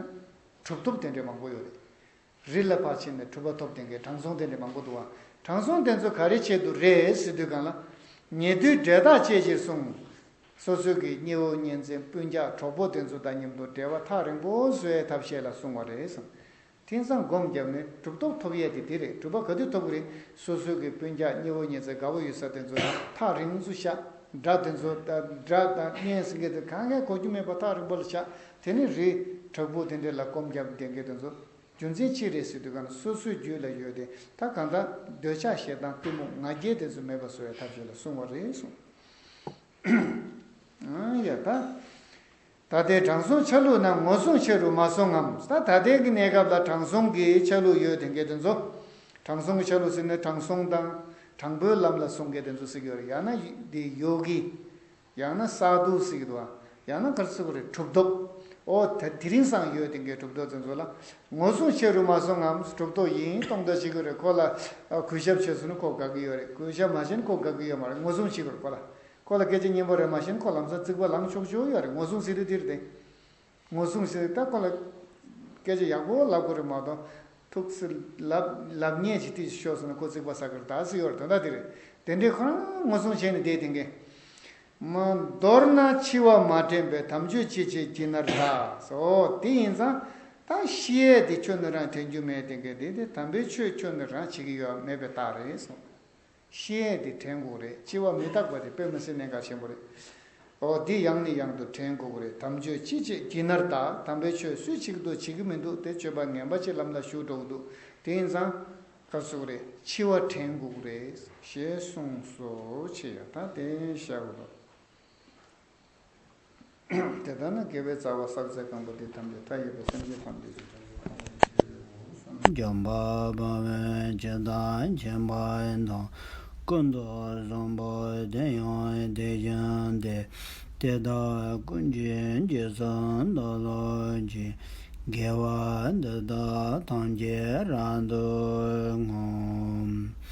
གྲུབ་ཐོབ་དེ་འདྲ་མང་པོ་ཡོད་རེད། རི་ལ་ཕར་ཕྱིན་ནས་གྲུབ་པ་ཐོབ་དེ་འདྲའི་དྲང་སྲོང་དེ་འདྲ་མང་པོ་འདུག་བ། དྲང་སྲོང་དེ་ཚོ་ག་རེ་ཆེད་དུ་རེད་ཟེར་དུས་གང་ལ། ཉེ་དུའི་འབྲེལ་ཐག་བཅད་ཕྱིར་གསུངས། སོ་སོའི་གི་གཉེན་བོ་གཉེན་ཚན་སྤུན་ཀྱག་གྲོགས་པོ་དེ་ཚོ་དང་མཉམ་དུ་འབྲེལ་བ་ཐག་རིང་པོ་བཟོ་ཡའི་ཐབས་ཤེས་ལ་གསུངས་པ་རེད་གསུངས། དེང་སང་སྒོམ་བརྒྱབ་ནས་གྲུབ་ཐོབ་ཐོབ་ཡས་དེ་དེ་རེད། གྲུབ་པ་ག་དུས་ཐོབ་གི་རེད། སོ་སོའི་གི་སྤུན་ཀྱག་གཉེན་བོ་གཉེན་ཚན་དགའ་བོ་ཡོད་ས་དེ་ཚོ་དང་ཐག་རིང་སུ་བཞག་དགྲ་དེ་ཚོ་དང་དགྲ་དང་གཉེན་ཟེར་མཁན་དེ་གང་གས་གོ་རྒྱུ་མེད་པ་ཐག་རིང་པོ་ལ་བཞག་དེ་ནས་རི་བྲག་ཕུག་དེ་འདྲ་ལ་སྒོམ་བརྒྱབ་བསྡད་མཁན་དེ་ཚོ། རྒྱུ་མཚན་ཅི་རེད་ཟེར་དུས་ག་ན་སོ་སོའི་རྒྱུད་ལ་ཡོད་དེ་ད་གང་ལྟར་འདོད་ཆགས་ཞེ་སྡང་གཏི་མུག་ང་རྒྱལ་དེ་ཚོ་མེད་པ་བཟོ་བའི་ཐབས་ཤེས་ལ་གསུངས་པ་རེད་གསུངས། ཡ་ད། ད་ལྟའི་དྲང་སྲོང་ཆ་ལུགས་ན་ངོ་བསྲུང་ཆེ་རུ་མ་སོང་ངམ། ད་ད་ལྟའི་གི་གནས་སྐབས་ལ་དྲང་སྲོང་གི་ཆ་ལུགས་ཡོད་དེ་འགའ་དེ་ཚོ། དྲང་སྲོང་གི་ཆ་ལུགས་ཟེར་ནས་དྲང་སྲོང་དང་དྲང་པོའི་ལམ་ལ་སོང་མཁན་དེ་ཚོ་ཟེར་གྱི་ཡོད་རེད། ཡང་ན་དེ་ཡོ་གི། ཡང་ན་ས་དུ་ཟེར་གྱི་འདུག་ཨ། ཡང་ན་ག་རེ་ཟེར་དགོས་རེད། གྲུབ་ཐོབ། ཨོ་ད་དེ་རིང་སང་ཡོད་དེ་འགའ་གྲུབ་ཐོབ་དེ་ཚོ་ལ་ངོ་བསྲུང་ཆེ་རུ་མ་སོང་ངམ། གྲུབ་ཐོབ་ཡིན་སྟོང་ད་བྱེད་ཀྱི་རེད། ཁོ་ལ་གུས་ཞབས་བྱས་སོང་ན་ཁོ་དགའ་གི་ཡོད་རེད། གུས་ཞབས་མ་བྱས་ན་ཁོ་དགའ་གི་ཡོད་མ་རེད། ངོ་བསྲུང་བྱེད་དགོས་རེད་ཁོ་ལ། ཁོ་ལ་སྐད་ཆ་སྙན་པོ་རེ་མ་བཤད་ན་ཁོ་ལམ་སང་རྩིག་པ་ལངས་ཆོག་ཆོག་ཡོད་རེད། ངོ་སྲུང་ཟེར་དུས་དེ་རེད་དེ། ངོ་སྲུང་ཟེར་ད་ཁོ་ལ་སྐད་ཆ་ཡག་པོ་ལབ་དགོས་རེད་མ་གཏོགས་ཐུགས་སུ་ལབ་ལབ་ཉེས་ཅིག་ཏིས་ཤོར་སོང་ན་ཁོ་རྩིག་པ་ཟ་གི་རེད་ད་ཟེར་ཡོད་རེད། དོན་དག་དེ་རེད། དེ་འདྲའི་ཁོ་རང་ངོ་སྲུང་བྱས་ནས་བསྡད་དེ་འགའ། མ་མདོར་ན་འཆི་བ་མ་དྲན་པས་དམ་ཆོས་ཅི་བྱེད་ཀྱི་ནར་ད། ཨོ་དེ་ཡིན་ཙང་ད་ཤི་ཡས་དེ་ཁྱོན་ནས་རང་དྲན་རྒྱུ་མེད་དེ་འགའ། དེ་དེ་དམ་པའི་ཆོས་ཁྱོན་ནས་རང་བྱེད་ཀྱི་ཡོད་མེད་པའི་རྟགས་རེད་གསུངས། ཤེས་ཡས་དེ་དྲན་དགོས་རེད། འཆི་བ་མི་རྟག་པ་དེ་དཔེ་མི་སྲིད་གནད་འགག་ཆེན་པོ་རེད། འོ་འདི་ཡང་ནས་ཡང་དུ་དྲན་དགོས་རེད། དམ་ཆོས་ཅི་བྱེད་ཀྱི་ནར་ད། དམ་པའི་ཆོས་སུས་བྱེད་ཀྱི་འདུག་བྱེད་ཀྱི་མི་འདུག་དེ་སྤྱོད་པ་ངན་པ་ཅིག་ལམ་ལ་ཞུགས་འགྲོ་གི་འདུག་དེ་ཡིན་ཙང་ག་རེ་ཟེར་དགོས་རེད། འཆི་བ་དྲན་དགོས་རེད་ཞེས་གསུངས་སོ། ཆེ་ཡ་ད་དེ་བཤད་དགོས་རེད། དེ་ལྟར་ན་དགེ་བའི་རྩ་བ་བསགས་ཚད་གང་པོ་དེ་ཐམས་ཅད་མཐའ་ཡས་པའི་སེམས་ཅན་ཐམས་ཅད་ཀྱི་འཇམ་དཔལ་དཔའ་བོས་ཇི་ལྟར་མཁྱེན་པ་དང་། ཀུན་ཏུ་བཟང་པོ་དེ་ཡང་དེ་བཞིན་ཏེ། དེ་དག་ཀུན་གྱི་རྗེས་སུ་བདག་སློབ་ཅིང་། དགེ་བ་འདི་དག་ཐམས་ཅད་རབ་ཏུ་བསྔོ།